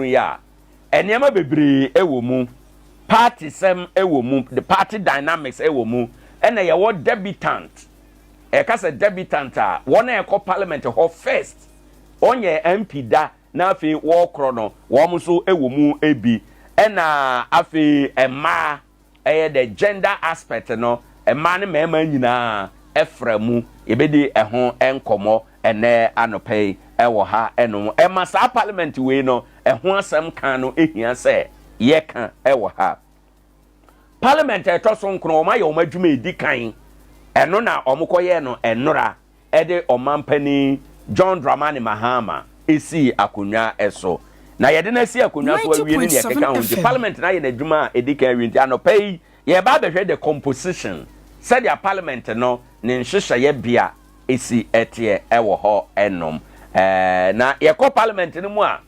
Yi a, nneɛma bebree wɔ mu. Party sɛm wɔ mu, the party dynamics wɔ mu, ɛna yɛwɔ debutant. Ɛka sɛ debutant a, wɔn a ɛkɔ parliament hɔ first, ɔnyɛ MP da na afei wɔrekorɔ no, wɔn nso wɔ mu bi. Ɛna afei mmaa, ɛyɛ the gender aspect no, mmaa ne mmarima nyinaa ɛfra mu. Yɛbɛdi ɛho nkɔmmɔ ɛnɛ anɔpɛ yi ɛwɔ ha ɛnom. Ɛma saa parliament wei no, ɛho asɛm kan no ehia sɛ yɛka ɛwɔ ha. Parliament a ɛtɔ so 9, wɔn ayɛ wɔn adwuma edi kan. Ɛno na wɔn kɔyɛ no ɛnora, ɛde ɔmampanin John Dramani Mahama esi akonnwa ɛso na yɛde no asi akonnwa so awie ne nea ɛkeka ho. Nti parliament na ayɛ n'adwuma a edi kan awie. Nti anɔpɛ yi yɛba abɛhwɛ the composition, sɛdeɛ parliament no ne nhyehyɛeɛ bea esi ɛteɛ ɛwɔ hɔ ɛnom. Na yɛkɔ parliament no mu a,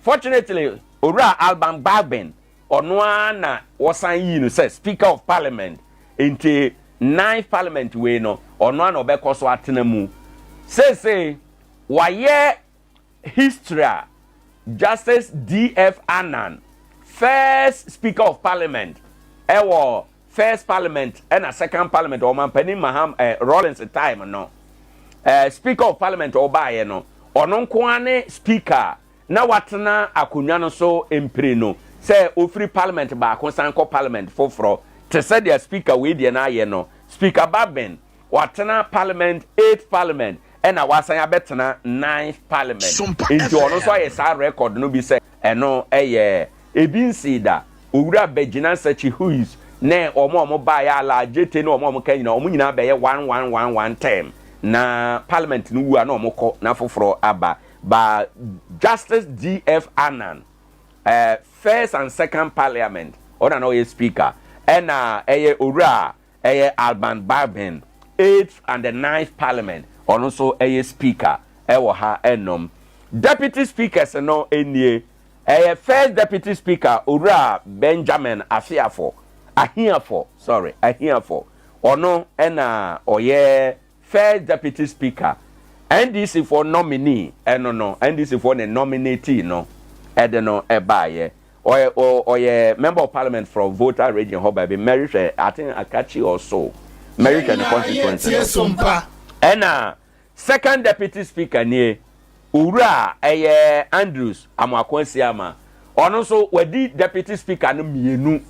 fortunately, Owura Alban Bagbin, ɔno ara na wɔsan yii no sɛ Speaker of Parliament. Nti ninth parliament wei no, ɔno ara na ɔbɛkɔ so atena mu. Seesei wayɛ history a Justice D.F. Annan, first Speaker of Parliament ɛwɔ first parliament ɛna second parliament, ɔmampanin Maham Rawlings time no, Speaker of Parliament ɔbaayɛ no, ɔno nko ara ne speaker na watena akonnwa no so mpire no sɛ ofiri parliament baako san kɔ parliament foforɔ, te sɛ deɛ speaker wei deɛ n'ayɛ no. Speaker Bagbin watena parliament, eighth parliament, ɛna wasan abɛtena ninth parliament. Nti ɔno nso ayɛ saa record no bi sɛ ɛno ɛyɛ ebi nsi da. Owura Bɛgyina Sɛkyi Hughes ne wɔn a wɔn baeɛ, Ala Gyete ne wɔn a wɔn ka nyinaa, wɔn nyinaa bɛyɛ one one one one term na parliament no wu a na wɔn kɔ na foforɔ aba. Ba Justice D.F. Annan, first and second parliament ɔna na ɔyɛ speaker, ɛna ɛyɛ owura ɛyɛ Alban Bagbin, eighth and the ninth parliament, ɔno nso ɛyɛ speaker ɛwɔ ha ɛnom. Deputy speakers no nie. Ɛyɛ first deputy speaker, Owura Benjamin Afiafo Ahiafo, sorry, Ahiafo. Ɔno ɛna ɔyɛ first deputy speaker. NDC foɔ nominee ɛno no, NDC foɔ ne nominate no ɛde no ɛbaayɛ. Ɔyɛ member of parliament from Volta Region hɔ baabi. Mɛrehwɛ, I think Akatsi or so, mɛrehwɛ ne constituency no. Ɛna second deputy speaker nie, Owura ɛyɛ Andrews Amoako Asiama. Ɔno nso wadi deputy speaker no mmienu.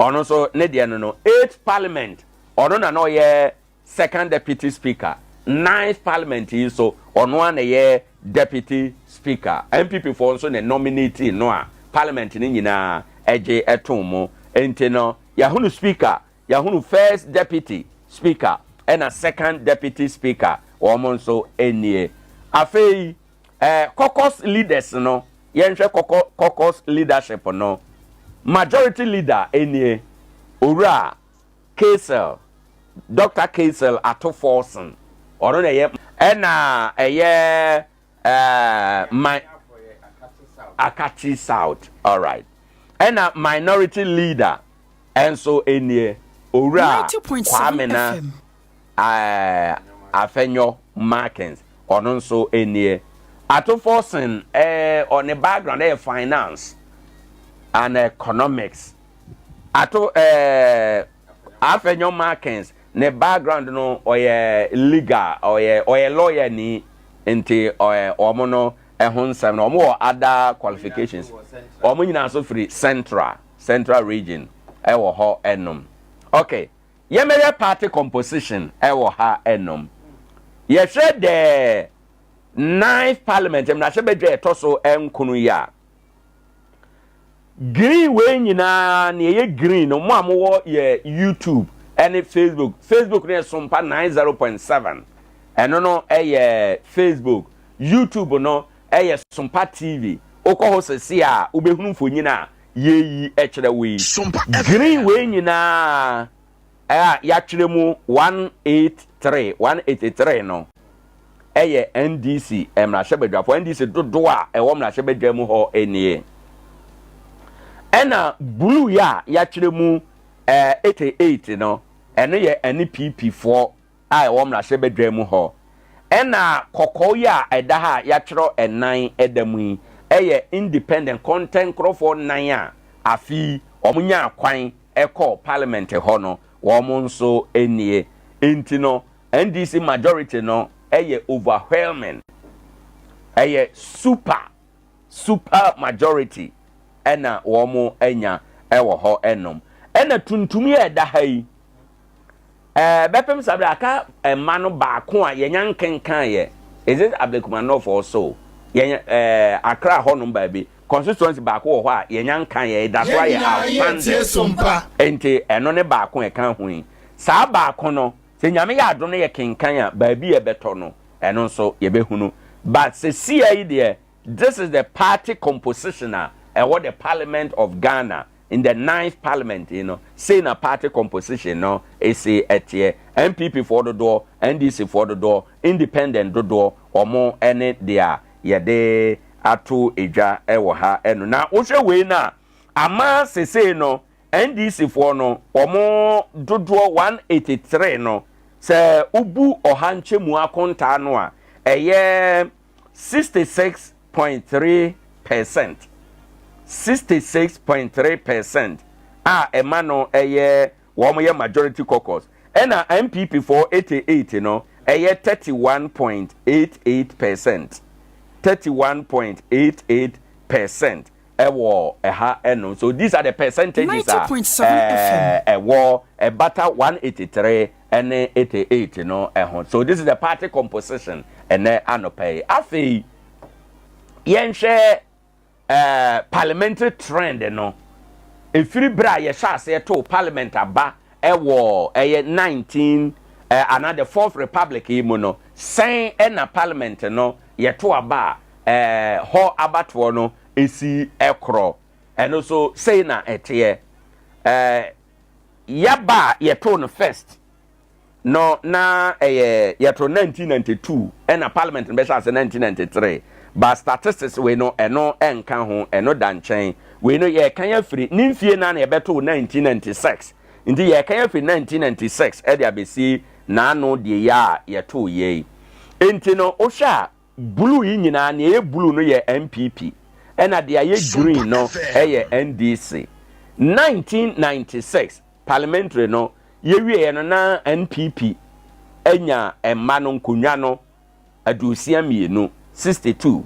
Ɔno nso ne deɛ no, eighth parliament ɔno na ɔyɛ second deputy speaker. Ninth parliament yi nso, ɔno a na yɛ deputy speaker. NPP foɔ nso na nominate no a parliament no nyinaa ɛgye ɛto mu. Nti no yɛahunu speaker, yɛahunu first deputy speaker ɛna second deputy speaker, wɔn nso nie. Afei caucus leaders no, yɛnhwɛ caucus leadership no. Majority leader nie, Owura Cassiel, Dr Cassiel Ato Forson. Ɔno na ɛyɛ, ɛna ɛyɛ my Akatsi South, alright. Ɛna minority leader ɛnso nie, Owura Kwamena Afenyo Markins. Ɔno nso nie. Ato Forson, ɔne background ɛyɛ finance and economics. Ato Afenyo Markins ne background no, ɔyɛ legal, ɔyɛ lawyer ni. Nti ɔyɛ ɔmo no ɛho nsɛm no, ɔmo wɔ other qualifications. Ɔmo nyinaa nso firi Central Region ɛwɔ hɔ ɛnom. Okay, yɛmɛyɛ party composition ɛwɔ ha ɛnom. Yɛhwɛ the ninth parliament, mmarahyɛbadwa ɛtɔ so 9 yi a, green wei nyinaa, nea ɛyɛ green no, mo a mowɔ yɛ YouTube ɛne Facebook, Facebook no yɛ Sompa 90.7, ɛno no ɛyɛ Facebook. YouTube no ɛyɛ Sompa TV. Wokɔ hɔ sɛsi a, wobɛhunu mfonyin a yɛyi ɛkyerɛ wo yi. Green wei nyinaa a yɛatwerɛ mu 183 183 no ɛyɛ NDC mmarahyɛbadwafoɔ, NDC dodoɔ a ɛwɔ mmarahyɛbadwa mu hɔ nie. Ɛna blue yi a yɛatwerɛ mu 88 no, ɛno yɛ NPP foɔ a ɛwɔ mmarahyɛbadwa mu hɔ. Ɛna kɔkɔɔ yi a ɛda ha a yɛatwerɛ ɛnan ɛda mu yi, yɛ independent kɔntɛnkorɔfoɔ nan a afe yi wɔn nyaa kwan kɔɔ parliament hɔ no wɔn nso nie. Nti no NDC majority no yɛ overwhelming, ɛyɛ super super majority ɛna wɔn anya ɛwɔ hɔ ɛnom. Ɛna tuntum yi a ɛda ha yi, ɛɛ bɛpem saa bere aka mma no baako a yɛnya nkenkan yɛ, is it Ablekuma North or so, yɛnya ɛɛ Accra hɔnom baabi constituency baako wɔ hɔ a yɛnya nkan yɛ, ɛda so Yɛn ayɛ nyinaa yɛretie outstanding. Sompa. Nti ɛno ne baako a ɛka ho yi. Saa baako no, sɛ Nyame yɛ adom na yɛkenkan a, baabi a ɛbɛtɔ no, ɛno nso yɛbɛhunu. But sesia yi deɛ, this is the party composition a ɛwɔ the Parliament of Ghana in the ninth Parliament yi no, sei na party composition no si teɛ. NPP foɔ dodoɔ, NDC foɔ dodoɔ, Independent dodoɔ, wɔn ne deɛ yɛde ato dwa wɔ ha no. Na wohwɛ wei no a, ama sesei no NDC foɔ no wɔn dodoɔ 183 no, sɛ wobu ɔha nkyɛmu akontaa no a, ɛyɛ 66.3 percent. 66.3 percent a ɛma no ɛyɛ wɔn yɛ majority caucus. Ɛna NPP foɔ 88 no ɛyɛ 31.88 percent. 31.88 percent ɛwɔ ɛha ɛno. So these are the percentages a 90.7 FM. ɛwɔ ɛbata 183 ɛne 88 no ɛho. So this is the party composition ɛnɛ anɔpa yi. Afei yɛnhwɛ parliamentary trend no efiri bere a yɛhyɛ aseɛ to parliament aba ɛwɔ ɛyɛ 19 anaa the fourth republic yi mu no, sɛn ɛna parliament no yɛto aba a hɔ abatoɔ no esi ɛkorɔ. Ɛno so sei na ɛteɛ. Yaba a yɛto no first no na ɛyɛ yɛto 1992, ɛna parliament no bɛhyɛ ase 1993, but statistics wei no ɛno ɛnka ho, ɛno da nkyɛn. Wei no yɛka afiri ne mfie na na yɛbɛto 1996, nti yɛka afiri 1996 ɛde abɛsi n'ano deɛ yɛ a yɛto yɛ yi. Nti no wohwɛ a, blue yi nyinaa, nea ɛyɛ blue no yɛ NPP, ɛna deɛ ɛyɛ green no ɛyɛ NDC. 1996 parliamentary no yɛwieɛ no na NPP anya mma no nkonnwa no 62, 62,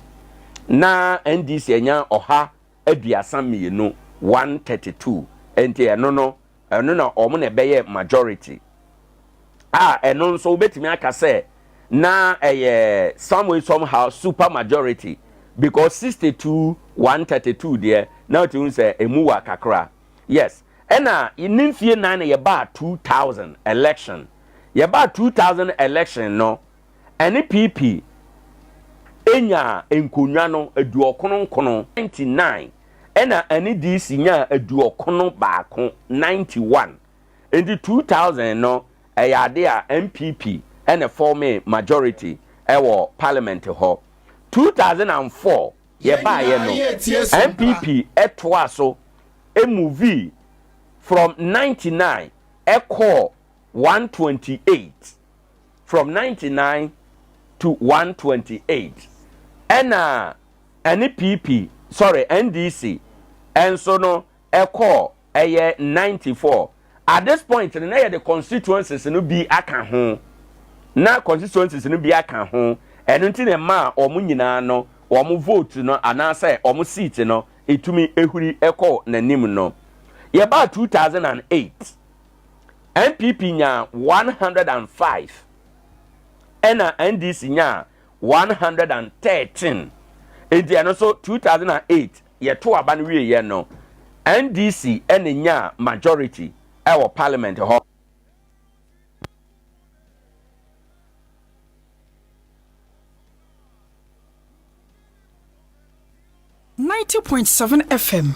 na NDC anya 132, 132. Nti ɛno no ɛno na wɔn na ɛbɛyɛ majority a ɛno nso wobɛtumi aka sɛ na ɛyɛ some way somehow super majority, because 62 132 deɛ na wotu sɛ emu wɔ kakra. Yes, ɛna ne mfie nan na yɛbaa 2000 election. Yɛbaa 2000 election no, NPP enya nkonnwa no 99, 99, ɛna NDC nya 91, 91. Nti 2000 no ɛyɛ ade a NPP ɛna form majority ɛwɔ parliament hɔ. 2004 yɛbaayɛ no, NPP ɛtoa so emove from 99 ɛkɔɔ 128, from 99 to 128, ɛna NPP, sorry, NDC ɛnso no ɛkɔɔ ɛyɛ 94. At this point no na yɛ de constituencies no bi aka ho, na constituencies no bi aka ho. Ɛno nti na mmaa wɔn nyinaa no wɔn vote no anaasɛ wɔn seat no etumi ehuri ɛkɔ n'anim no. Yɛbaa 2008, NPP nya 105, ɛna NDC nya 113. Nti ɛno nso 2008 yɛto aba no wie yɛ no, NDC ɛna nya majority ɛwɔ parliament hɔ. 90.7 FM.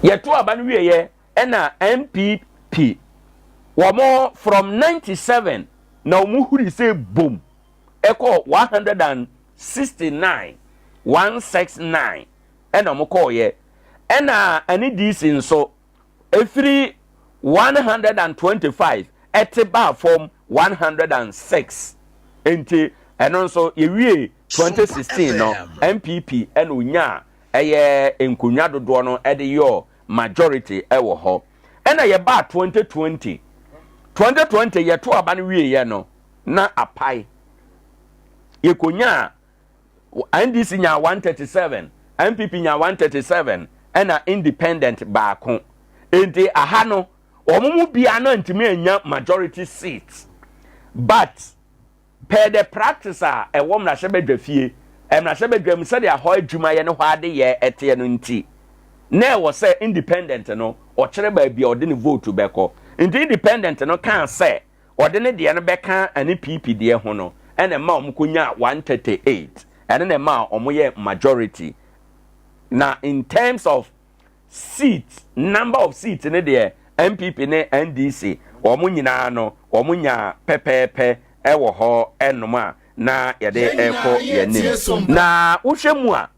Yɛto aba no wieɛ ɛna NPP wɔn from 97 na wɔn huri sɛ bom ɛkɔ 169, 169 ɛna wɔn kɔɔyɛ. Ɛna ɛne DC nso efiri 125 ɛte baa fam 106. Nti ɛno nso yɛwie 2016 no, NPP ɛna onya ɛyɛ nkonnwa dodoɔ no ɛde yɛ majority ɛwɔ hɔ. Ɛna yɛbaa 2020, 2020 yɛto aba no wieɛ no na apae. Yɛkɔnya NDC nya 137, NPP nya 137, ɛna independent baako. Nti aha no wɔn mu bia no ntumi anya majority seats, but per the practice a ɛwɔ mmarahyɛbadwa fie, mmarahyɛbadwa mu, sɛdeɛ hɔ adwumayɛ ne hɔ adeyɛ ɛteɛ no, nti na ɛwɔ sɛ independent no ɔkyerɛ baabi a ɔde ne vote bɛkɔ. Nti independent no kaa sɛ ɔde ne deɛ no bɛka ɛne PP deɛ ho no, ɛna ɛma wɔn kɔnya 138. Ɛne na ɛma wɔn yɛ majority. Na in terms of seats, number of seats ne deɛ, NPP ne NDC wɔn nyinaa no wɔn nya pɛpɛɛpɛ ɛwɔ hɔ ɛnom a na yɛde ɛkɔ yɛn anim. Na wohwɛ mu a,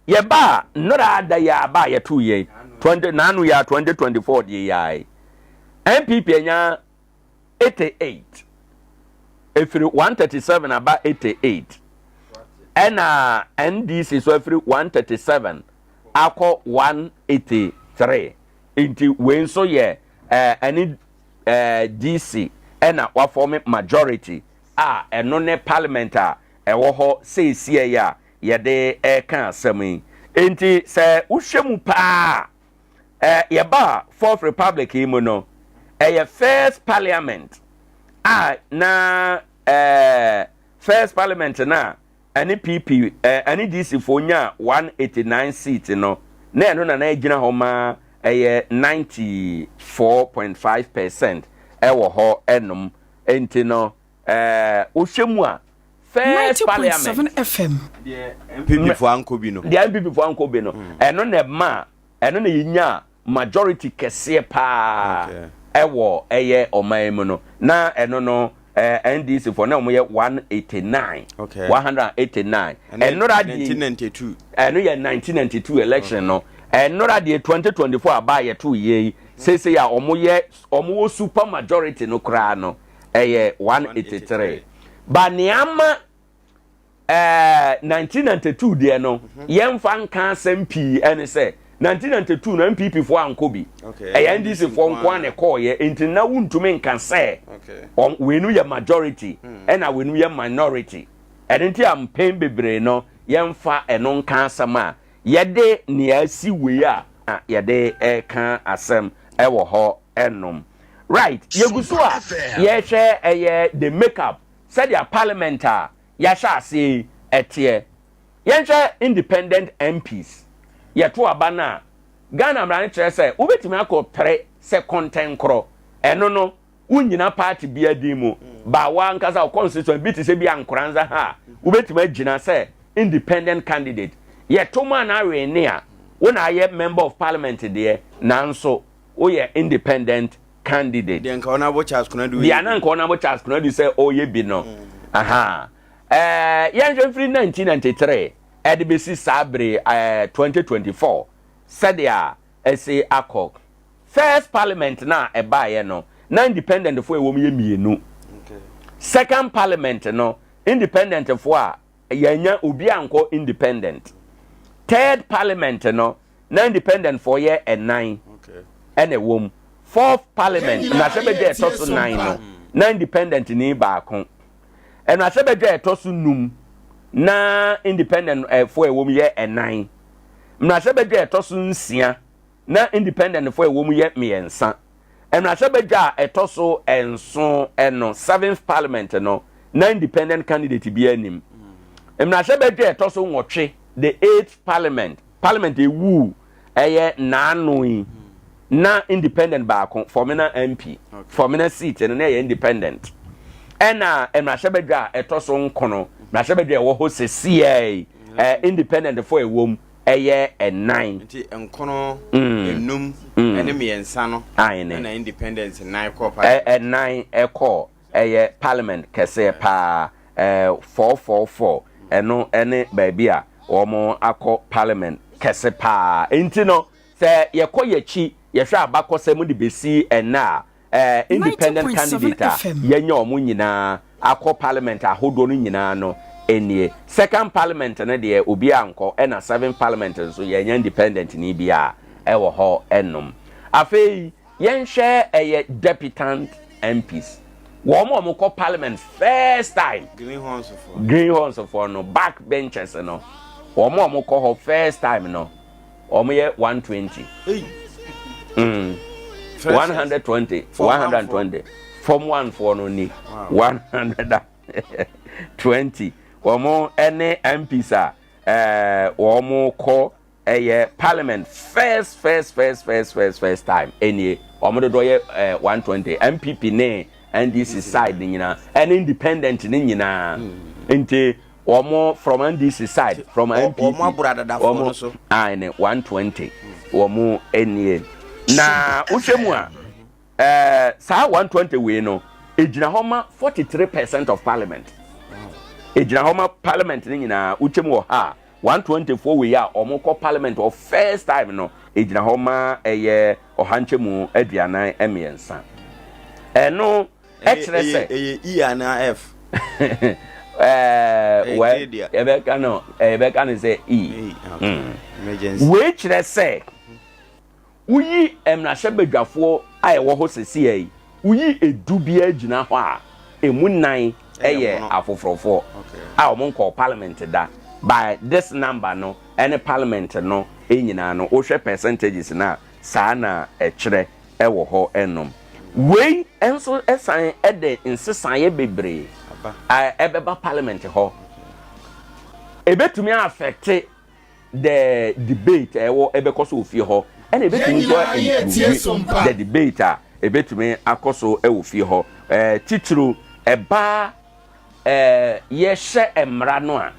yɛba nnora ada yɛ aba a yɛto yɛn 20 naanu yɛ 2024 deɛ, yɛ NPP anya 88, efiri 137 aba 88, ɛna NDC so efiri 137 akɔ 183. Nti wei nso yɛ ɛne DC ɛna wa form majority a ɛno ne parliament a ɛwɔ hɔ seesie yi a yɛde ɛka asɛm yi. Nti sɛ wohwɛ mu paa, yɛba Fourth Republic yi mu no, ɛyɛ first parliament a na first parliament na ɛne PP ɛne DC foɔ nya 189 seat no, na ɛno na na gyina hɔ ma ɛyɛ 94.5% ɛwɔ hɔ ɛnom. Nti no wohwɛ mu a, first parliament FM. Deɛ NPP fo ankɔ bi no. Deɛ NPP fo ankɔ bi no, ɛno na ɛma ɛno na yɛnya majority kɛseɛ paa ɛwɔ ɛyɛ ɔman mu no. Na ɛno no NDC fo na wɔn yɛ 189. 189. Ɛnora deɛ 1992. Ɛno yɛ 1992 election no. Ɛnora deɛ, 2024 aba a yɛto yie yi seesei a wɔn yɛ wɔn wɔ super majority no koraa no, ɛyɛ 183. Ba nneɛma 1992 deɛ no, yɛmfa nka asɛm pii. Ɛne sɛ 1992 no NPP foɔ ankɔ bi. Ɛyɛ NDC foɔ nko a na ɛkɔɔyɛ. Nti na wuntumi nka sɛ wei no yɛ majority ɛna wei no yɛ minority. Ɛno nti a mpɛn bebree no yɛmfa ɛno nka asɛm a yɛde nea asi wei a yɛde ɛka asɛm ɛwɔ hɔ ɛnom. Right, yɛgu so a yɛhwɛ ɛyɛ the make up, sɛdeɛ parliament a yɛahyɛ ase yi ɛteɛ. Yɛnhwɛ independent MPs. Yɛto aba no a, Ghana mmara no kyerɛ sɛ wobɛtumi akɔ pere sɛ kɔntɛnkorɔ. Ɛno no wonyina party bi din mu ba wa ankasa wo constituent bi te sɛ bi Ankoranza ha a, wobɛtumi agyina sɛ independent candidate. Yɛto mu a na awene a, wo na ayɛ member of parliament deɛ, nanso woyɛ independent candidate. Deɛ nka Honourable Charles Konadu. Deɛ ana nka Honourable Charles Konadu sɛ ɔyɛ bi no. Aha, yɛnhwɛ mfiri 1993 ɛde bɛsi saa bere 2024 sɛdeɛ ɛsi akɔ. First parliament na ɛbaeɛ no, na independent foɔ ɛwɔ mu yɛ mmienu. Second parliament no, independent foɔ a yɛnya obi ankɔ independent. Third parliament no, na independent foɔ yɛ ɛnan ɛna ɛwɔ mu. Fourth parliament, mmarahyɛbadwa ɛtɔ so nan no, na independent ni baako. Mmarahyɛbadwa ɛtɔ so num na independent foɔ ɛwɔ mu yɛ ɛnan. Mmarahyɛbadwa ɛtɔ so nsia na independent foɔ ɛwɔ mu yɛ mmiɛnsa. Mmarahyɛbadwa a ɛtɔ so nson ɛno, seventh parliament no, na independent candidate bi anim. Mmarahyɛbadwa ɛtɔ so nwɔtwe, the eighth parliament, parliament ewu ɛyɛ naano yi, na independent baako, Fomena MP. Fomena seat no na ɛyɛ independent. Ɛna mmarahyɛbadwa a ɛtɔ so nkono, mmarahyɛbadwa a ɛwɔ hɔ sesiɛ yi, independent foɔ ɛwɔ mu. ɛyɛ ɛnan. Nti nkono, enum ɛne mmiɛnsa no ɛna independent nan kɔɔ parliament. Ɛnan ɛkɔɔ ɛyɛ parliament kɛseɛ paa, 444, ɛno ɛne baabi a wɔn akɔ parliament kɛse paa. Nti no sɛ yɛkɔ yɛkyi, yɛhwɛ abakɔsɛm de besi ɛnna a independent 90.7 candidate a FM. yɛnyɛ wɔn nyinaa akɔ parliament ahodoɔ no nyinaa no nie. Second parliament no deɛ, obi ankɔ, ɛna seven parliament nso yɛnyɛ independent ni bi a ɛwɔ hɔ ɛnom. Afei yɛnhwɛ ɛyɛ debutant MPs, wɔn a wɔkɔ parliament first time. Greenhorns foɔ. Greenhorns foɔ no, back benches no, wɔn a wɔkɔ hɔ first time no, wɔn yɛ 120. Hey. Fresh. 120. Form 120 form one foɔ no ni. 120, wɔn ne MPs a wɔn kɔ ɛyɛ parliament first first first first first first time ɛnie. Wɔn dodoɔ yɛ 120, NPP ne NDC side ne nyinaa ɛne independent ne nyinaa. Nti wɔn from NDC side, from NPP, Wɔn aboro adadafoɔ no so. Ayi, 120 wɔn nie. Na wohwɛ mu a, saa 120 wei no egyina hɔ ma 43% of parliament. Egyina hɔ ma parliament ne nyinaa. Wokyɛ mu wɔ ha a, 124 wei a wɔn kɔ parliament wɔ first time no, egyina hɔ ma ɛyɛ 143%. Ɛno ɛkyerɛ sɛ ɛyɛ E anaa F? Ɛɛ, wɛ Ɛyɛ deɛ. Yɛbɛka no sɛ E. E, okay. Emergency. Wei kyerɛ sɛ woyi mmarahyɛbadwafoɔ a ɛwɔ hɔ sesia yi, woyi 10 biara gyina hɔ a, emu nan ɛyɛ ɛyɛ mono. afoforɔfoɔ a wɔn nkɔɔ parliament da. By this number no ɛne parliament no nyinaa no, wohwɛ percentages na saa na ɛkyerɛ ɛwɔ hɔ. Ɛnom wei nso ɛsan ɛde nsesaeɛ bebree Aba. a ɛbɛba parliament hɔ. Ebetumi affect the debate a ɛwɔ ɛbɛkɔ so wɔ fie hɔ, ɛna ebetumi nso nyinaa yɛ tie improve so mpa. the debate a ebetumi akɔ so ɛwɔ fie hɔ. Titiri ɛbaa yɛhyɛ mmara no a,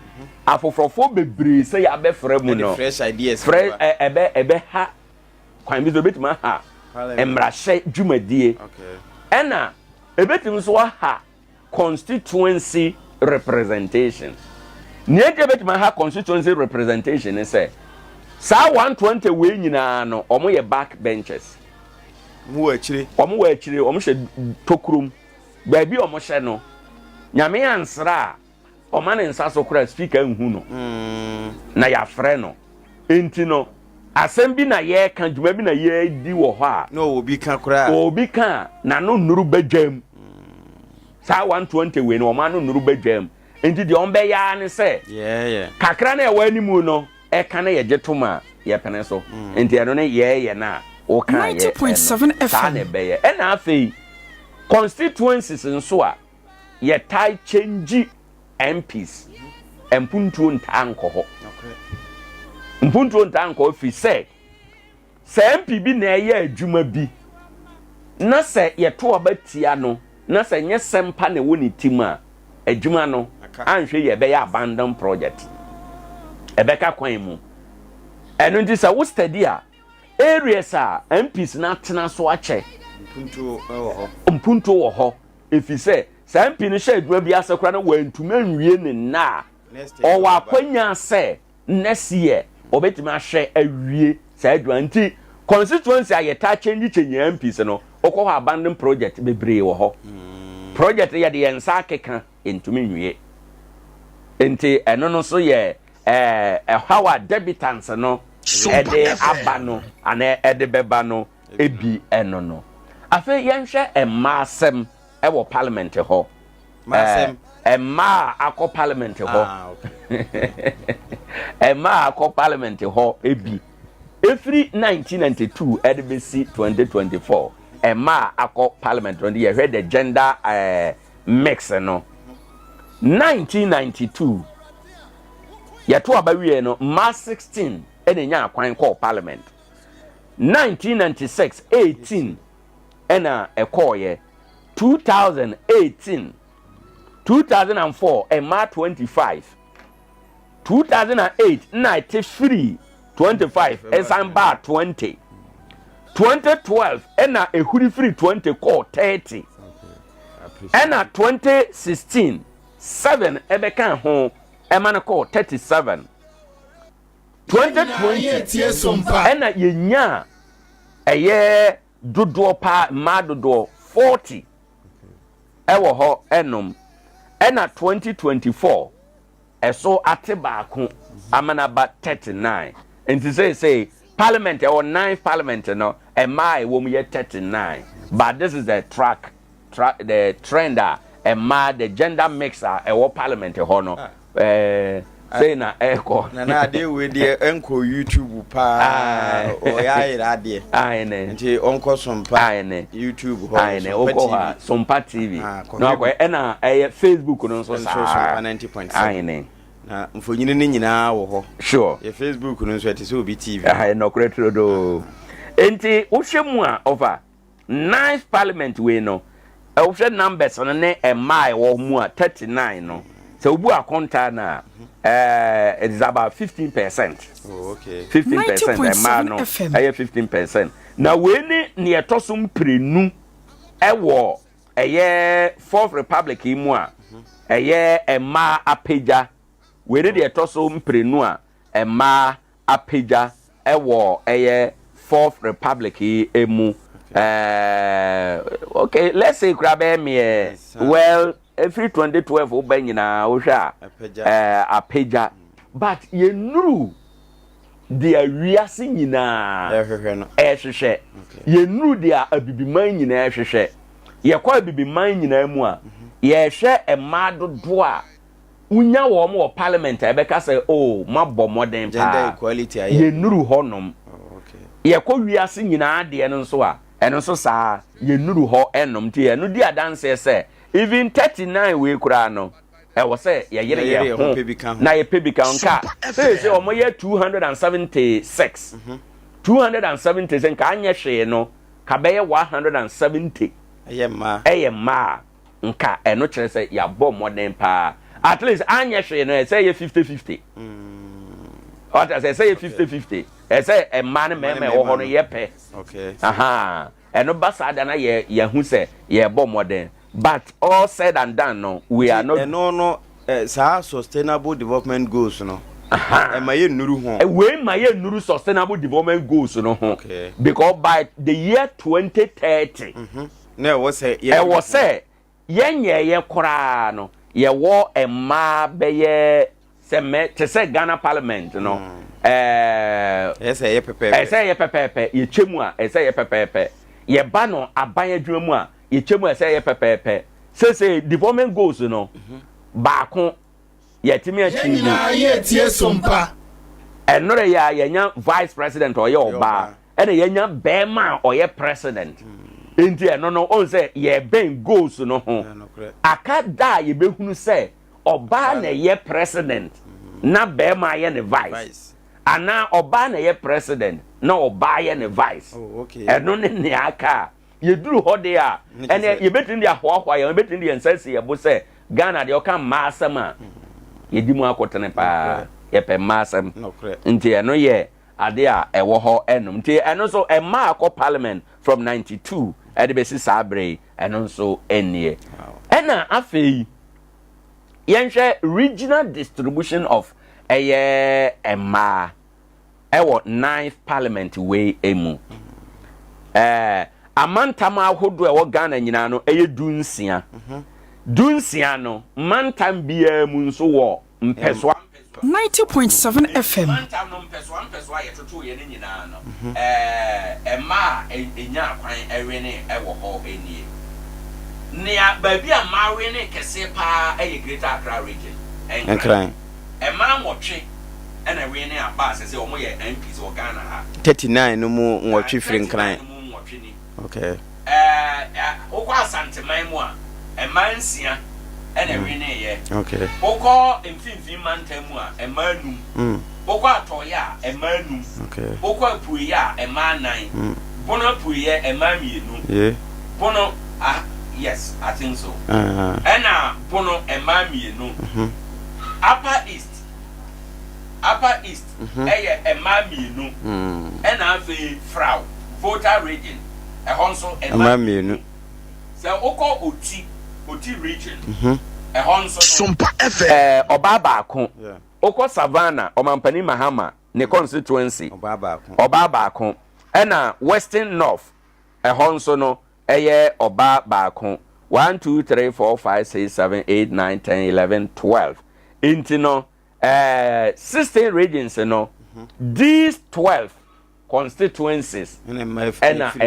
afoforɔfoɔ bebree sɛ yɛabɛfrɛ mu ɛde no fresh ideas fresh ba. ɛbɛ ha kwan bi so, ebetumi aha Parliament. mmarahyɛ dwumadie, ɛna ebetumi nso aha constituency representation. Nea eti ebetumi aha constituency representation ne sɛ saa 120 wei nyinaa no, wɔn yɛ back benches. Mu wɔ akyire. Wɔn wɔ akyire, wɔn hyɛ tokurom baabi a wɔn hyɛ no. Nyame ansra a ɔma ne nsa so koraa, speaker nhu no na yɛafrɛ no. Nti no asɛm bi na yɛreka, dwuma bi na yɛredi wɔ hɔ a, na ɔwɔ bi ka koraa. Obi ka a, n'ano nnuru bɛdwam. Saa 120 wei no, wɔn ano nnuru bɛdwam. Nti deɛ wɔn bɛyɛ ara ne sɛ kakra na ɛwɔ anim no ɛka na yɛgye tom a yɛpene so. Nti ɛno ne yɛɛyɛ no a wɔka yɛ 90.7 ɛno saa FM. Na ɛbɛyɛ. Ɛna afei constituencies nso a yɛtae change MPs, mpuntuo ntaa nkɔ hɔ. Mpuntuo ntaa nkɔ hɔ firi sɛ MP bi na ɛyɛ adwuma bi na sɛ yɛto aba tia no na sɛ nyɛ sɛmpa na ɛwɔ ne tim a, adwuma no Aka. anhwɛ yɛ, ɛbɛyɛ abandon project, ɛbɛka kwan mu. Ɛno nti sɛ wo study a, areas a MPs na atena so akyɛ, mpuntuo ɛwɔ hɔ. Mpuntuo wɔ hɔ, ɛfiri sɛ saa MP no hyɛ adwuma bi ase koraa na wantumi anwie ne nna a, Next year ɔwɔ ɔba. akwanya sɛ next year ɔbɛtumi ahwɛ awie saa adwuma. Nti constituency a yɛtaa change change MPs no, wokɔ hɔ, abandon project bebree wɔ hɔ. Project yɛde yɛn nsa akeka, ntumi nwie. Nti ɛno no nso yɛ ɛhaw a debutants no Super ɛde FM. aba no anaa ɛde bɛba no ebi. Ɛno no, afei yɛnhwɛ mmaa asɛm ɛwɔ parliament hɔ. Mmaa asɛm. Mmaa a akɔ parliament hɔ. Ah, okay. Mmaa a akɔ parliament hɔ ebi efiri 1992 ɛde bɛsi 2024, mmaa a akɔ parliament no de, yɛhwɛ the gender mix no. 1992 yɛto aba wie no, mmaa 16 ɛna nya akwan kɔɔ parliament. 1996, 18 ɛna ɛkɔɔyɛ. 2018, 2004, mmaa 25. 2008 na ɛte firi 25 ɛsan baa 20. 2012 ɛna ehuri firi 20 kɔɔ 30. Ɛna 2016 7 ɛbɛka ho ɛma no kɔɔ 37. 2020 ɛna yɛnyaa ɛyɛ dodoɔ paa, mmaa dodoɔ 40 ɛwɔ hɔ ɛnom. Ɛna 2024 ɛso ate baako ama no aba 39. Nti seesei parliament ɛwɔ ninth parliament no, mmaa a ɛwɔ mu yɛ 39. But this is the track, the trend a mmaa, the gender mix a ɛwɔ parliament hɔ no, sei na ɛkɔ. Nana, adeɛ wei deɛ ɛnkɔ YouTube paa, ɔyɛ ayerɛ adeɛ. Ayene. Nti ɔnkɔ Sompa Ayene. YouTube hɔ. Ayene. Sompa wokɔ hɔ a TV. Sompa TV. Ah, kɔhwɛ na wakɔ ɛna ɛyɛ Facebook no nso nso saa. Sompa 90.7. Ayene. Na mfonyini no nyinaa wɔ hɔ. Yɛ Facebook no nso ɛte sɛ obi TV. Ɛha yɛ nɔkorɛ turodoo. Nti wohwɛ mu a, ɔfa ninth parliament wei no, wohwɛ numbers no ne mmaa a ɛwɔ mu a, 39 no, sɛ wobu akonta no a, it is about 15%. 15% mmaa no 90.7 FM. ɛyɛ 15%. Na wei ne nea ɛtɔ so mprenu ɛwɔ ɛyɛ Fourth Republic yi mu a ɛyɛ mmaa apagya. Wei ne deɛ ɛtɔ so mprenu a mmaa apagya ɛwɔ ɛyɛ Fourth Republic yi mu. Okay, let's say kura bɛyɛ mmiɛ well, efiri 2012 woba nyinaa, wohwɛ a Apagya. Apagya, but yɛnuru deɛ wiase nyinaa ɛhwehwɛ no. Ɛhwehwɛ. Yɛnuru deɛ abibiman nyinaa ɛhwehwɛ. Yɛkɔ abibiman nyinaa mu a, yɛhwɛ mmaa dodoɔ a wonya wɔn wɔ parliament a, ɛbɛka sɛ, "O, mabɔ mmɔden gender paa." Equality ayɛ. Yɛnuru hɔnom. Yɛkɔ wiase nyinaa deɛ no nso a, ɛno nso saa, yɛnuru hɔ ɛnom. Nti ɛno di adanseɛ sɛ even 39 wei koraa no, ɛwɔ sɛ yɛyere yɛyere yɛn yɛn ho ho pɛ bi ka ho. Na yɛpɛ bi ka ho. Nka sɛ sɛ ɔmo yɛ 276, 276, nka anyɛ hwee no ka bɛyɛ 170. Ɛyɛ mmaa. Ɛyɛ mmaa. Nka ɛno kyerɛ sɛ yɛabɔ mmɔden paa. At least anyɛ hwee no, ɛsɛ yɛ 50-50. Ɔta sɛ ɛsɛ yɛ 50-50, ɛsɛ mmaa ne mmarima ɛwɔ hɔ no yɛ pɛ. Aha, ɛno ba saa da na yɛ yɛhu sɛ yɛbɔ mmɔden. But all said and done no, we are not. Ɛno no saa Sustainable Development Goals no, ɛma yɛ nnuru ho. Wei ma yɛ nnuru Sustainable Development Goals no ho. Because by the year 2030, na ɛwɔ sɛ ɛwɔ sɛ yɛnyɛɛyɛ koraa no, yɛwɔ mmaa bɛyɛ sɛ mɛ te sɛ Ghana parliament no, ɛyɛ sɛ ɛyɛ pɛpɛɛpɛ. Ɛsɛ yɛ pɛpɛɛpɛ. Yɛkyɛ mu a, ɛsɛ yɛ pɛpɛɛpɛ. Yɛba no aban adwuma mu a, yɛkyɛ mu a, ɛsɛ yɛ pɛpɛɛpɛ. Sese development goals no baako yɛtumi Yɛn achieve. nyinaa yɛtie Sompa. Ɛnore yɛ a yɛnya vice president a ɔyɛ ɔbaa, ɛna yɛnya bɛrima a ɔyɛ president. Nti ɛno no ɔn sɛ yɛbɛn goals no ho. Ɛyɛ nokorɛ. Aka da a yɛbɛhunu sɛ ɔbaa na ɛyɛ president na bɛrima ayɛ ne vice, vice, anaa ɔbaa na ɛyɛ president na ɔbaa yɛ ne vice. Ɛno ne nea aka a yɛduru hɔ de a, Ne kyerɛ ɛnɛ yɛbɛtumi de ahoahoa yɛn, yɛbɛtumi de yɛn nsa si yɛn bo sɛ Ghana deɛ, ɔka mmaa asɛm a, yɛdi mu akotene paa, yɛpɛ mmaa asɛm. Nti ɛno yɛ ade a ɛwɔ hɔ ɛnom. Nti ɛno nso mmaa akɔ parliament from 92 ɛde bɛsi saa bere yi, ɛno nso ɛnnie. Ɛna afei yɛnhwɛ regional distribution of ɛyɛ mmaa ɛwɔ ninth parliament wei emu. Amantam ahodoɔ a ɛwɔ Ghana nyinaa no ɛyɛ 16. 16 no, mantam biara mu nso wɔ mpɛsoa. 90.7 FM. Mantam no mpɛsoa mpɛsoa a yɛtoto yɛ no nyinaa no, mmaa a ɛnya kwan ɛwene ɛwɔ hɔ nie. Nea baabi a mmaa wene kɛseɛ paa ɛyɛ Greater Accra Region. Nkran. Mmaa 8 ɛna wene aba a sɛ wɔn yɛ MPs wɔ Ghana ha. 39 no mu 8 firi Nkran. 39 no mu 8 ni. Ɛɛ wokɔ Asanteman mu a, mmaa 6 ɛna wene yɛ. Wokɔ Mfimfini mantam mu a, mmaa 5. Wokɔ Atɔeɛ a, mmaa 5. Wokɔ Apueeɛ a, mmaa 4. Bono Apueeɛ, mmaa 2. Bono, ah yes, I think so. Ɛna Bono, mmaa 2. Upper East. Upper East yɛ mmaa mmienu, ɛna afei Frao, Volta Region, ɛhɔ nso mmaa mmienu. Sɛ wokɔ Oti, Oti Region, ɛhɔ nso no, Sompa FM. Ɔbaa baako. Wokɔ Savannah, Ɔmampanin Mahama ne constituency, ɔbaa baako. Ɛna Western North, ɛhɔ nso no, ɛyɛ ɔbaa baako. 1, 2, 3, 4, 5, 6, 7, 8, 9, 10, 11, 12. Nti no, 16 regions no, these 12 constituencies ɛna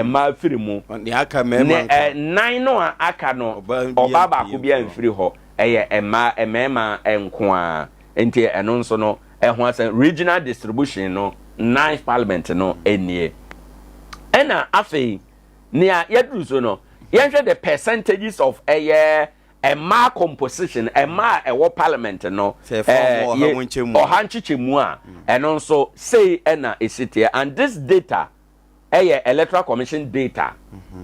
mmaa firi mu. Ne nnan no a aka no, ɔbaa baako bi amfiri hɔ. Ɛyɛ mmaa mmarima nko ara. Nti ɛno nso no, ɛho asɛm regional distribution no, ninth parliament no nie. Ɛna afei, nea yɛduru so no, yɛnhwɛ the percentages of ɛyɛ mmaa composition, mmaa a ɛwɔ parliament no, ɔha nkyekyɛmu a ɛno nso sei ɛna esi teɛ. And this data ɛyɛ Electoral Commission data.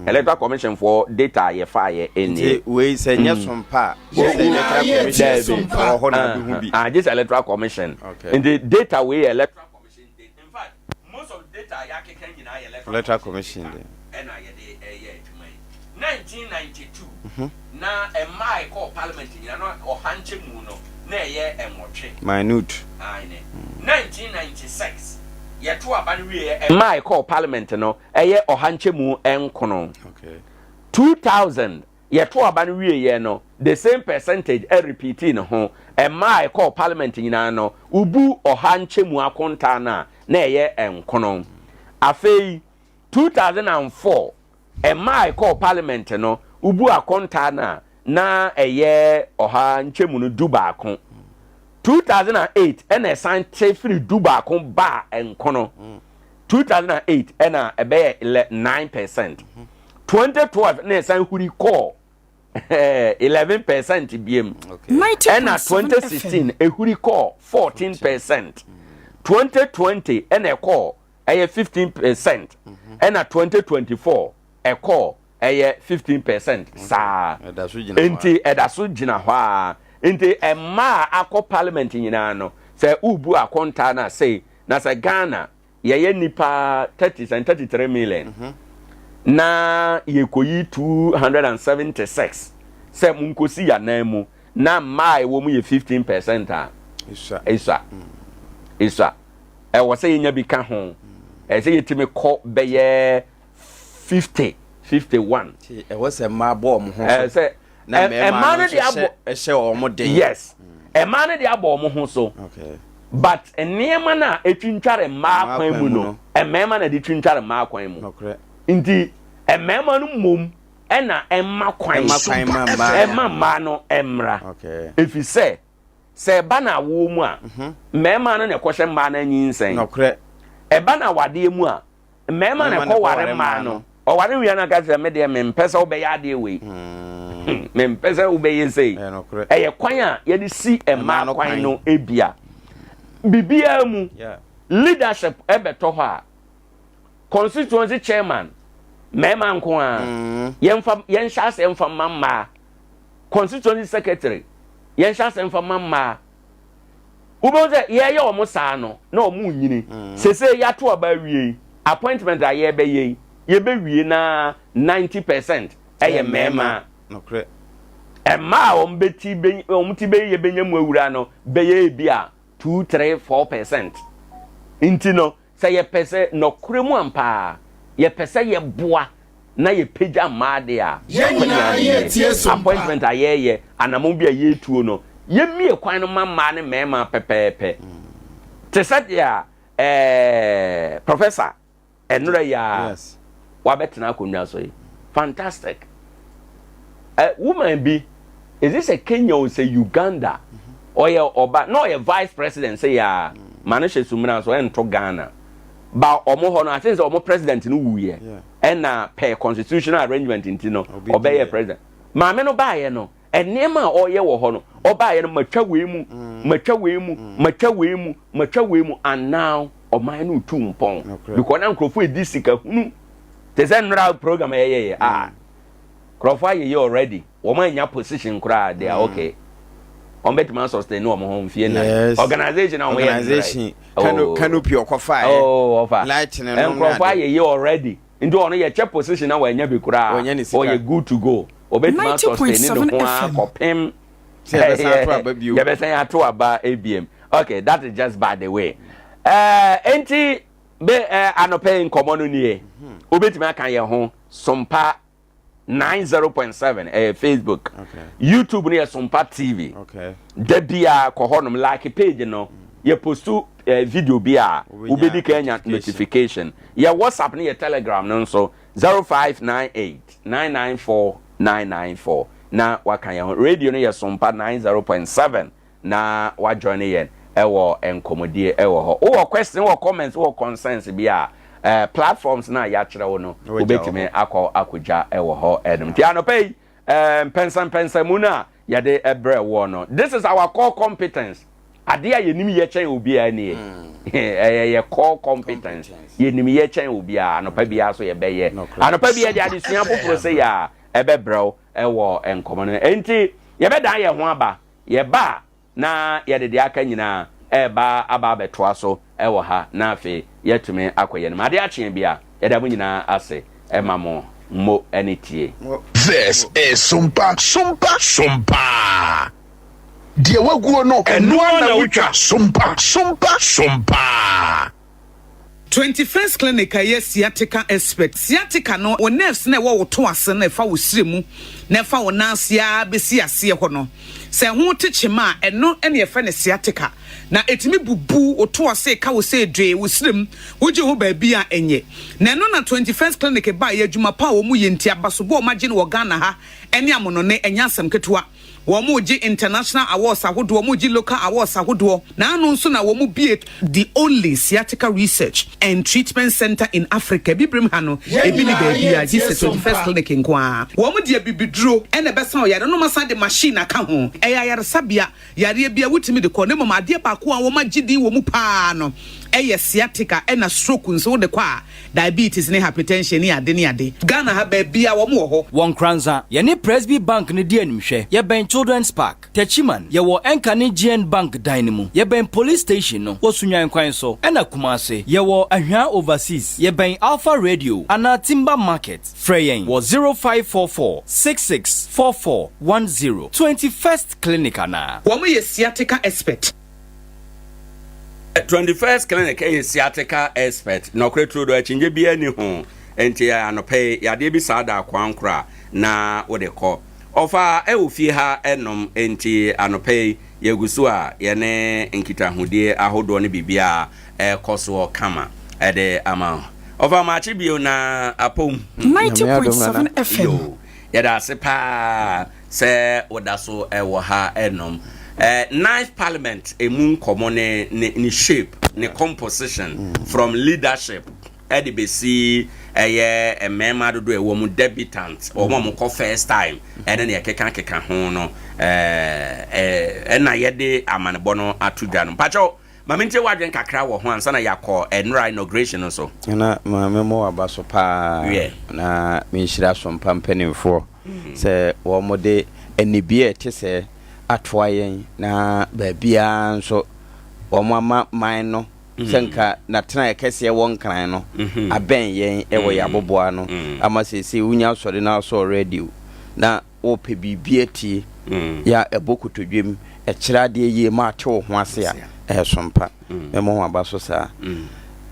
Electoral Commission for data a yɛfa yɛ ɛnie. Nti wei sɛ nyɛ Sompa a, gye sɛ Electoral Commission wɔ hɔ na abɛhu bi. Ah, gye sɛ Electoral Commission. Nti data wei yɛ Electoral Commission data. In fact, most of the data a yɛakeka nyinaa yɛ Electoral Commission data ɛna yɛde ɛyɛ adwuma yi. 1992 na mmaa a ɛkɔɔ parliament nyinaa no, 100 nkyɛmu no na ɛyɛ 8. Minute. Aane. 1996 yɛto aba no wieɛ, mmaa a ɛkɔɔ parliament no ɛyɛ 9%. 2000 yɛto aba no wieɛ no, the same percentage ɛrepeat ne ho. Mmaa a ɛkɔɔ parliament nyinaa no, wobu 100 nkyɛmu akontaa no a, na ɛyɛ 9. Afei 2004 mmaa a ɛkɔɔ parliament no, wobu akontaa no a, na ɛyɛ 100 nkyɛmu no 11. 2008 ɛna ɛsan te firi 11 baa 9. 2008 ɛna ɛbɛyɛ 9%. 2012 na ɛsan huri kɔɔ 11% biem. Ɛna 2016 ehuri kɔɔ 14%. 2020 ɛna ɛkɔɔ ɛyɛ 15%. Ɛna 2024 ɛkɔɔ ɛyɛ 15% saa. Nti ɛda so gyina hɔ a, nti mmaa akɔ parliament nyinaa no, sɛ ubu akontaa na sei na sɛ Ghana yɛyɛ nipa 30 and 33 million na yɛkɔyi 276 sɛ monkosi yanan mu na mmaa a ɛwɔ mu yɛ 15% a, esua esua. Ɛwɔ sɛ yɛnya bi ka ho, ɛsɛ sɛ yɛtumi kɔ bɛyɛ 50, 51. Ɛwɔ sɛ mmaa bɔ ɔmo ho so sɛ na mmarima no de abɔ ɛhyɛ ɔmo den. Yes, mmaa no de abɔ ɔmo ho so, but nneɛma no a etwintware mmaa kwan mu no, mmarima na de twintware mmaa kwan mu. Nti mmarima no mmom ɛna ɛma kwan ɛma mmaa no mmra, efi sɛ sɛ ɛba na awoɔ mu a, mmarima no na ɛkɔhyɛ mmaa no anyinsɛn. Ɛba na awadeɛ mu a, mmarima na ɛkɔ ware mmaa no. Ɔware wia no aka sɛ, me deɛ, mempɛ sɛ wobɛyɛ adeɛ wei, mempɛ sɛ wobɛyɛ sei. Ɛyɛ kwan a yɛde si mmaa kwan no. Ebia biribiara mu leadership ɛbɛtɔ hɔ a, constituency chairman mmarima nko a, yɛmfa yɛnhyɛ ase mfa mma mmaa. Constituency secretary, yɛnhyɛ ase mfa mma mmaa. Wobɛhu sɛ yɛyɛ wɔn saa no na wɔn nyini. Sese yɛato aba awie yi, appointment a yɛbɛyɛ yi, yɛbɛwie na 90% ɛyɛ mmarima. Mmaa a wɔn bɛti bɛ wɔn ti bɛyɛ bɛnya mu awura no bɛyɛ ebi a 2, 3, 4%. Nti no, sɛ yɛpɛ sɛ nɔkorɛ mu ampaa yɛpɛ sɛ yɛboa na yɛpagya mmaa de a, Yɛn nyinaa yɛtie Sompa. appointment a yɛyɛ, anamɔ bi a yɛtuo no, yɛmmie kwan no ma mmaa ne mmarima pɛpɛɛpɛ, te sɛ deɛ a professor ɛnora yi a wabɛtena akonnwa so yi. Fantastic woman bi, is it sɛ Kenya o, sɛ Uganda, ɔyɛ ɔba na ɔyɛ vice president sɛ yɛ ma no hyɛ sumina so ɛnto Ghana ba. Ɔmo hɔ no ate sɛ ɔmo president no wuyɛ, ɛna per constitutional arrangement nti no ɔbɛyɛ president. Maame no baayɛ no, nneɛma a ɔyɛ wɔ hɔ no, ɔbaayɛ no, matwa wei mu, matwa wei mu, matwa wei mu, matwa wei mu, and now ɔman no tu mpɔn because na nkurɔfoɔ edi sika hunu te sɛ nnora program a yɛyɛ yɛ a nkurɔfoɔ ayɛyɛ already, wɔn anya position koraa, they are okay. Wɔn bɛtumi asustain wɔn ho mfie nan. Organization a wɔn yɛ Organization. Kano, canopy ɔkɔfa ɛ. Oh, ɔfa. Light ne nom ne ade. Nkurɔfoɔ ayɛ yie already. Nti ɔno yɛkyɛ position na wanya bi koraa. Wanya ne sika. Ɔyɛ good to go. Ɔbɛtumi asustain ne ho ara kɔpem. Sɛ yɛbɛsan ato aba bio. Yɛbɛsan ato aba ebiem. Okay, that is just by the way. Ɛɛ eh, nti be ɛɛ eh, anɔpɛ yi nkɔmɔ no nie. Wobɛtumi aka yɛn ho sompa 90.7 ɛyɛ Facebook. Okay. YouTube no yɛ Sompa TV. Okay. Da bia kɔ hɔnom like page no. Yɛ postu eh, video bi a wobɛdi kan anya notification. Yɛ WhatsApp ne yɛ Telegram no nso 0598 994 994 na waka yɛn ho. Radio no yɛ Sompa 90.7 na wa join yɛn ɛwɔ nkɔmɔdie ɛwɔ hɔ. Wowɔ question, wowɔ comments, wowɔ concerns bi a eh, platforms no a yɛakyerɛ wo no wobɛtumi akɔ akɔgya ɛwɔ hɔ ɛnom. Nti anɔpa yi eh, mpɛnsɛmpɛnsɛmu no a yɛde ɛbrɛ woɔ no, this is our core competence. Adeɛ a yɛnim yɛ kyɛn obiara nie. Ɛyɛ yɛ core competence. Yɛnim yɛ kyɛn obiara. Anɔpa biara so yɛbɛyɛ. Anɔpa biara de adesua foforɔ sɛ yɛ a ɛbɛbrɛ wo ɛwɔ nkɔmɔ no. Enti yɛbɛdan yɛn ho aba. Yɛba a, na yɛde deɛ aka nyinaa reba aba abɛtoa so wɔ ha, na afei yɛatumi akɔ yɛn anim. Adeɛ akye bi a, yɛda mo nyinaa ase ma mo mo ne tie. This is Sompa Sompa Sompa. Deɛ waguo no, ɛno ara na wotwa. Sompa Sompa Sompa. 21st Clinic a ɛyɛ sciatica expert. Sciatica no, wo nerves no a ɛwɔ wo to ase no a ɛfa wo srɛ mu na ɛfa wo nan ase ara bɛsi aseɛ hɔ no, sɛ ɛho te kyema a, ɛno na yɛfrɛ no sciatica. Na ɛtumi bubu wo to ase, ɛka wo sɛ dwee, wo srɛ mu, wogye ho baabi a ɛnyɛ. Na ɛno na 21st Clinic baeɛ, adwuma pa a wɔyɛ nti, abasobɔ a wɔagye no wɔ Ghana ha ne amonɔne, ɛnyɛ asɛm ketewa. Wɔregye international awards ahodoɔ, wɔregye local awards ahodoɔ. N'ano nso na wɔbue the only sciatica research and treatment centre in Africa. Abibirem ha no, Yɛn ebi nni nyinaa baabiara gye yɛretie sɛ 21st Sompa. Clinic nko ara. Wɔde abibiduro na ɛbɛsa ɔyare no, na wɔasan de machine aka ho. Ɛyɛ ayaresabea, yareɛ biara wotumi de kɔ, na mmom adeɛ baako a wɔagye din wɔ mu pa ara no yɛ sciatica, ɛna stroke nso wode kɔ a, Diabetes ne hypertension ne ade ne ade. Ghana ha baabiaa wɔn wɔ hɔ. Wɔ Nkoranza, yɛne Presby Bank no di animhwɛ. Yɛbɛn Children's Park, Techiman, yɛwɔ Ɛnka ne GN Bank dan no mu. Yɛbɛn Police Station no wɔ Sunyani kwan so, ɛna Kumasi, yɛwɔ Ahwea Overseas, yɛbɛn Alpha Radio anaa Timber Market. Frɛ yɛn wɔ 0544 66 44 10, 21st Clinic anaa. Wɔn yɛ sciatica expert. 21st Clinic yɛ sciatica expert. Nɔkorɛ turodoo, akyinnye biara nni ho. Enti anɔpa yi, yadeɛ bi saa da akoa a, na wode kɔ. Ɔfa wɔ fie ha nom, enti anɔpa yi, yɛgu so a yɛne nkitahodie ahodoɔ ne biribiara rekɔ soɔ kama de ama wo. Ɔfa maakye bio na apom. 90.7 FM. Yoo, yɛda ase paa. Sɛ woda so wɔ ha nom. Ninth parliament emu nkɔmɔ ne ne ne shape ne composition from leadership ɛde besi ɛyɛ mmarima dodo ɛwɔ mu debutant wɔn a wɔkɔ first time ɛne nea ɛkeka keka ho no ɛɛ ɛna yɛde amanebɔ no ato dwa no mpakyɛw. Ma mentie w'adwene kakra wɔ ho ansa na yɛakɔ nnora inauguration no so. Nana ma me mmɔ w'aba so paa na menhyira Sompa mpanimfoɔ sɛ wɔde anibue a ɛte sɛɛ atoa yɛn na baabiara nso wɔama man no sɛ nka n'atenaeɛ kɛseɛ wɔ Nkran no abɛn yɛn wɔ yɛn aboboa ano ama seesei wonya asɔre na asɔɔ radio na worepɛ biribi atie yɛ a ɛbɔ kotodwem, ɛkyerɛ adeɛ yie ma ate wo ho ase a, ɛyɛ sompa. Mɛmmɔ ho aba so saa.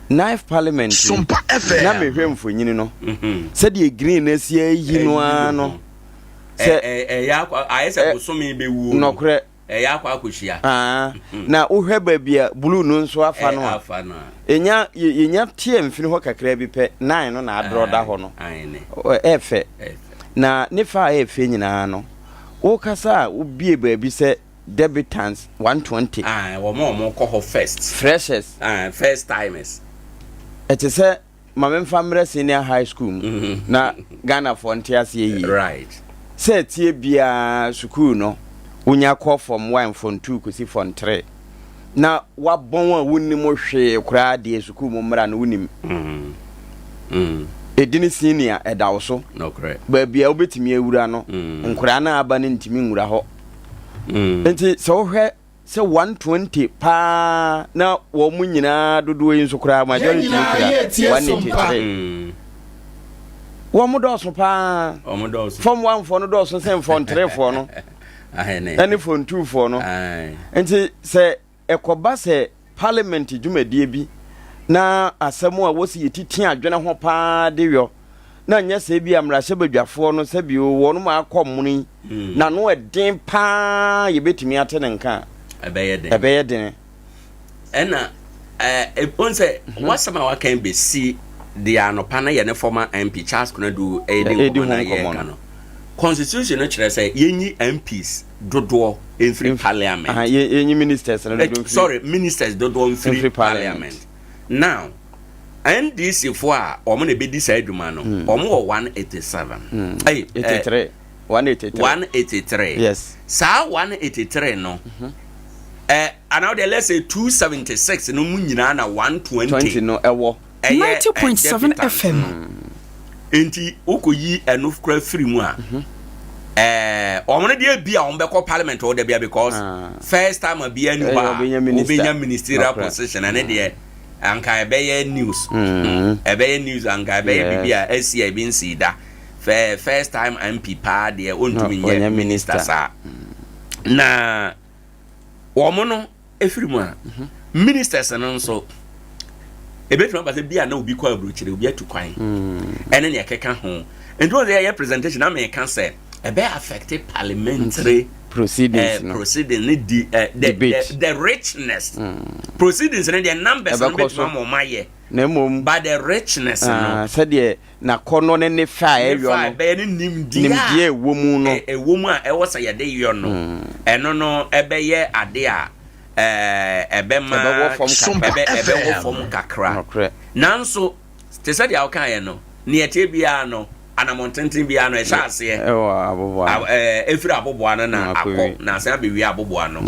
Ninth Parliament yi, na mehwɛ mfonyini no, sɛdeɛ green no asi ayi no ara no, sɛ ayɛ sɛ bosome bɛwuo no. Nɔkorɛ. Ɛyɛ akɔ akɔhyia. Aa, na wohwɛ baabi a blue no nso afa no a, ɛnya, yɛnya teɛ mfini hɔ kakra bi pɛ, nine no na adrɔ da hɔ no. Ɛfɛ. Na ne fa a ɛyɛ fɛ nyinaa no, wokasa a wobie baabi sɛ debutants 120. Wɔn a wɔkɔ hɔ first. Freshers. First timers. Ɛte sɛ ma memfa mmerɛ senior high school mu na Ghanafoɔ nte aseɛ yie. Right. Sɛ ɛteɛ biara sukuu no wonya kɔ form one, form two kɔsi form three na wabɔn a wonnim hwee koraa deɛ sukuu mu mmara no wonim. Ɛdini senior ɛda wo so. Nokorɛ. Baabi a wobɛtumi awura no nkwadaa no a aba no ntumi nwura hɔ. Nti sɛ wohwɛ sɛ 120 paa na wɔn mu nyinaa dodoɔ yi nso koraa majority no kura 183. Wɔn dɔɔso paa. Fam wanfoɔ no dɔɔso sɛ mfɔnterefoɔ no ɛne fɔntuufoɔ no. Nti sɛ ɛkɔba sɛ parliament dwumadie bi na asɛm a wɔsi yɛtiti adwene ho paa de yɔ na nyɛ sɛ bi a mmarahyɛbadwafoɔ no sɛ bio wɔn mu akɔ mmono yi hmm. na no ɛden paa yɛbɛtumi ate ne nka a ɛbɛyɛ den ɛna ɛbɔn sɛ mhm. wasɛm a wakan bɛsi deɛ anɔpa no yɛ ne former MP Charles Konadu ɛdi nkɔmmɔ na yɛka no constitution no kyerɛ sɛ yɛnyi MPs dodoɔ mfiri parliament. Yɛnyi ministers no dodoɔ mfiri. Sorry, ministers dodoɔ mfiri parliament. Now, NDC foɔ a wɔn na ebedi saa adwuma no, hmm. wɔn wɔ 187. Hmm. Hey, 83. 183. 183. Yes. Saa 183 no. Mm -hmm. Eh, anaa deɛ let's say 276 no mu nyinaa na 120. 20 no ɛwɔ. Ɛyɛ 90.7 FM. Nti wokɔyi ɛno kora firi mu a ɛɛ wɔn no deɛ bi a wɔn bɛkɔ parliament wɔ dɛbia because ah. first time a bia ni hɔ a wobɛnya ministerial position ɛne deɛ anka ɛbɛyɛ news mm. ɛbɛyɛ news anka ɛbɛyɛ biribi a asi a ebi nsi da fɛ first time MP paa deɛ ɔntumi nyɛ minister saa na wɔn no efiri mu a ministers no nso ebetumi aba sɛ bi a na obi kɔ aburokyire obi atu kwan mm. ɛne nea ɛkeka ho nti wɔn sɛ yɛyɛ presentation na meka sɛ ɛbɛ affect parliamentary proceedings uh, no proceedings ne di uh, the, the the richness mm. proceedings ne deɛ numbers no betumi ama ɔmo ayɛ na mmom but the richness no ah, sɛdeɛ n'akɔnnɔ ne ne fɛ a ɛyɔ no, bɛyɛ ne nimdeɛ nimdeɛ a ɛwɔ mu no, ɛwɔ mu a ɛwɔ sɛ yɛde yɔ no, mm. ɛno no ɛbɛyɛ ade a ɛbɛma ɛbɛwɔ fam kakra, ɛbɛwɔ fam kakra. Nanso te sɛ deɛ wokaeɛ no, nea ɛteɛ biara no, anammɔn biara no ɛhyɛ aseɛ ɛfiri aboboa no na akɔ na asan abɛwie aboboa no.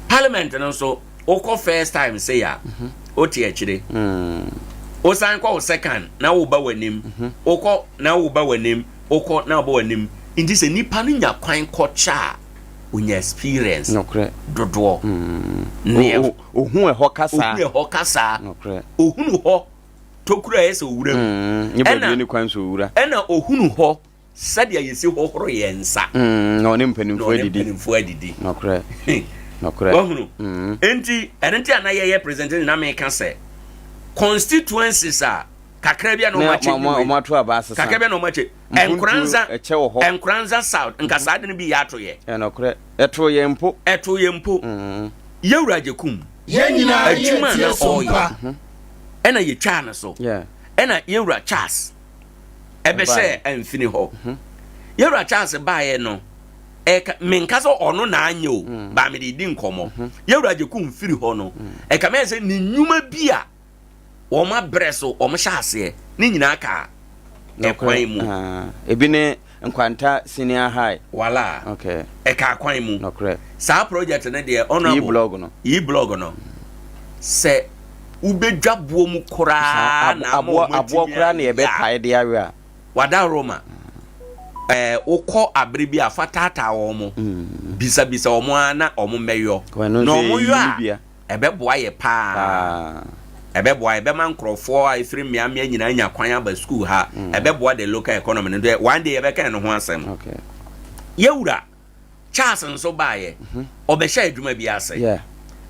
Parliament no nso wokɔ first time sei a mhm. wote akyire mm. wosan kɔ wo second na woba w'anim mhm. wokɔ na woba w'anim wokɔ na woba w'anim nti sɛ nipa no nya kwan kɔkyɛ a onya experience dodoɔ mm. ohun ɛhɔ kasa ohun ɛhɔ kasa ohunu hɔ tokuro a ɛyɛ sɛ owura mu mm, ɛna ohunu hɔ Sɛdeɛ yɛsi hohoro yɛn nsa. Na ɔne mpanimfoɔ adidi. Na ɔne mpanimfoɔ adidi. Nokorɛ. Nokorɛ. Wahunu? Enti, ɛno nti a na yɛyɛ presentation na meka sɛ, constituencies a kakra bi a na wɔn akyɛ bi wei. Wɔn ato aba asesa. Kakra bi a na wɔn akyɛ. Nkoranza. Ɛkyɛ wɔ hɔ. Nkoranza South, nka saa de no bi yɛ ato yɛ. Nokorɛ. Ɛto yɛn mpo. Ɛto yɛn mpo. Yɛwura Agyekum. Yɛn nyinaa Adwuma a na yɛtie so mpa. ɔreyɛ. Ɛna yɛtwaa no so. Ɛna yɛwura Charles. ɛbɛhyɛɛ amfini hɔ. Mhm. Yɛwura Charles baeɛ no, ɛka menka sɛ ɔno na anyɛ o, mm. baa mede di nkɔmmɔ. Mhm. Yɛwura Agyekum mfiri hɔ no, mm. ɛka mɛyɛ sɛ ne nnwuma bi a wɔn abrɛ so wɔn hyɛ aseɛ ne nyinaa kaa ɛkwan mu. Ah, ebi ne Nkwanta Senior High. Wala. Okay. Ɛka kwan mu. Nokorɛ. Saa project no deɛ honorable. Yi blog no. Yi blog no. Sɛ wobɛdwa boɔ mu koraa na ama aboɔ wɔn aboɔ atumi koraa na ayɛ a, yɛbɛpae de awe a. Wada Roma. Ɛɛ wokɔ abere bi a fa taataa wɔn. Bisabisa wɔn ara na wɔn mmɛyɔ. Ɛno Na nso wɔn yɛ yɔ a, bia. Ɛbɛboa yɛ paa. Paa. Ɛbɛboa, ɛbɛma nkorɔfoɔ a ɛfiri mmeammea nyinaa anya kwan aba sukuu ha. Ɛbɛboa the local economy no. Deɛ one day yɛbɛka ɛno ho asɛm. Okay. Yɛwura Charles nso baeɛ, ɔbɛhyɛ adwuma bi ase. Yeah.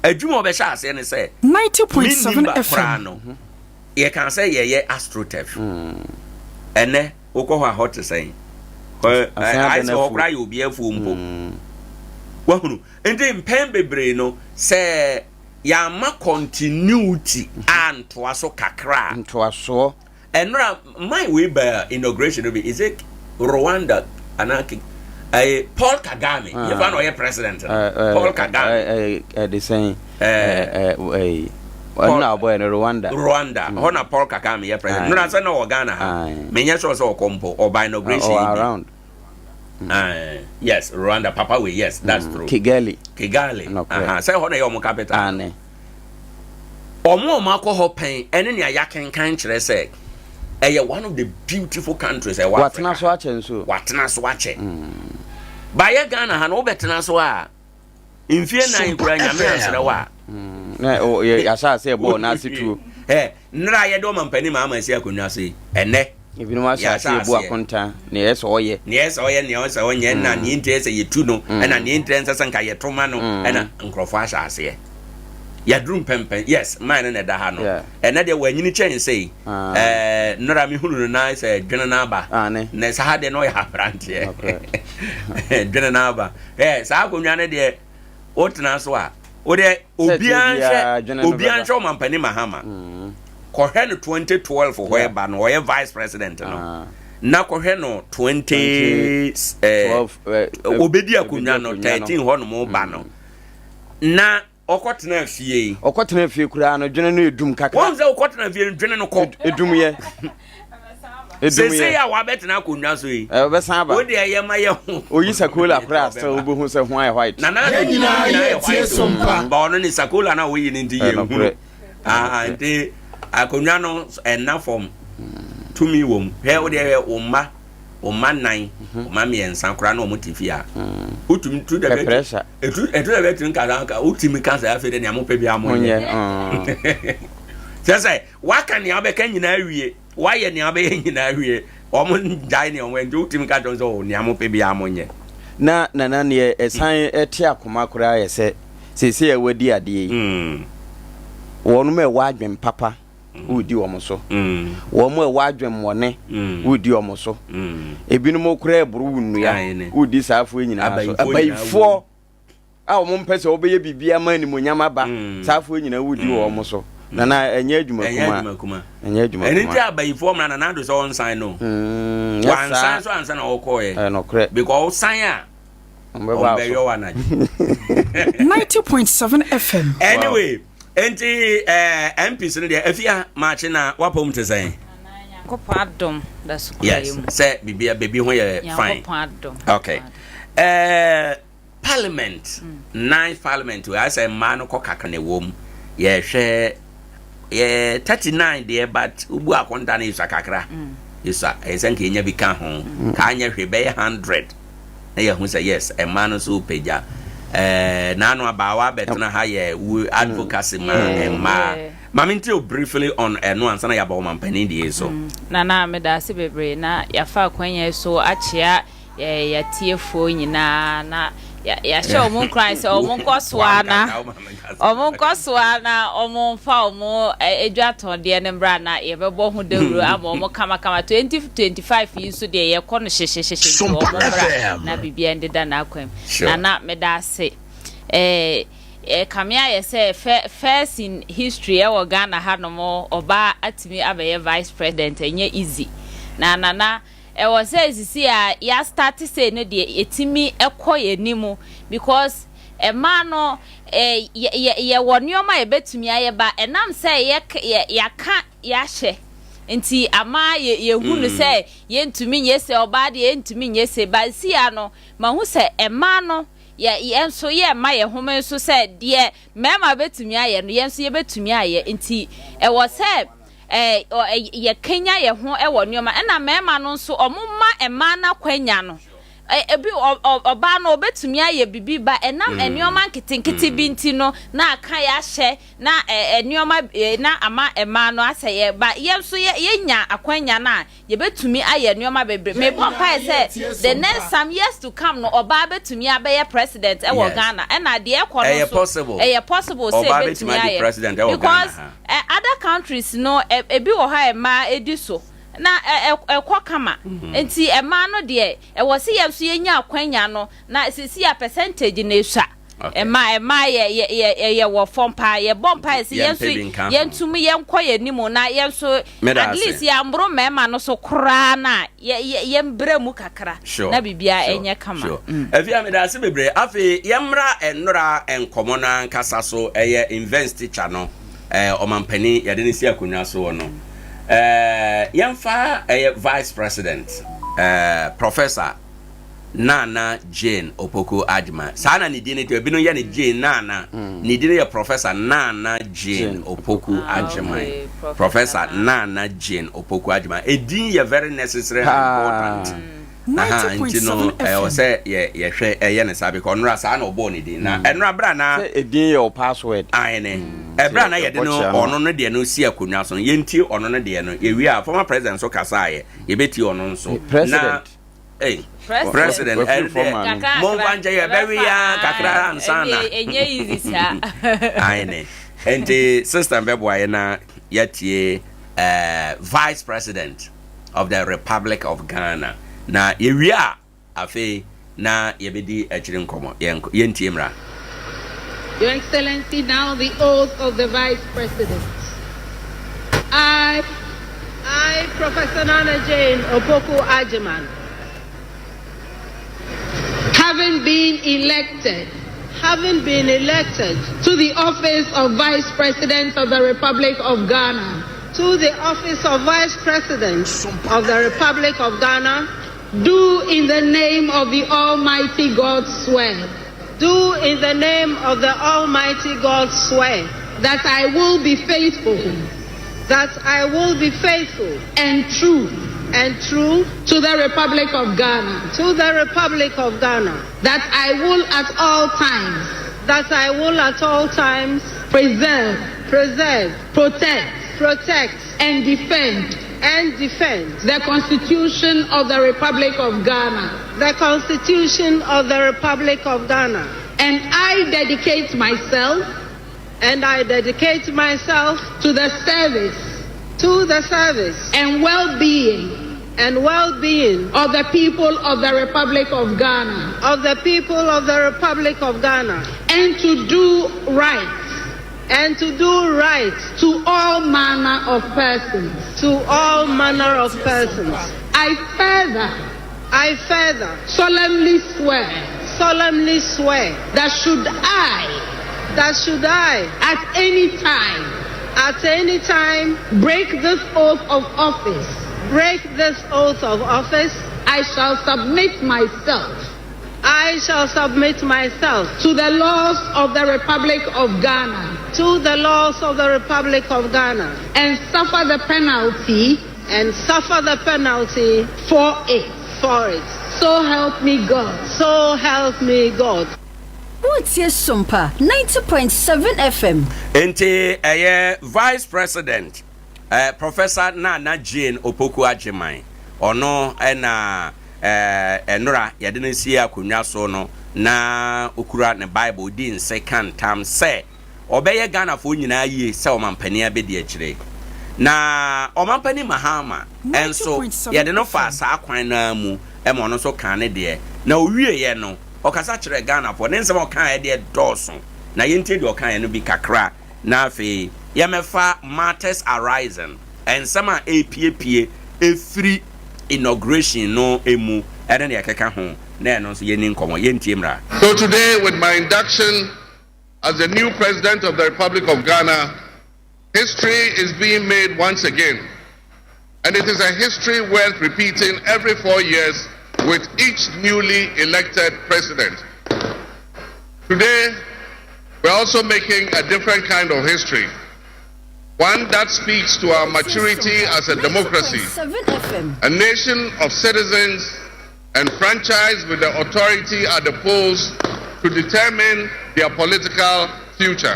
Adwuma a ɔbɛhyɛ aseɛ ne sɛ, me 90.7 nimba koraa FM. no, yɛkaa sɛ yɛyɛ astroturf. Ɛnɛ, wokɔ hɔ a hɔ te sɛn? Hɔ, Asan ayɛ abɛn sɛ hɔ afuo. koraa yɛ obi afuo mpo. Wahunu? Nti mpɛn bebree no, sɛ yɛamma continuity antoa so kakra a. Ntoasoɔ. Ɛnora man wei baa inauguration no bi, is it Rwanda anaa Ki ɛyɛ Paul Kagame, ah. yɛfa na ɔyɛ president no, Paul Kagame. Ɛde sɛn? Ɛno na ɔbɔyɛ no Rwanda. Rwanda, hɔ na Paul Kagame yɛ president. Nora sɛ na ɔwɔ Ghana ha, menyɛ sure sɛ ɔkɔ mpo, ɔba inauguration yi bi. Uh, yes, Rwanda, Papa way, yes, that's true. Kigali. Kigali. Nokorɛ. Uh-huh. Sɛ hɔ na ɛyɛ ɔmo capital. Aane. Ɔmo a ɔmo akɔ hɔ pɛn ɛne nea yɛakenkan kyerɛ sɛ ɛyɛ one of the beautiful countries ɛwɔ Africa. Watena so akyɛ nso. Watena so akyɛ. Mm. Bayɛ Ghana ha no wobɛtena so a. Mfie nan Sompa koraa Nyame FM. ansrɛ wo a. Na yɛ ahyɛ ase ɛbɔɔ n'ase tuo. Ɛ nnora a yɛde ɔmampanin Mahama asi akonnwa so yi, ɛnnɛ. Ebinom ahyɛ ase Yɛahyɛ ebu aseɛ. akonta nea ɛyɛ sɛ ɔyɛ. Nea ɛsɛ ɔyɛ, nea ɛsɛ ɔnyɛ, ɛna nea nti ɛsɛ yɛtu no, ɛna nea nti ɛnsɛ sɛ nka yɛto ma no, ɛna nkurɔfoɔ ahyɛ aseɛ. Yɛaduru mpɛmpɛn, yes, man no na ɛda ha no. Yeah. Ɛnɛ deɛ wanyini kyɛn sei. Ah. Ɛɛ, nnora mehunu no na sɛ dwene no aba. Ah, ne. Na saa deɛ na ɔyɛ aberanteɛ. Nokorɛ. Dwene no aba. Ɛ saa akonnwa no deɛ wotena so a, wodeɛ Sɛ obiara ɛteɛ biara, nhwɛ, dwene no obiara bɛba. nhwɛ ɔmampanin Mahama. Kɔhwɛ no 2012 hɔ ɛba no, ɔyɛ vice president no. Ah. Na kɔhwɛ no 20 eh, 12, eh, eh, obedi akonnwa no akonnwa no. 13 hɔ nom ba no. Na ɔkɔtena fie yi. Ɔkɔtena fie koraa no, dwene no edum kakra. Wɔn sɛ ɔkɔtena fie no dwene no kɔ. Edum yɛ. Edum Sese yɛ. a wabɛtena akonnwa so yi. Ɔbɛsan aba. Wo deɛ yɛ ma yɛ ho. Oyi sakola koraa still wobɛhu sɛ ho ayɛ white. Nana Yɛn nyinaa yɛ tie sompa. Ba ɔno ne sakola na woyi ne nti yɛ Ɛnokorɛ. hunu. Ah, nti akonnwa no ɛna fam. Tumi wɔ mu. Hwɛ wo deɛ hwɛ wo mma. Wo mma nan, wo mma mmiɛnsa koraa na wɔn te fie a. Wotumi tu dɛ Pɛ pressure. Etu etu dɛ bɛtumi kasa nka wotumi kasa afei de nea mopɛ biara monyɛ. Monyɛ. Kyerɛ sɛ waka nea wobɛka nyinaa awie, wayɛ nea wobɛyɛ nyinaa awie, wɔn ngyae nea wɔn nti wotumi ka kyerɛ wɔn sɛ o nea mopɛ biara monyɛ. Na nana neɛ ɛsan ɛte akoma koraa yɛ sɛ seesei a wadi adeɛ yi wɔnom a ɛwɔ adwen papa woredi wɔn so, wɔn a ɛwɔ adwemmɔne woredi wɔn so, ebinom koraa ɛboro wo nnua woredi saa afoɔ nyinaa so, abayifoɔ a wɔn mpɛ sɛ wɔbɛyɛ biribi ama animonyam aba, saa afoɔ nyinaa woredi wɔn so. Nana ɛnyɛ adwuma kuma, ɛnyɛ adwuma kuma. Ɛno nti abayifoɔ mmra Nana Addo sɛ ɔnsan no. Wansan so ansa na ɔkɔɔɛ. Ɛnokorɛ. Because ɔsan a ɔmbɛyɔ wo anadwo. 90.7 FM. Anyway, Enti eh, MPs no deɛ afia maakye na wapɔm te sɛn? Nyankopɔn adom da so kura Yes, yɛ mu. sɛ bibia baby ho yɛ fine. Nyankopɔn adom. Okay. Eh, parliament, ninth parliament, wei ayɛ sɛ mmaa no kɔ kakra na ɛwɔ mu. Yɛhwɛ yɛ 39 deɛ but wobu akonta no yɛsua kakra. Yɛsua, ɛyɛ sɛ nka yɛnya bi ka ho. Ka anyɛ hwee bɛyɛ 100. na yɛahu sɛ yes mmaa no nso repagya ɛɛ n'ano abaawa abɛtena ha yɛ wo advocacy ma mmaa maame nti o briefly on ɛno ansa na yɛaba ɔmampanin deɛ so. Nana meda ase bebree na yɛafa akwanya yi so akyea yɛatiefoɔ nyinaa na yɛahyɛ wɔn nkuran sɛ wɔn nkɔ so ara na wɔn nkɔ so ara na wɔn mfa wɔn adwatɔndeɛ no mmra na yɛbɛbɔ ho dawuro ama wɔn kamakama. 2025 yi nso deɛ yɛkɔ no hyehyehyehye nti Sompa wɔn mmra FM. na biribiara ndeda n'akwan mu. Sure. Nana meda ase. Eh, ɛkame ayɛ sɛ fɛ, first in history ɛwɔ Ghana hanom ɔbaa atumi abɛyɛ vice president ɛnyɛ easy. Na Nana Ɛwɔ sɛ sisi a ya start sei no deɛ yɛtumi kɔ yɛn anim because mmaa no yɛ yɛ yɛwɔ nneɛma a yɛbɛtumi ayɛ ba ɛnam sɛ yɛ yɛ yɛaka yɛahyɛ nti ama yɛ yɛhu no sɛ yɛntumi nyɛ sei ɔbaa deɛ yɛntumi nyɛ sei ba si ya no mahu sɛ mmaa no yɛ yɛn nso yɛmma yɛn home nso sɛ deɛ mmarima bɛtumi ayɛ no yɛn nso yɛbɛtumi ayɛ nti ɛwɔ sɛ yɛkanyan yɛn ho wɔ nneɛma ɛna mmarima no nso wɔn mma mmaa no akwanya no ebi ɔbaa no ɔbɛtumi ayɛ bibi ba ɛnam mm. nneɛma nketenkete bi nti no na aka yɛ ahyɛ na nneɛma na ama mmaa no asɛ yɛ ba yɛn nso yɛ yɛnya akwanya no a Yɛbɛtumi ayɛ nnoɔma bebree. Mebɔ mpaeɛ sɛ the next some years to come no ɔbaa bɛtumi abɛyɛ president ɛwɔ Ghana. Ɛna deɛ ɛkɔ no nso ɛyɛ possible sɛ ɛbɛtumi ayɛ because other countries no ebi wɔ hɔ a mmaa ɛdi so na ɛkɔ kama. Nti mmaa no deɛ ɛwɔ sɛ yɛn nso yɛnya akwanya no na seesei a percentage no ɛsua. Ɛma ɛma yɛ yɛ yɛ yɛ wɔ fam paa. Yɛbɔ mpaeɛ sɛ yɛn nso yɛntumi yɛnkɔ yɛn anim na yɛn nso at least yɛamboro mmarima no so koraa no a yɛ yɛ yɛmbrɛ mu kakra na biribiara ɛnyɛ kama. Afia meda ase bebree. Afei yɛmmra nnora nkɔmmɔ no ankasa so ɛyɛ investiture no ɔmampanin yɛde no si akonnwa soɔ no. Yɛmfa ɛyɛ vice president Professor Nana Jane Opoku Agyemang. Saa na ne din no te. Ebinom yɛ no Jane Nana. Ne din no yɛ Professor Nana Jane Opoku Agyemang. Professor Nana Jane Opoku Agyemang. Edin yɛ very necessary and important. Aha, nti no 90.7 ɛwɔ FM. sɛ yɛ yɛhwɛ ɛyɛ ne saa because ɔnora saa na ɔbɔɔ ne din na ɛnora bra na Sɛ edin yɛ wo password. Aane. Ɛberɛ a na yɛde no Yɛbɔ kyea no. ɔno no deɛ no si akonnwa so no, yɛntie ɔno no deɛ no. Yɛwie a, former president nso kasaeɛ, yɛbɛtie ɔno nso. President. Na, ei, President. president, Wafiri ɛno fam deɛ, a no. Kakra momfa nkyɛ yɛbɛwe ya kakra ansa na. Ɛnyɛ easy saa. Aane. Nti system bɛboa yɛ na yɛatie eh, vice president of the Republic of Ghana. Na yɛwie a, afei na yɛbɛdi akyiri nkɔmmɔ. Yɛnkɔ, yɛntie mmra. Your Excellency, now the oath of the Vice President. I, I, Professor Nana Jane Opoku Agyemang, having been elected having been elected to the office of Vice President of the Republic of Ghana, to the office of Vice President of the Republic of Ghana, do in the name of the Almighty God swear do in the name of the Almighty God swear that I will be faithful that I will be faithful and true and true to the Republic of Ghana, to the Republic of Ghana, that I will at all times that I will at all times preserve, preserve, protect, protect, and defend and defend the Constitution of the Republic of Ghana. the Constitution of the Republic of Ghana. And I dedicate myself And I dedicate myself to the service to the service and well being and well being of the people of the Republic of Ghana, of the people of the Republic of Ghana, and to do right and to do right to all manner of persons. to all manner of persons. I further I further solemnly swear solemnly swear that should I that should I at any time at any time break this oath of office, break this oath of office, I shall submit myself I shall submit myself to the laws of the Republic of Ghana to the laws of the Republic of Ghana and suffer the penalty and suffer the penalty for it. for it. So help me God. So help me God. Wotie Sompa 90.7 FM. Nti ɛyɛ Vice President eh, Professor Nana Jane Opoku Agyemang, ɔno na eh, ɛnora yɛde no si akonnwa so no na okura ne Bible di nse ka ntam sɛ ɔbɛyɛ Ghanafoɔ nyinaa yie sɛ ɔmampanin abɛdi akyire. Na ɔmampanin Mahama nso 90.7 yɛde no faa FM. saa kwan no ara mu ma ɔno nso kaa ne deɛ. Na ɔwieeɛ no, ɔkasa kyerɛɛ Ghanafoɔ. Ne nsɛm a ɔkaeɛ deɛ dɔɔso. Na yɛntie deɛ ɔkaeɛ no bi kakra na afei yɛmmɛfa matters arising, nsɛm a ɛrepiepie ɛfiri inauguration no mu ne deɛ ɛkeka ho, na ɛno nso yɛnni nkɔmmɔ. Yɛntie mmra. So today, with my induction as the new president of the Republic of Ghana, history is being made once again. And it is a history worth repeating every 4 years with each newly elected president. Today, we're also making a different kind of history. One that speaks to our maturity as a democracy, 7 FM. a nation of citizens enfranchised with the authority at the polls to determine their political future.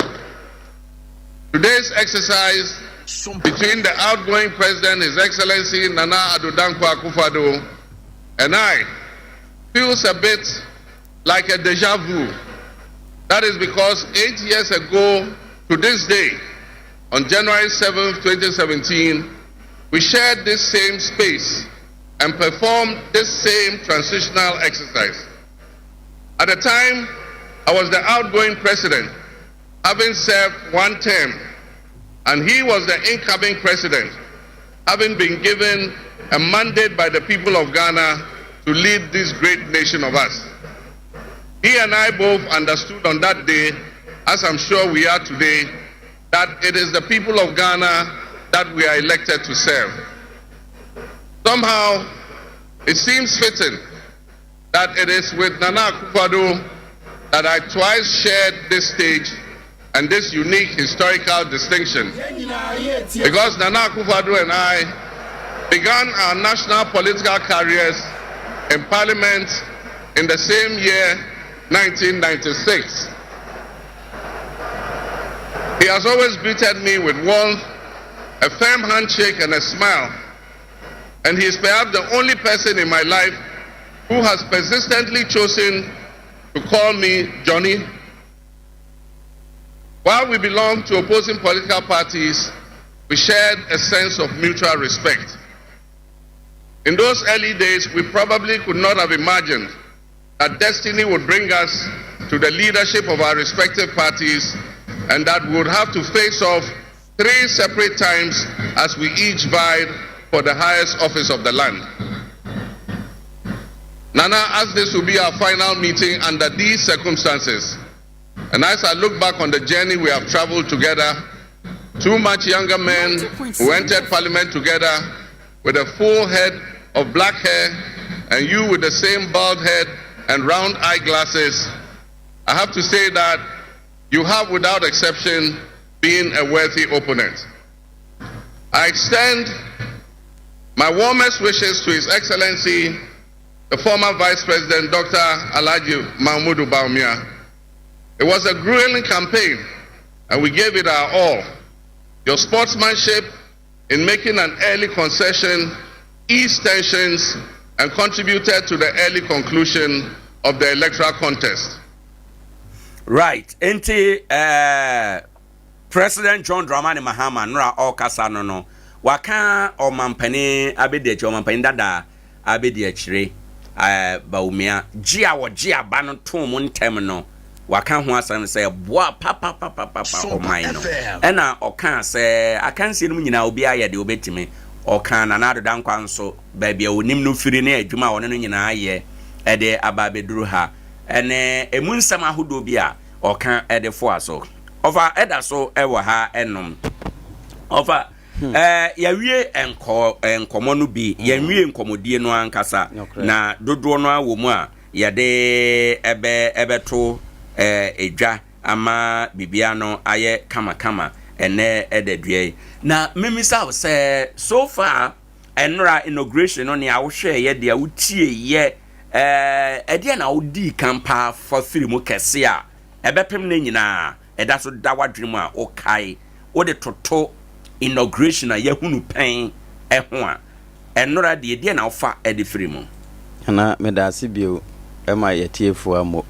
Today's exercise between the outgoing president, His Excellency Nana Addo Dankwa Akufo-Addo, and I feels a bit like a deja vu. That is because 8 years ago to this day, on January 7th, 2017, we shared this same space and performed this same transitional exercise. At the time, I was the outgoing president, having served one term, and he was the incoming president, having been given a mandate by the people of Ghana to lead this great nation of us. He and I both understood on that day, as I'm sure we are today, that it is the people of Ghana that we are elected to serve. Somehow, it seems fitting that it is with Nana Akufo-Addo that I twice shared this stage and this unique historical distinction. Because Nana Akufo-Addo and I began our national political careers in Parliament in the same year, 1996. He has always greeted me with warmth, a firm handshake, and a smile. And he is perhaps the only person in my life who has persistently chosen to call me Johnny. While we belong to opposing political parties, we shared a sense of mutual respect. In those early days, we probably could not have imagined that destiny would bring us to the leadership of our respective parties and that we would have to face off three separate times as we each vied for the highest office of the land. Nana, as this will be our final meeting under these circumstances, and as I look back on the journey we have traveled together, two much younger men who entered parliament together with a full head of black hair and you with the same bald head and round eyeglasses, I have to say that you have, without exception, been a worthy opponent. I extend my warmest wishes to His Excellency, the former Vice President, Dr. Alhaji Mahamudu Bawumia. It was a grueling campaign, and we gave it our all. Your sportsmanship in making an early concession eased tensions and contributed to the early conclusion of the electoral contest. Right. Nti President John Dramani Mahama nora ɔrekasa no, waka ɔmampanin abɛdi akyire, ɔmampanin dada abɛdi akyire Bawumia gye a wɔgye aba no too mu ntɛm no, waka ho asɛm sɛ boa papapapapa ɔman no. Ɛna ɔka sɛ akansie no mu nyinaa obiara yɛ deɛ obɛtumi. Ɔka Nana Addo Dankwa nso baabi a onim no firi ne adwuma a ɔne no nyinaa yɛ ɛde aba abɛduru ha, ɛne emu nsɛm ahodoɔ bi a ɔka ɛde foa so. Ɔfa ɛda so ɛwɔ ha ɛnom ɔfa yɛwie nkɔmɔ no bi, yɛnwie nkɔmɔdie no ankasa na dodoɔ no awɔ mu a yɛde ɛbɛto edwa ama biribiara no ayɛ kamakama. Ɛnɛ ɛda dua yi na mmemmisa wo sɛ, so far ɛnora inauguration no, nea wohwɛ yɛ deɛ wotie yɛ ɛdeɛ na wodii kan paa fa firi mu kɛse a ɛbɛpem no nyinaa ɛda so da w'adwene mu a wokae, wode toto inauguration a yɛhunu pɛn ɛho a, ɛnora deɛ, deɛ na wofa ɛde firi mu? Ana meda ase bio ɛma yɛtiefoɔ ammo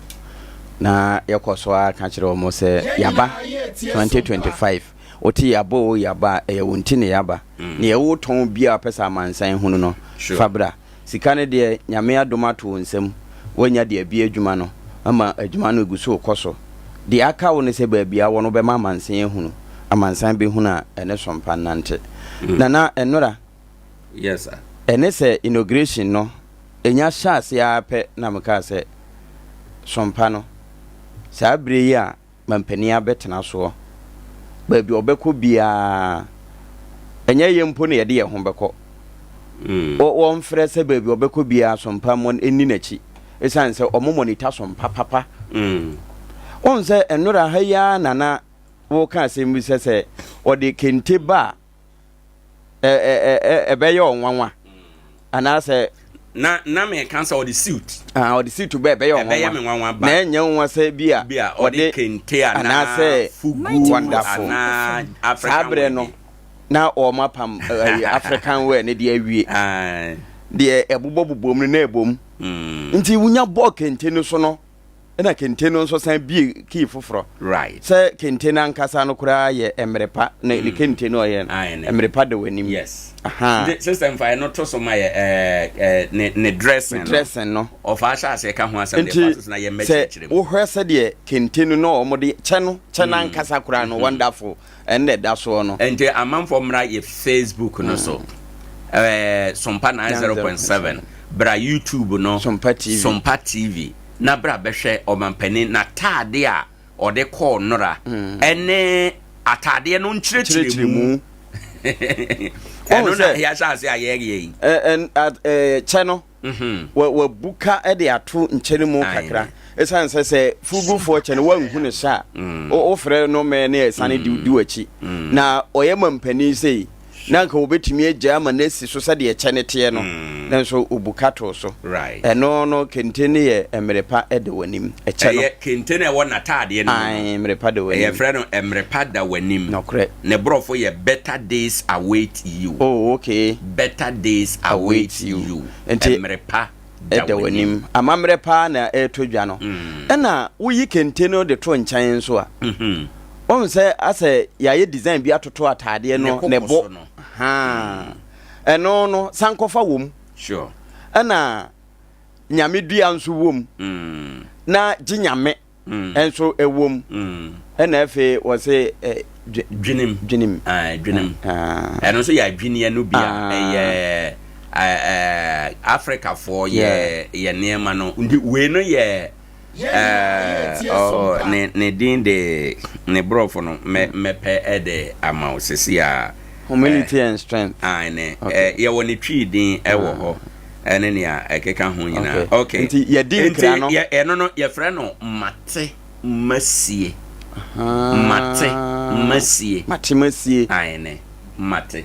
na yɛkɔ so a ka kyerɛ wɔ sɛ yaba 2025, wote yaba o, yaba a ɛyɛ wo nti ne yaba ne yɛwo tɔn bi a wopɛ sɛ amansan hunu no. Fa bra. Sika no deɛ, Nyame adom ato wo nsam, woanya de abi adwuma no ama adwuma no egu so kɔ so. Deɛ aka wo ne sɛ baabi a wɔ no wobɛma amansan ahunu, amansan bɛhunu a ɛne sompa nnante. Nana, ɛnora Yes sir. Ɛne sɛ inauguration no ɛnya hyɛ ase ara pɛ na mekaa sɛ sompa no saa berɛ yi a mampanin abɛtena soɔ, baabi a ɔbɛkɔ biara, ɛnyɛ yɛ mpo na yɛde yɛn ho bɛkɔ. Wɔmfrɛ sɛ baabi a ɔbɛkɔ biara sompa mmɔ ɛnni n'akyi, ɛsiane sɛ ɔmo monitor sompa papa. Wɔn sɛ ɛnora ha yi ara, Nana, wɔka asɛm bi sɛ ɔde kente ba a ɛbɛyɛ ɔnwanwa anaasɛ Na meka sɛ ɔde suit. Ah, ɔde suit bɛ ɛbɛyɛ ɛbɛyɛ me ɔnwanwa nwanwa ba na ɛnyɛ nwanwa sɛ bi a bi a ɔde kente anaa anaasɛ fugu wonderful anaa African saa berɛ wear no bi. Na wɔn apam African wear ne deɛ awie deɛ ɛbobɔbobɔ mu no na ɛbom nti wonya bɔɔ kente no so no, ɛna kente no nso san bie kii foforɔ sɛ kente no ankasa no koraa yɛ mmerɛ pa na ne kente no ɔyɛ Aye, no mmerɛ pa da w'anim. Aha. Nti system fa ɛno to so ma yɛ ɛɛ ɛɛ ne dressing ne no. Dressing no. Ɔfa ahyɛ aseɛ ka ho asɛm deɛ nti fa so so na yɛ sɛ mmɛkyerɛkyerɛ mu. Wohwɛ sɛdeɛ kente no na wɔde kyɛ no kyɛ no ankasa koraa no, wonderful, ɛnna ɛda soɔ no. Nti amanfoɔ mmra yɛ Facebook no so, Sompa 90.7, bra YouTube no, Sompa TV. Sompa TV, na bra bɛhwɛ ɔmampanin n'ataade a ɔde kɔɔ nora ɛne ataadeɛ no nkyerɛkyerɛ mu. Ɛno na sɛ- yɛahyɛ ase a yɛyɛ yi. Kyɛ no wabuka de ato nkyɛn mu kakra, ɛsiane sɛ fugufoɔ kyɛ no woanhu no hyɛ a wofrɛ no mɛ ne ɛsane di w'akyi na ɔyɛ mampanin sei. Na anka wɔbɛtumi agyae ama no asi so sɛdeɛ ɛkyɛ no teɛ no, nanso ɔbuka too so. Ɛno no, kente no yɛ mmere pa da w'anim. Ɛkyɛ no. Ɛyɛ kente no a ɛwɔ n'ataadeɛ no mu no. Ae, mmere pa da w'anim. Yɛfrɛ no mmere pa da w'anim. Nokorɛ. Ne borɔfo yɛ better days await you. Oh, okay. Better days await you. Nti, Mmere pa da da w'anim. w'anim. Amammerɛ paa na ɛretɔ dwa no. Ɛna woyi kente no de to nkyɛn nso a, wohu sɛ asɛ yɛayɛ design bi atoto ataadeɛ no Ne ne koko bo. so no. Haa. Ɛno no, sankɔfa wom. Sure. Ɛna nyame dua nso wom. Na gye nyame. nso ɛwom ɛna afei wɔse dwenem dwenem dwenem ɛno nso yɛ adweneɛ no bi a ɛyɛ Afrikafoɔ yɛ yɛ nneɛma no nti wei no yɛ ne ne din de ne borɔfo no mɛpɛ ɛde ama wo sisi a humility and strength ne yɛwɔ ne twi din ɛwɔ hɔ ɛne nea ɛkeka ho nyinaa. Okay. Nti yɛdi nkra no. Nti ɛno no yɛfrɛ no mate masie. Mate masie. Mate masie. Aene mate.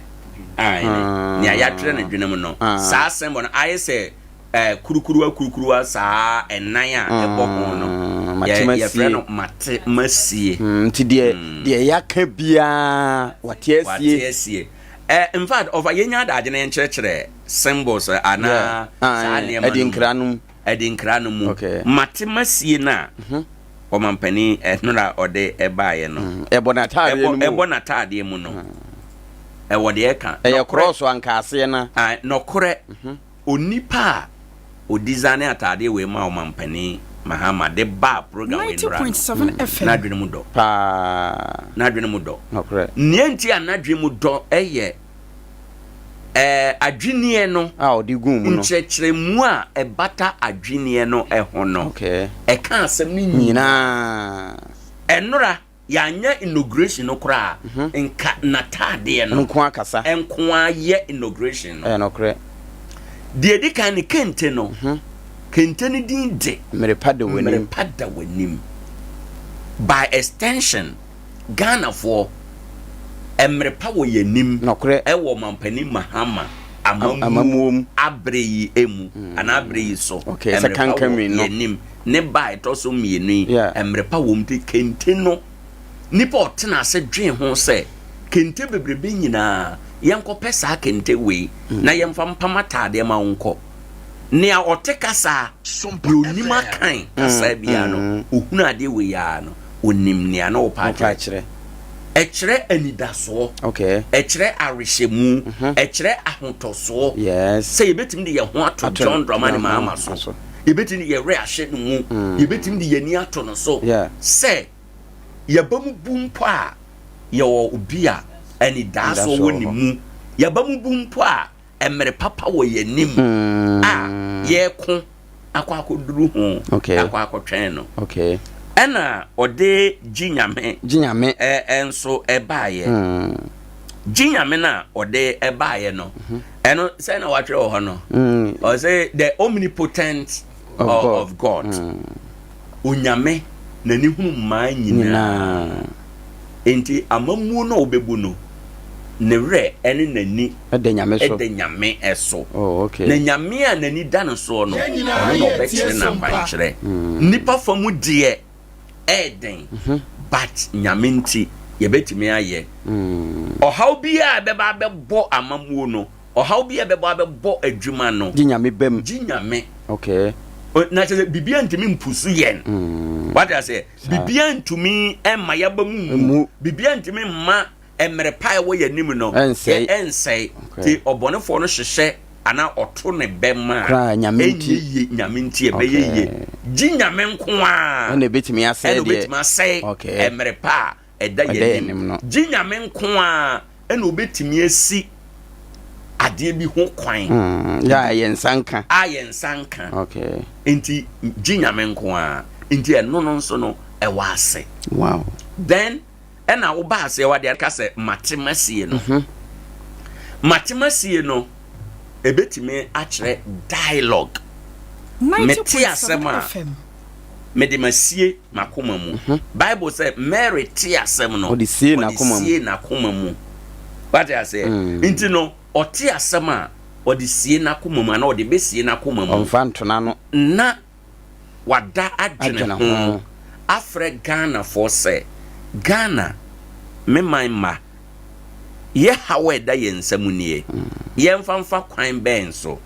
Aene nea yɛatwerɛ no dwene mu no. Saa symbol no ayɛ sɛ eh, kurukuruwa kurukuruwa saa ɛnan a ɛbɔ ho no. Mate masie. Yɛfrɛ no mate masie. Nti deɛ deɛ yɛaka biara wate asie. Wate asie. Eh, in fact, ɔfa yɛnya adagye na yɛnkyerɛkyerɛ symbols anaa saa nneɛma no mu. Adinkra no mu. Mate masie no a mhm. ɔmampanin ɛnora ɔde ɛbaeɛ no. Mm, ɛbɔ n'ataadeɛ no mu. Ɛbɔ n'ataadeɛ mu no. Mm. Ɛwɔ deɛ ɛka. Ɛyɛ korɔɔso ankaaseɛ na. Nɔkorɛ mhm. onipa a ɔdesigne ataadeɛ wei ma ɔmampanin Mahama de baa program wei nora no. N'adwene mu dɔ. Paa. N'adwene mu dɔ. Nea nti a n'adwene mu dɔ ɛyɛ Ɛɛ, adwinneɛ no. A ɔde guu mu no. Nkyerɛkyerɛmu a ɛbata adwinneɛ no ho no. Okay. Ɛka asɛm no nyinaa. Ɛnora, yɛanyɛ inauguration no koraa a, mhm. nka n'ataadeɛ no. Nko akasa. Nko ayɛ inauguration no. Ɛyɛ nokorɛ. Deɛ ɛdi kan ne kente no. Mhm. Kente no din de. Mmerepa da w'anim. Mmerepa da w'anim. By extension. Ghanafoɔ, mmere pa wɔ yɛn anim Nɔkorɛ. wɔ Ɔmampanin Mahama Amammuo amammuo mu. aberɛ yi mu anaa aberɛ yi so. Okay, Mmere pa second wɔ coming no. yɛn anim. Ne ba a ɛtɔ so mmienu yi, Yeah. mmere pa wɔ mu nti kente no, nipa a ɔtena ase dwen ho sɛ kente bebrebe nyinaa yɛnkɔpɛ saa kente wei na yɛmfa mpam ataadeɛ ma wo nkɔ. Nea ɔte kasa, deɛ ɔnim akan kasa biara no, ɔhunu adeɛ wei ara no, Onim nea na ɔpɛ akyerɛ. Ɛkyerɛ anidasoɔ. Ɛkyerɛ awerehyɛmu. Mhm. Ɛkyerɛ ahotɔsoɔ. Sɛ yɛbɛtumi de yɛn ho ato John Dramani Mahama so. Yɛbɛtumi de yɛn werɛ ahyɛ no mu. Mm. Yɛbɛtumi de yɛn ani ato no so. Sɛ yɛba mu bu mpo a yɛwɔ obi a anidasoɔ wɔ ne mu. Yɛba mu bu mpo a mmere papa wɔ yɛn anim a yɛreko akɔ akɔduru ho akɔ akɔtwɛn no. Ɛna ɔde gye nyame gye nyame nso ɛbaeɛ. Hmm. Gye nyame no a ɔde ɛbaeɛ no mhm. ɛno sɛ na watwerɛ wɔ hɔ no hmm. ɔsɛ the omnipotent of God, of God. Mm. Onyame n'ani hunu mmaa nyinaa. Enti amammuo no a ɔbɛbu no, ne werɛ ne n'ani da Nyame so. Da Nyame so. Oh, okay. Na Nyame a n'ani da no soɔ no, ɔno na ɔbɛkyerɛ no akwankyerɛ. Mm. Nnipa fa mu deɛ ɛyɛ den, mm -hmm. but Nyame nti yɛbɛtumi ayɛ. Mm. Ɔhaw biara a ɛbɛba abɛbɔ amammuo no, ɔhaw bi a ɛbɛbɔ abɛbɔ adwuma no. Gye Nyame bam. Gye Nyame. Okay. Na kyerɛ sɛ biribiara ntumi mpusu yɛn. Mm. Wate aseɛ? Biribiara ntumi mma yɛaba mu ngu. Biribiara ntumi mma mmerɛ pa a ɛwɔ yɛn anim no ɛnsɛe. Ɛnsɛe. Nti ɔbɔnefoɔ no hyehyɛ anaa ɔto ne bɛma a ɛnyɛ yie, Nyame nti ɛbɛyɛ yie. Gye Nyame nko ara ɛna ɛbɛtumi asɛe deɛ. Ɛna ɔbɛtumi asɛe mmerɛ pa a ɛda yɛn anim no. Gye Nyame nko ara ɛna ɔbɛtumi asi adeɛ bi ho kwan. Mm, yɛ a yɛn nsa nka. A yɛn nsa nka. Okay. Nti gye Nyame nko ara. Nti ɛno no nso no ɛwɔ ase. Wow. Then ɛna woba aseɛ wade aka sɛ mate masie no. Mm -hmm. Mate masie no ɛbɛtumi akyerɛ dialogue. Mete asɛm a mede masie m'akoma mu. Bible sɛ Mary tee asɛm no, ɔde siee n'akoma mu. Ɔde siee n'akoma mu. Wate aseɛ? Nti no, ɔte asɛm a, ɔde sie n'akoma mu anaa ɔde bɛsie n'akoma mu. Ɔmfa nto n'ano. Na wada adwene ho afrɛ Ghanafoɔ sɛ, Ghana, me man mma, yɛ haw a ɛda yɛn nsa mu nie, yɛmfa mfa kwan bɛn so?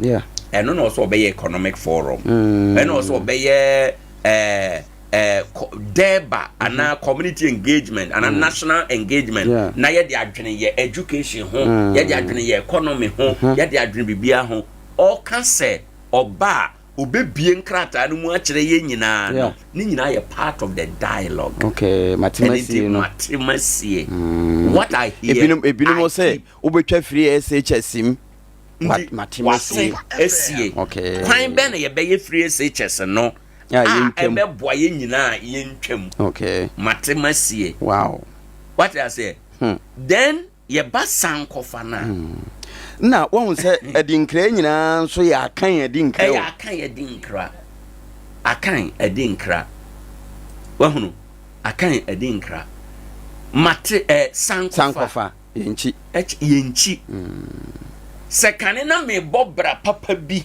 Ɛno na ɔsɛ ɔbɛyɛ economic forum, ɛna ɔsɛ ɔbɛyɛ ɛɛ ɛɛ dɛɛba anaa community engagement anaa national engagement, na yɛde adwene yɛ education ho, yɛde adwene yɛ economy ho, yɛde adwene biribiara ho. Ɔka sɛ ɔba a, obebie nkrataa no mu akyerɛ yɛn nyinaa no, ne nyinaa yɛ part of the dialogue. Okay, matemasie no. Matemasie. What I hear, Ebinom ebinom sɛ wobɛtwa firi SHS mu. Nti Matemasie. Wase asie. Okay. Kwan bɛn na yɛbɛyɛ firi SHS no a a yɛntwam. Ɛbɛboa yɛn nyinaa a yɛntwam. Matemasie. Wate aseɛ? Then yɛba sankɔfa no a. Na wɔn sɛ adinkra nyinaa nso yɛ Akan adinkra o. Ɛyɛ Akan adinkra. Akan adinkra. Wahunu? Akan adinkra. Mate ɛ sankɔfa. Sankɔfa yɛnkyi. Ɛky yɛnkyi. Sɛ kane na mebɔ bra papa bi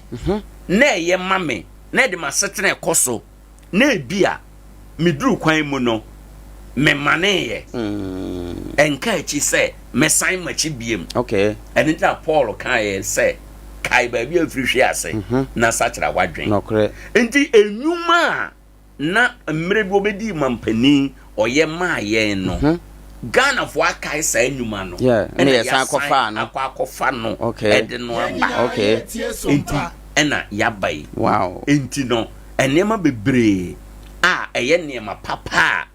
na ɛyɛ ma me na ɛde m'asetena ɛkɔ so na ebi a meduru kwan mu no memaneeɛ. Ɛnka akyi sɛ mɛsan m'akyi biem. Ɛno nti na Paul kaeɛ sɛ, kae baabi a wofiri hwee ase na sakyera w'adwene. Nti nnwuma a na mmerɛ bi wɔbɛdii mampanin ɔyɛ maa yɛn no, Ghanafoɔ akae saa nnwuma no ɛna yɛasan akɔ akɔfa no ɛde no aba. Nti ɛna yɛaba yi. Nti no, nneɛma bebree a ɛyɛ nneɛma papa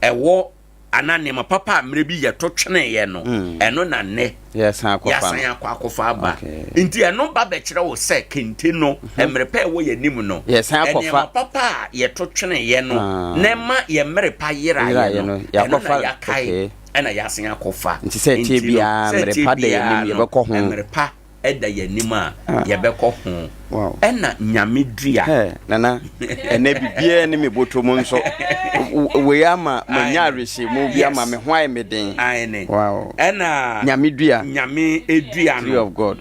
a ɛwɔ anaa nneɛma papa a mmerɛ bi yɛto tweneeɛ no, ɛno na nnɛ yɛasan akɔ akɔfa aba. Nti ɛno ba bɛkyerɛ wo sɛ kente no, mmerɛ pa a ɛwɔ yɛn anim no, nneɛma papa a yɛto tweneeɛ no na ɛma yɛn mmerɛ pa yeraeɛ no, ɛno na yɛakae ɛna yɛasan akɔfa. Nti sɛ ɛteɛ biara, mmerɛ pa da yɛn anim, yɛbɛkɔ ho. Mmerɛ pa da yɛn anim a yɛbɛkɔ ho. Ɛna Nyame dua. Hey, Nana, ɛnɛ biribiara ne me bɔtɔ mu nso. Wei ama manya awerɛhyɛmu bi ama me ho ayɛ me den. Aane. Wow. Ɛna Nyame dua. Nyame dua no. Tree of God.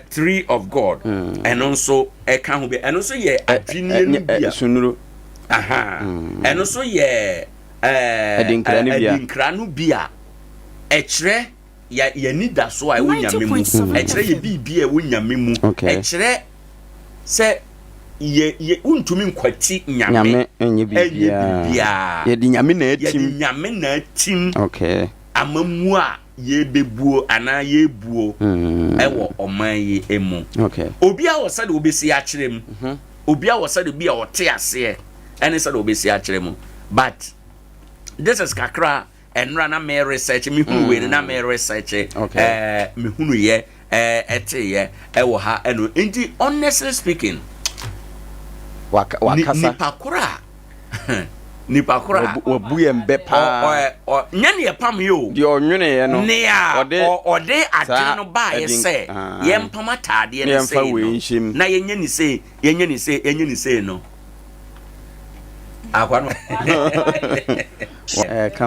Tree of God. Ɛno nso ɛka ho bi. Ɛno nso yɛ adwinnie no bi a. Sunuro. Aha. Ɛno nso yɛ adinkra no bi a. Adinkra no bi a ɛkyerɛ yɛ yɛn anidaso a ɛwɔ Nyame mu, ɛkyerɛ yɛ biribi a ɛwɔ Nyame mu, ɛkyerɛ sɛ yɛ yɛ wontumi nkwati Nyame Nyame ɛnyɛ biribiara. Yɛde Nyame na atim. Yɛde Nyame na atim. Amamuo a yɛbɛbuo anaa yɛbuo ɛwɔ ɔman yi mu. Obiara wɔ sɛdeɛ ɔbɛsi akyerɛ mu. Obiara wɔ sɛdeɛ bi a ɔte aseɛ ɛne sɛdeɛ ɔbɛsi akyerɛ mu. But this is kakra Ɛnora na me research me hunu wei no na me research ɛɛ me hunu yɛ ɛɛ ɛte yɛ ɛwɔ ha ɛno nti honestly speaking wakasa nipa koro a nipa koro a wabu yɛn bɛ paa ɔ ɔ nyɛ ne yɛ pam yɛ o deɛ ɔnwene yɛ no nea ɔde adwene no baa yɛ sɛ yɛn pam ataadeɛ no sei no na yɛnyɛ ne sei yɛnyɛ ne sei yɛnyɛ ne sei no akwa no.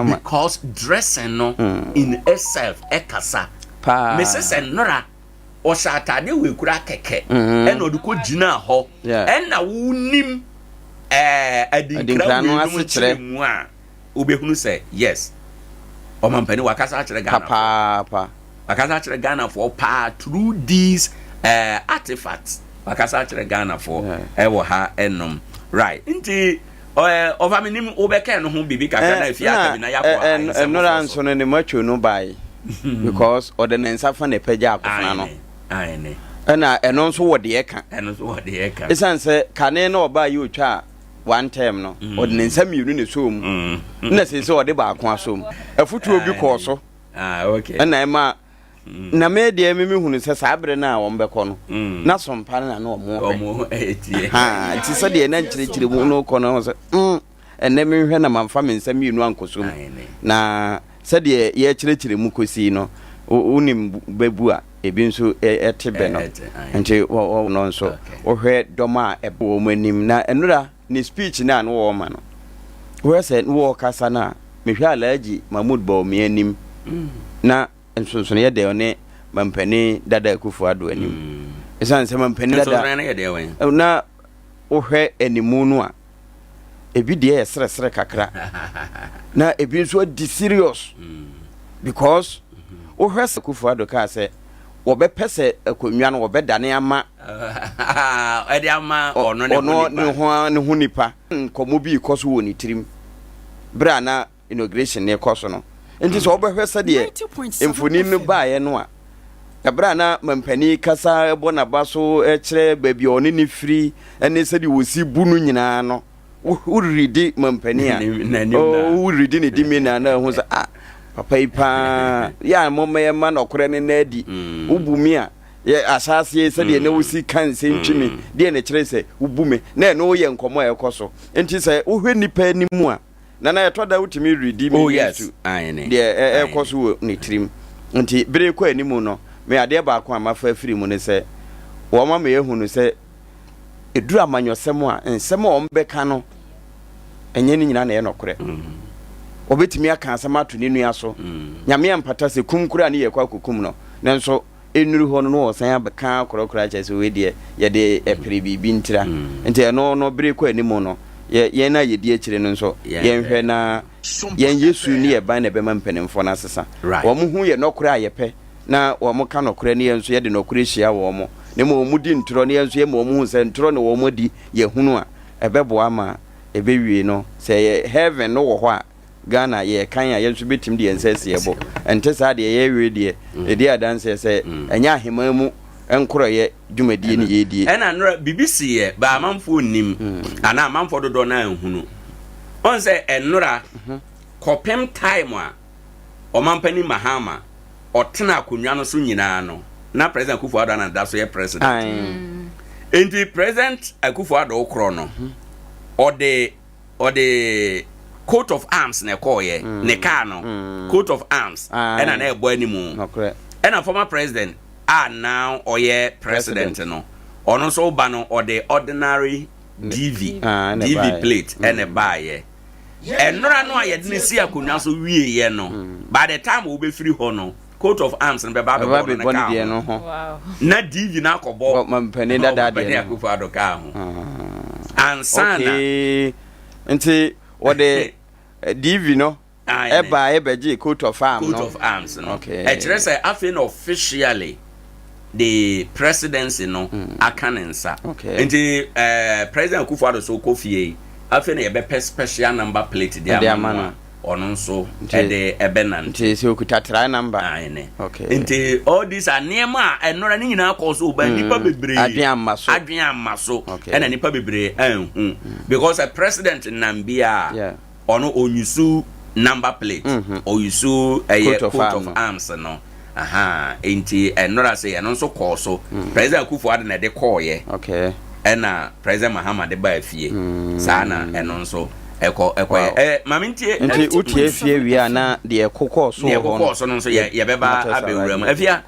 Because dressing no in itself ɛkasa. Paa. Mese sɛ nnora ɔhyɛ ataadeɛ wɔ ekura kɛkɛ ɛna ɔde kɔ gyina hɔ ɛna wonim ɛɛ adinkra no wei nom asekyerɛ mu a wobɛhunu sɛ yes ɔmampanin wakasa akyerɛ Ghanafoɔ. Papaapa. Wakasa akyerɛ Ghanafoɔ paa through these ɛɛ artifacts wakasa akyerɛ Ghanafoɔ ɛwɔ ha ɛnom right nti. Ɔɛ ɔfa mi nim wobɛka ɛno ho biribi kakra na afie aka bi na yɛakɔ a nsɛm Ɛnora foforɔ nso so. no ne macho no bae because ɔde ne nsa fa na ɛpagya akofena no. Aane, aane. Ɛna ɛno nso wɔ deɛ ɛka. Ɛno nso wɔ deɛ ɛka. Ɛsiane sɛ kane na ɔbaa yi ɔtwa one term no, ɔde ne nsa mmienu na ɛsɔɔ mu. Ɛna seesei ɔde baako asɔ mu. Afutuo bi kɔɔ so. Ah, okay. Ɛna ɛma Na me deɛ me mehunu sɛ saa berɛ no a wɔbɛkɔ no, na sompa no na na wɔn hwɛ. Ahaa, nti sɛdeɛ na nkyerɛkyerɛmu no rekɔ no, sɛ mm, ɛnnɛ menhwɛ na mamfa me nsa mmienu ankɔso mu. Na sɛdeɛ yɛrekyerɛkyerɛ mu kɔsi no, wonim bɛbu a, ebi nso te bɛ no. Nti no nso, wohwɛ dɔm a ɛba wɔn anim. Na nnora ne speech no a na wɔrema no, wohwɛ sɛ na wɔrekasa no a, mehwɛ Alhaji Mahmood Bawumia anim, na. nsonsonoeɛ da ɔne mampanin dada Akufo Addo anim. Ɛsiane sɛ mampanin dada Nsonsonoeɛ no yɛ deɛ wɛn? Na wohwɛ animu no a, ebi deɛ yɛ seresere kakra na ebi nso adi serious because wohwɛ sɛ Akufo Addo kaa sɛ wɔbɛpɛ sɛ akonnwa no wɔbɛdane ama ɛde ama ɔno ne ho ɔno nipa. ne ho ne ho nipa. Nkɔmmɔ bi rekɔ so wɔ ne tirim berɛ a na inauguration no rekɔ so no. Nti sɛ wobɛhwɛ sɛdeɛ mfonin no baeɛ no a, ɛberɛ a na mampanin kasa bɔ n'aba so kyerɛ baabi a ɔne ne firi ne sɛdeɛ wɔsi bu no nyinaa no, woredi mampanin a, woredi ne demeanor na ɛho sɛ ah, papa yi paa, yɛ a momma yɛmma nɔkorɛ no nna adi. Wobu me a, yɛ ahyɛaseɛ sɛdeɛ na wosi ka nsɛm twi me, deɛ na ɛkyerɛ sɛ wobu me, na ɛno yɛ nkɔmmɔ a ɛkɔ so. Nti sɛ wohwɛ nnipa anim a, Nana ɛtɔ da wotumi redi me Oh yes, to aane, deɛ ɛrekɔ aane. so wɔ ne tirim. Nti bere rekɔ anim no, me adeɛ baako a mafa afiri mu ne sɛ, wɔama me ahunu sɛ ɛduru amanyɔsɛm a, nsɛm a wɔbɛka no, ɛnyɛ ne nyinaa na ɛyɛ nɔkorɛ. Wɔbɛtumi aka asɛm ato ne nua so. Nyame ampata sɛ kum koraa ne yɛkɔ akɔkum no. Nanso ɛnnuru hɔ no na wɔsan abɛka akorɔkorɔ akyerɛ sɛ wei deɛ yɛde ɛpere biribi ntira. Nti ɛno no bere kɔ anim no, yɛ yɛn a yɛdi akyire no nso yɛnhwɛ na yɛn yɛ su ne yɛ ban na ɛbɛma mpanimfoɔ no asesa. Wɔn hu yɛ nɔkorɛ a yɛpɛ na wɔn ka nɔkorɛ ne yɛn nso yɛde nɔkorɛ hyia wɔn. Na mmom wɔn di ntorɔ ne yɛn nso yɛma wɔn hu sɛ ntorɔ na wɔn adi yɛhunu a ɛbɛboa ma ɛbɛwie no sɛ yɛ heaven no wɔ hɔ a Ghana yɛ kan a yɛn nso bɛtumi de yɛn nsa asi yɛn bo. Ɛnte saa deɛ yɛrewe deɛ, ɛdi adanseɛ sɛ ɛnyɛ aheman mu nkorɔeɛ dwumadie ne yɛredie. Ɛna nnora biribi siiɛ but amanfoɔ nnim anaa amanfoɔ dodoɔ no ara nhunu. Woahu sɛ nnora kɔpem time a Ɔmanpanin Mahama ɔtena akonnwa no so nyinaa no na President Akufo Addo na da so yɛ president. Enti President Akufo Addo korɔ no ɔde ɔde coat of arms na ɛkɔɔyɛ mm. ne car no mm. coat of arms ɛna na ɛbɔ anim ɛna former president a now ɔyɛ president no ɔno nso ba no ɔde ordinary dv ah, dv plate mm. ɛna ɛbaayɛ ɛnora no a yɛde no si akonnwa so wieɛ no by the time wɔbɛfiri hɔ no coat of arms no bɛba abɛbɔ no ne kaa ho na dv no akɔbɔ ɔmampanin dada deɛ no Akufo Addo kaa ho ah. ansa na nti wɔde eh, dv no ɛbaa ɛbɛgye coat of arms no coat of arms no ɛkyerɛ sɛ afei na officially the presidency no mm. aka ne nsa nti eh, president Akufo Addo so kɔ fie afei na yɛbɛpɛ special number plate de ama no a ɔno nso ɛde ɛbɛnante. Nti sɛ okuta try number. Aane. Okay. Nti all these are nneɛma a ɛnora ne nyinaa kɔɔ so ba mm. nipa bebree. Adwene amma so. Adwene amma so. Okay. Ɛna nipa bebree anhu. Mm. Because a president nam bi a. Yeah. Ɔno onyusu number plate. Mm -hmm. Ɔyusu ɛyɛ coat, coat of arms no. Aha, nti ɛnora sɛ ɛno nso kɔɔ so. Mm. President Akufo Addo na ɛde kɔɔyɛ. Okay. Ɛna President Mahama de baa fie. Mm. Saa na ɛno nso ɛkɔ ɛkɔ yɛ. Ɛ maame ntie. Nti wotie fie wie a na deɛ ɛkokɔɔ so wɔ hɔ no. Deɛ ɛkokɔɔ so no nso yɛ yɛbɛba abɛwura mu. Afia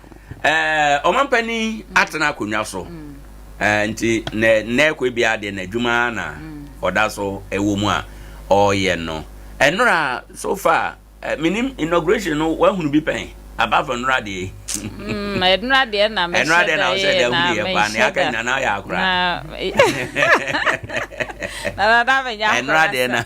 ɛɛ ɔmampanin atena akonnwa so. Mm. Ɛɛ nti nɛ nɛ kɔ ebi adeɛ n'adwuma na mm. ɔda so ɛwɔ mu a ɔreyɛ no. Ɛnora so far. Eh, menim inauguration no wahunu bi pɛn apart from nnora deɛ yi. Mm, nnora deɛ na mehyɛ da yɛ na mehyɛ da nyina na ayɛ akora. Na na menya akora. Nnora deɛ na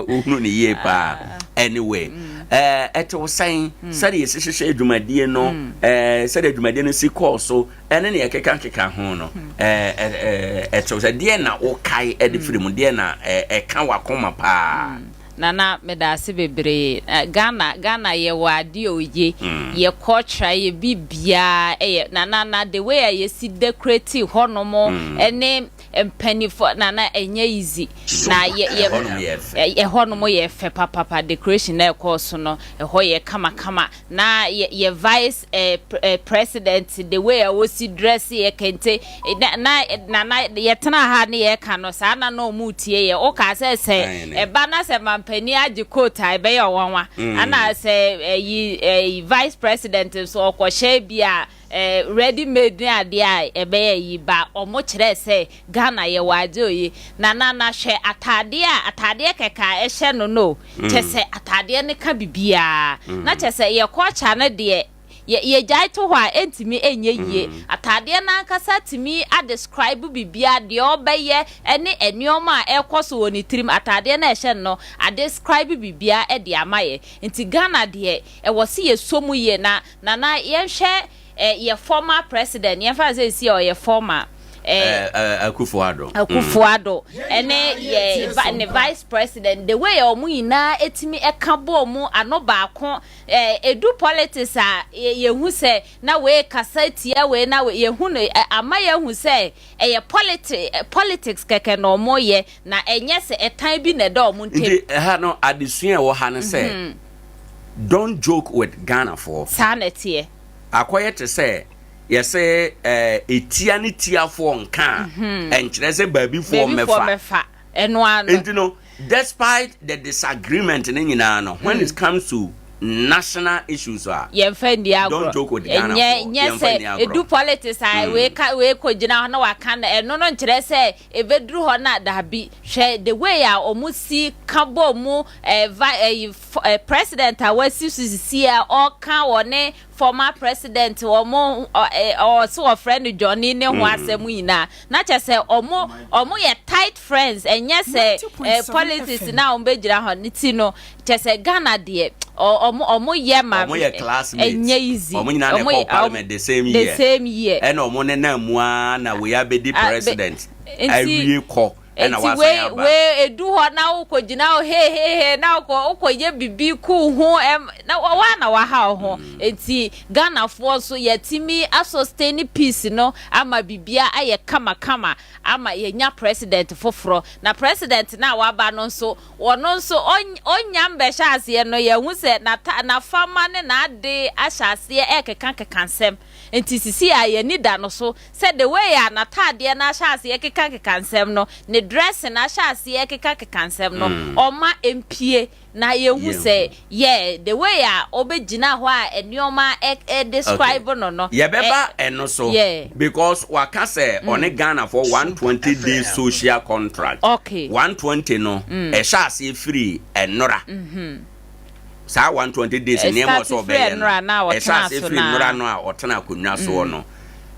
wohunu ne yie paa. Ah. Anyway, mm. eh, ɛte wo sɛn mm. sɛdeɛ yɛsi hyehyɛ adwumadie no mm. eh, sɛdeɛ adwumadie no si kɔɔ so ɛne ne ɛkeka keka ho no ɛte wo sɛ deɛ na wokae ɛde firi mu deɛ na ɛka wakoma paa. Nana medaase bebree Ghana Ghana yɛwɔ adeɛ oye yɛ culture yɛ bibiaa ɛyɛ Nana na the way a yɛsi decorate hɔ nom ɛne mpaninfoɔ Nana ɛnyɛ easy na yɛ yɛ ɛhɔ nom yɛ fɛ papapa decoration na ɛkɔɔ so no ɛhɔ yɛ kama kama Na yɛ yɛ vice eh, eh, president the way a wɔsi dress yɛ kente na na na na yɛtena ha ne yɛka no saa na na ɔmo tie yɛ wokaa sɛ sɛ ɛba na sɛ mampanin agye coat a ɛbɛyɛ ɔwanwa mm. ana sɛ ɛyi ɛyi vice president nso ɔkɔhyɛ bi a eh, ready made ne adeɛ a ɛbɛyɛ yi ba ɔmo kyerɛ sɛ Ghana yɛwɔ adze oye na na na hwɛ ataadeɛ a ataadeɛ kɛkɛ a ɛhyɛ no no kyɛ sɛ ataadeɛ no ka bibiaa na kyɛ sɛ yɛ culture no deɛ. Yɛ yɛgyae to hɔ a ɛntumi nyɛ yie. Ataadeɛ no ankasa tumi adescribe biribiara, deɛ ɔbɛyɛ ne nneɛma a ɛrekɔ so wɔ ne tirim. Ataadeɛ no a ɛhyɛ no no adescribe biribiara de ama yɛn. Nti Ghana deɛ, ɛwɔ se yɛsɔ mu yie. Na Nana yɛnhwɛ eh, yɛ former president, yɛmfa no sɛ seesei ɔyɛ former, eh, Akufo Addo. Akufo Addo ɛne yɛ ne vice president, the way a wɔn nyinaa ɛtumi ɛka bɔɔ mu ano baako. Eh, edu politics a, yɛhu sɛ na wei kasa tia wei na wei, yɛhu no, ama yɛahu sɛ ɛyɛ politi politics kɛkɛ na wɔyɛ, na ɛnyɛ sɛ ɛtan bi na ɛda wɔn ntam. Nti ɛha no, adesua a ɛwɔ ha ne sɛ, don't joke with Ghanafoɔ. Saa na ɛteɛ. Akɔyɛ te sɛ yɛse eh, etia ne tiafoɔ nka a, ɛnkyerɛ sɛ baabifoɔ mmɛfa. Baabifoɔ mmɛfa. Ɛno ara no. Nti no, despite the disagreement ne nyinaa no, when it comes to national issues a, Yɛmfa nni agorɔ. don't joke with Ghana Ɛnyɛ foɔ. nyɛ Yɛmfa sɛ nni agorɔ. edu politics a wei ka wei kɔ gyina hɔ na waka no ɛno no nkyerɛ sɛ ebeduru hɔ na dabi. Hwɛ the way a wɔn si ka bɔ mu ɛɛ va ɛyi f president a wasi so sisi a ɔka wɔ ne former president wɔn ɔ ɔse wɔfrɛ no Johnny ne ho asɛm nyinaa na kyɛ sɛ wɔn wɔn yɛ tight friends ɛnyɛ sɛ eh, politics na wɔn bɛgyina hɔ ne ti no kyɛ sɛ Ghana deɛ wɔn wɔn yɛ ma wɔn yɛ classmates ɛnyɛ easy wɔn nyinaa na ɛkɔ parliament the same year the same year ɛna wɔn nenam mu ara na wei abɛdi president awie kɔ. ɛna Enti wasan wei aba. wei edu hɔ na wokɔ gyina hɔ hehehe na wokɔ wokɔ yɛ bibi ku ho ɛm na wa wa na waha wo ho. Enti Ghanafoɔ nso yɛatumi asustain peace no ama bibia ayɛ kama kama ama yɛanya president foforɔ. Na president no a waba no nso ɔno nso ɔn ɔnnya mbɛhyɛ aseɛ no yɛahu sɛ n'ata n'afama ne n'ade ahyɛ aseɛ ɛrekeka keka nsɛm. Enti sisi a yɛn ani da no so sɛ the way a n'ataadeɛ no ahyɛ aseɛ kekakeka nsɛm no, ne dressing ahyɛ aseɛ kekakeka nsɛm no, ɔma ɛmpue na yɛhu sɛ yeah, the way a ɔbɛgyina hɔ a nneɛma ɛ describe no no. Yɛbɛba ɛno so because waka sɛ ɔne Ghanafoɔ 120 day social contract. Okay. 120 no ɛhyɛ aseɛ firi ɛnora. Saa 120 days nneɛma ɔsɛ ɔbɛyɛ no, ɛhyɛ aseɛ firi nnora no a ɔtena akonnwa soɔ no.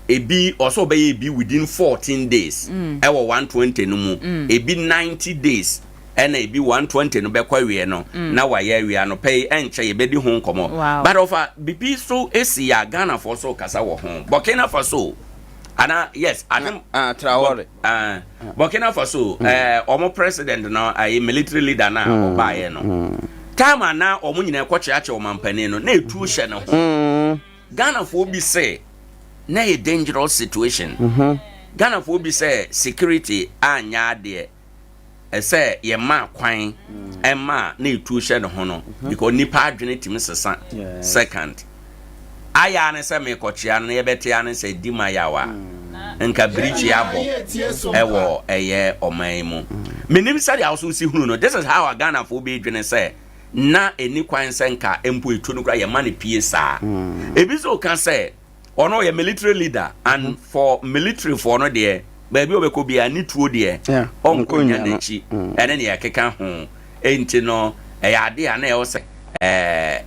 Ebi ɔsɛ ɔbɛyɛ ebi within 14 days ɛwɔ 120 no mu, ebi 90 days ɛna ebi 120 no bɛkɔ awie no na wayɛ awie. Anɔpa yi ɛnkyɛ yɛbɛdi ho nkɔmmɔ. But ɔfa bibi so esi a Ghanafoɔ so kasa wɔ ho. Burkina Faso ana yes I think ah, Traore. Uh, Burkina Faso eh, wɔn president no ayi military leader na ɔbaayɛ no time a na wɔn nyinaa kɔkyeakyɛ ɔmampanin no na etuo hyɛ ne ho. Ghanafoɔ bi sɛ na yɛ dangerous situation. Ghanafoɔ bi sɛ security anyɛ adeɛ ɛsɛ yɛma kwan ɛma na etuo hyɛ ne ho no because nipa adwene tumi sesa second. Ayɛ a ne sɛ mekɔkyea no na yɛbɛte a ne sɛ di ma yaw a nka birikyi abɔ ɛwɔ ɛyɛ ɔman yi mu. Menim sɛdeɛ wo so wosi hunu no. This is how a Ghanafoɔ bi dwene sɛ na ɛni kwan sɛ nka mpo etuo no koraa yɛma no pie saa. Ebi nso ka sɛ ɔno ɔyɛ military leader and for military foɔ no deɛ baabi a ɔbɛkɔ biara ne tuo deɛ ɔnkɔ nnya n'akyi ɛne nea ɛkeka ho. Enti no ɛyɛ ade a na ɛwɔ sɛ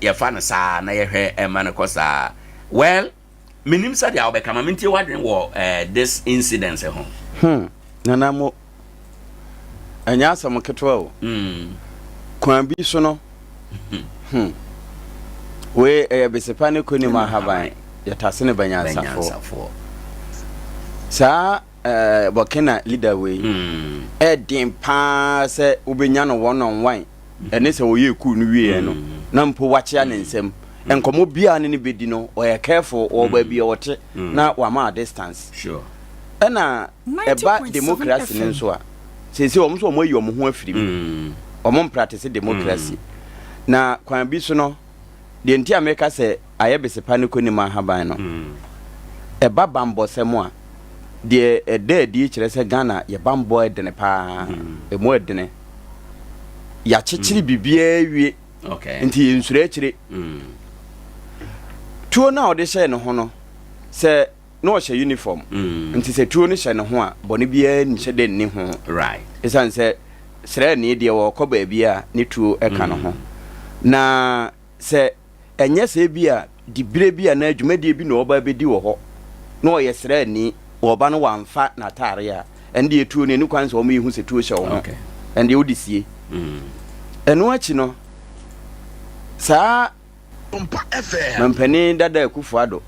yɛfa no saa na yɛhwɛ ma no kɔ saa. Well, mennim sɛdeɛ wobɛka ma mentie w'adwene wɔ this incident ho. Hmm, Nana Mo, ɛnyɛ asɛm ketewa o. Kwan bi so no, hmm, wei ɛyɛ besepa ne konim ahaban, yɛtase no Banyansafoɔ. Saa eh, Burkina leader wei, ɛden paa sɛ wobɛnya no one on one, ɛne sɛ wɔyɛ kuu no wieɛ no, na mpo wakyea ne nsam. Nkɔmmɔ biara ne no bɛdi no, ɔyɛ careful, ɔwɔ baabi a ɔte, na wama a distance. Sure. Ɛna ɛba democracy no nso a, seesei wɔn nso wɔn ayi wɔn ho afiri mu. Wɔn mpractice democracy. Na kwan bi so no, deɛ nti a meka sɛ ayɛ besepa ne kɔnim ahaban no, ɛba bambɔsɛm a, deɛ ɛda adi kyerɛ sɛ Ghana yɛ bambɔ ɛdene paa, ɛmu ɛdene. Yɛakyekyere biribiara awie, nti yɛnsuro akyire. Tuo no a ɔde hyɛɛ ne ho no, sɛ na ɔhyɛ uniform nti sɛ tuo no hyɛ ne ho a, bɔne biara nhyɛ dɛ nni ho. Ɛsiane sɛ sraani deɛ ɔrekɔ baabi a ne tuo ka ne ho. Na sɛ ɛnyɛ sɛ bi a diberɛ bi anaa dwumadie bi na ɔreba abɛdi wɔ hɔ na ɔyɛ sraani, ɔreba no wamfa n'ataareɛ a, ɛno deɛ tuo no ɛni kwan sɛ wɔn hu sɛ tuo hyɛ wo ho. Ɛno deɛ wode sie. Ɛno akyi no, saa mampanin dada Akufo Addo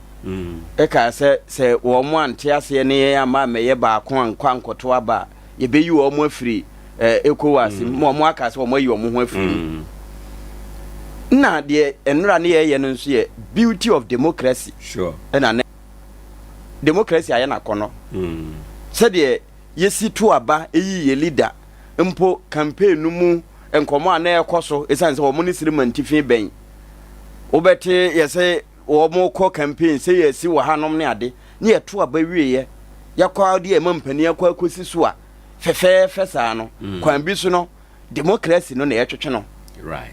kaa sɛ sɛ wɔn ante aseɛ ne yɛn amma ammɛyɛ baako ankɔ ankɔto aba a, yɛbɛyi wɔn afiri ECOWAS mu ma wɔn aka sɛ wɔn ayi wɔn ho afiri mu. Na deɛ nnora ne yɛyɛ no nso yɛ beauty of democracy. Ɛna ne democracy ayɛ n'akɔnɔ. Sɛdeɛ yɛsi to aba yi yɛ leader mpo campaign no mu nkɔmɔ a na ɛkɔ so ɛsiane sɛ wɔn ne Sirimantifi bɛn. Wobɛte yɛsɛ wɔn kɔ campaign sɛ yɛsi wɔ hanom ne ade ne yɛto aba wieɛ yɛkɔ de ɛma mpanin akɔ akɔsi so a fɛfɛɛfɛ saa no mm. kwan bi so no democracy no na yɛtwetwe no right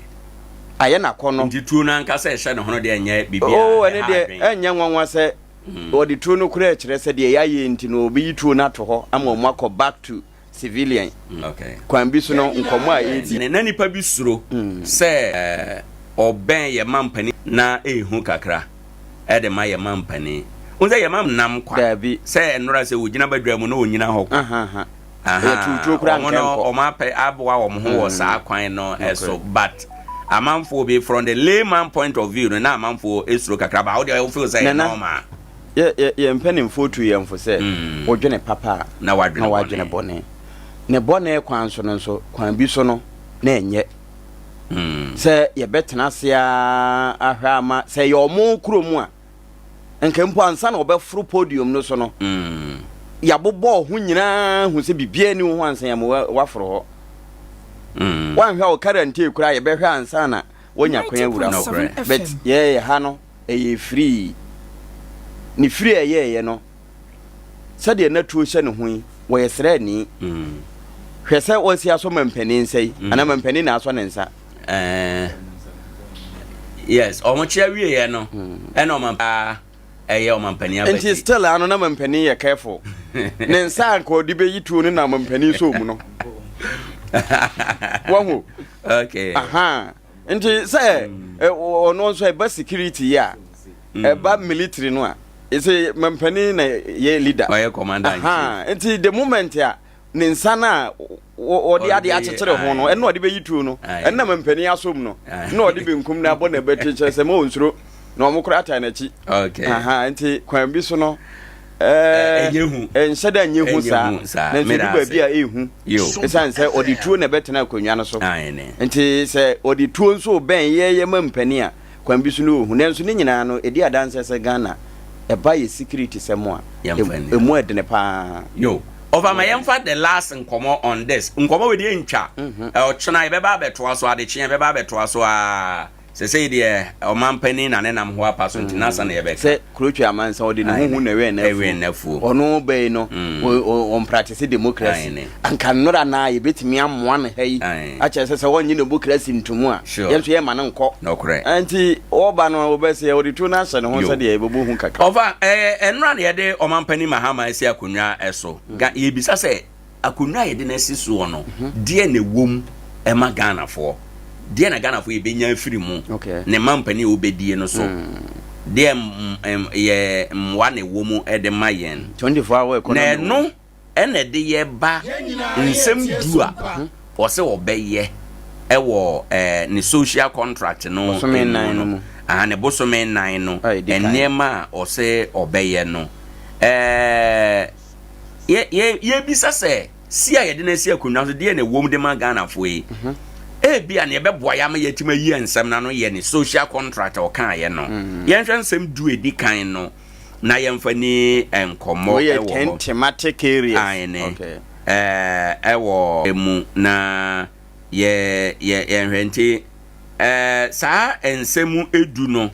ayɛ n'akɔnɔ nti tuo no ankasa ɛhyɛ ne ho no deɛ ɛnyɛ biribi a oh ɛne deɛ ɛnyɛ nwanwa sɛ mm. wɔde tuo no koraa kyerɛ sɛ deɛ yɛayɛ nti no wɔbɛyi tuo no ato hɔ ama wɔn akɔ back to civilian kwan bi so no nkɔmmɔ a ɛredi. Na nipa bi suro sɛ ɔbɛn yɛ mampanin na ehu kakra ɛde ma yɛ mampanin. Wohu sɛ yɛ mam nam kwa. Daabi. Sɛ nnora sɛ ogyina badwa mu na onyina hɔ kwa. Aha. Ɛyɛ tuutuo koraa nkɛ nkɔ. Wɔn apɛ aboa wɔn ho wɔ saa kwan no so but amanfoɔ bi from the layman point of view no na amanfoɔ esuro kakra ba wo deɛ wo feel sɛ ɛyɛ normal. Yɛ, yɛ, yɛn mpanimfoɔ tu yɛn fo sɛ, Wodwene papa a, na na woadwene bɔne. Ne bɔne kwan so no nso, kwan bi so no, na ɛnyɛ. Sɛ yɛbɛtena ase ara ahwɛ ama, sɛ ɛyɛ wɔn kurom a, nka mpo ansa na wɔbɛforo podium no so no, yɛabobɔ wo ho nyinaa hu sɛ biribiara nni wo ho ansa yɛama woaforo hɔ. Woanhwɛ a wo karantee koraa yɛbɛhwɛ ansa na woanya kwan awura hɔ. But yɛyɛ ha no, ɛyɛɛ firii. Ne firi a ɛyɛeɛ no, sɛdeɛ na tuo hyɛ ne ho yi, wɔyɛ sraani. Hwɛ sɛ wɔasi asɔ mampanin nsa yi, anaa mampanin na asɔ ne nsa. Eh, yes, wɔn kyerɛ wieɛ no, ɛna ɔman ɛyɛ ɔmampanin abati. Nti still ano na mampanin yɛ careful. Ne nsa anka ɔde bɛyi tuo no na mampanin sɔ mu no. Wahu? Okay. Aha. Nti sɛ ɔno nso ɛba security yi a, ɛba military no a, ɛsɛ mampanin na yɛ leader. Ɔyɛ commander in chief. Nti the moment a ne nsa no a ɔde adeɛ akyekyere ho no, ɛna ɔde bɛyi tuo no, ɛna mampanin asom no, na ɔde benkum no abɔ n'abati kyerɛ sɛ ma ɔnsuro na wɔn koraa taa n'akyi. Okay. Nti kwan bi so no, ɛnhyɛ da nyɛ hu saa, nanso ɛdu baabi a ɛyɛ hu. Ɛsiane sɛ ɔde tuo na ɛbɛtena akonnwa no so. Nti sɛ ɔde tuo nso bɛn yɛyɛ ma mpanin a, kwan bi so no ɔhu. Nanso ne nyinaa no, ɛdi adanseɛ sɛ Ghana, ɛba yɛ security sɛm a, ɛmu ɛdene paa. Yo. Ɔfa ma yɛmfa the last nkɔmmɔ on this. Nkɔmmɔ wei deɛ ntwa. Ɔkyena yɛbɛba abɛtoa so, adekyeɛ yɛbɛba abɛtoa so aa. Sesei deɛ ɔmanpanin na ne nam ho apa so nti n'asa na yɛbɛka. Sɛ Kurotwi amansa ɔde ne ho hu na ɛwɛn n'afuo. Ɔno bɛyi no ɔmpratese democracy. Anka nnora no ara yɛbɛtumi amoa no ha yi akyerɛ sɛ sɛ ɔnnye democracy ntomu a yɛn nso yɛmma no nkɔ. Nti ɔba no ɔbɛsɛ ɔde tuo no ahyɛ ne ho sɛdeɛ yɛbɛbɔ hu kakra. Ɔfa nnora na yɛde ɔmanpanin Mahama asi akonnwa so. Yɛbisa sɛ Akonnwa a yɛde no asi soɔ no, deɛ na ɛwɔ mu ma Ghanafoɔ? Deɛ na Ghanafoɔ yɛbɛnya afiri mu? Ne mampanin a wɔbɛdie no so, deɛ yɛ mmoa na ɛwɔ mu de ma yɛn? Na ɛno ɛna ɛde yɛba nsɛm du a ɔsɛ ɔbɛyɛ ɛwɔ ne social contract no mu no, ne bosome nnan no, nneɛma a ɔsɛ ɔbɛyɛ no. Ɛɛ. Yɛ yɛ yɛbisa sɛ si a yɛde no asi akonnwa so deɛ na ɛwom de ma Ghanafoɔ yi. Mhm. Ebia nea ɛbɛboa yɛ ama yɛatumi ayi nsɛm no ano yɛ ne social contract a ɔkaeɛ no. Mm. Yɛnhwɛ nsɛm du edi kan no na yɛmfa ni nkɔmmɔ ɛwɔ hɔ. thematic areas. Aane. Okay. Ɛɛ ɛwɔ mu na yɛ yɛ yɛnhwɛ nti Eh, saa nsɛm edu no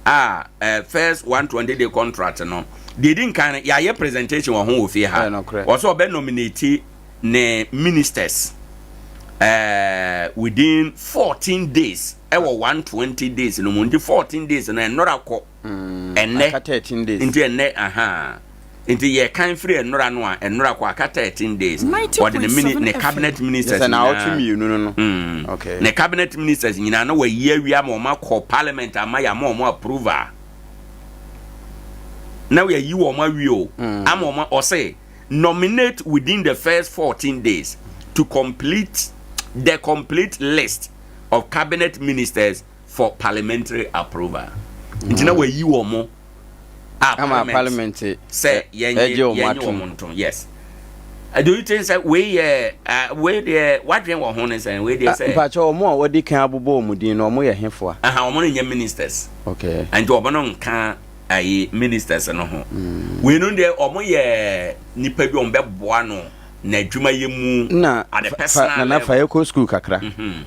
a eh, first 120 day contract no deɛ edi nkan no yɛayɛ presentation wɔ ho wɔ fie ha wɔsɛ ɔbɛ nominate ne ministers eh, within 14 days ɛwɔ 120 days no mu nti 14 days no ɛnora kɔ ɛnnɛ Aka 13 days. Nti ɛnnɛ ahaa nti yɛ kan firi ɛnora no a ɛnora kɔ aka 13 days wɔde ne mini ne cabinet ministers nyinaa naawɔtwe mmienu no no mm, okay. Ne cabinet ministers nyinaa na wɔayi awie ama wɔn akɔ parliament ama yɛ ama wɔn approval. Na yɛayi wɔn awie o, ama wɔn ɔse nominate within the first 14 days to complete the complete list of cabinet ministers for parliamentary approval. Nti na wɔayi wɔn a ama parliament sɛ yɛnye yɛnye wɔn ntom. Yes. Do you think sɛ wei yɛ wei deɛ wadwen wɔ ho ne sɛn wei deɛ sɛ. Mpakyɛ wɔn a wɔde kan abobɔ wɔn din no wɔn yɛ hefoa? Aha wɔn no nyɛ ministers. Okay. Nti wɔn no nka ayi ministers no ho. Wei no deɛ wɔn yɛ nipa bi wɔn bɛ boa no n'adwuma yɛ mu. Na at the personal level. Nana fa yɛ kɔ school kakra.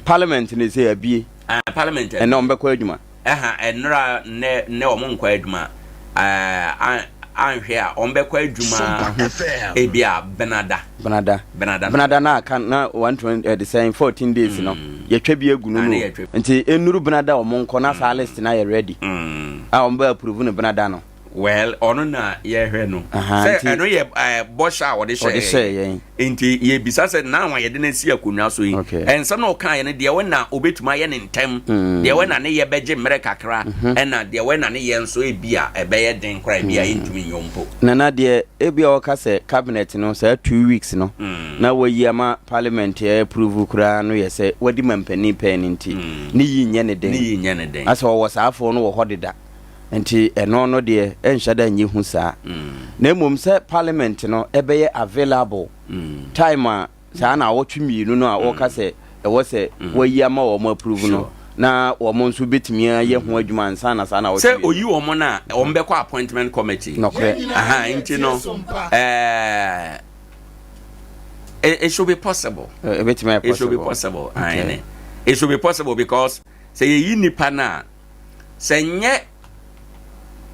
Parliament ne sɛ abie. Ah parliament. Ɛnna wɔn bɛkɔ adwuma. Ɛha ɛnora nnɛ nnɛ wɔn nkɔ adwuma ɛɛ anhwɛ a wɔn bɛkɔ adwuma ebi a benada. Benada. Benada. Benada na aka na 120 ɛde sɛn 14 days no yɛtwa bi agu no no nti enuru benada wɔn nkɔ na saa list na yɛ ready a wɔn bɛ approve no benada no. Well, ɔno na yɛhwɛ no. Sɛ ɛno yɛ bɔhyɛ a ɔde hyɛɛ yɛn. Nti yɛbisa sɛ now a yɛde no asi akonnwa so yi, nsɛm na ɔkaeɛ no deɛ wɔ na ɔbɛtumi ayɛ ne ntɛm, deɛ wɔ na ne yɛ bɛgye mmerɛ kakra, ɛna deɛ wɔ na ne yɛ nso ebi a ɛbɛyɛ den koraa ebi a yɛntumi nyɛ mpo. Nana deɛ ebi a ɔka sɛ cabinet no saa 2 weeks no na wayi ama parliament approve koraa no yɛ sɛ wadi mampanin pɛn no nti ne yi nyɛ ne den. Ne yi nyɛ ne den. Asɛ ɔwɔ saa afoɔ no wɔ hɔ deda. Nti ɛno no deɛ ɛnhyɛ da nyɛ hu saa. Na mmom sɛ parliament no ɛbɛyɛ available time a saa na awɔtwe mmienu no a wɔka sɛ ɛwɔ sɛ wɔayi ama wɔn approve no na wɔn nso bɛtumi ayɛ ho adwuma ansa na saa na awɔtwe Sɛ oyi wɔn no a, wɔn bɛkɔ appointment committee. Nokorɛ. Aha, nti no, it should be possible. Ɛbɛtumi ayɛ possible. It should be possible. Okay. It should be possible because sɛ yɛyi nipa no a, sɛ nyɛ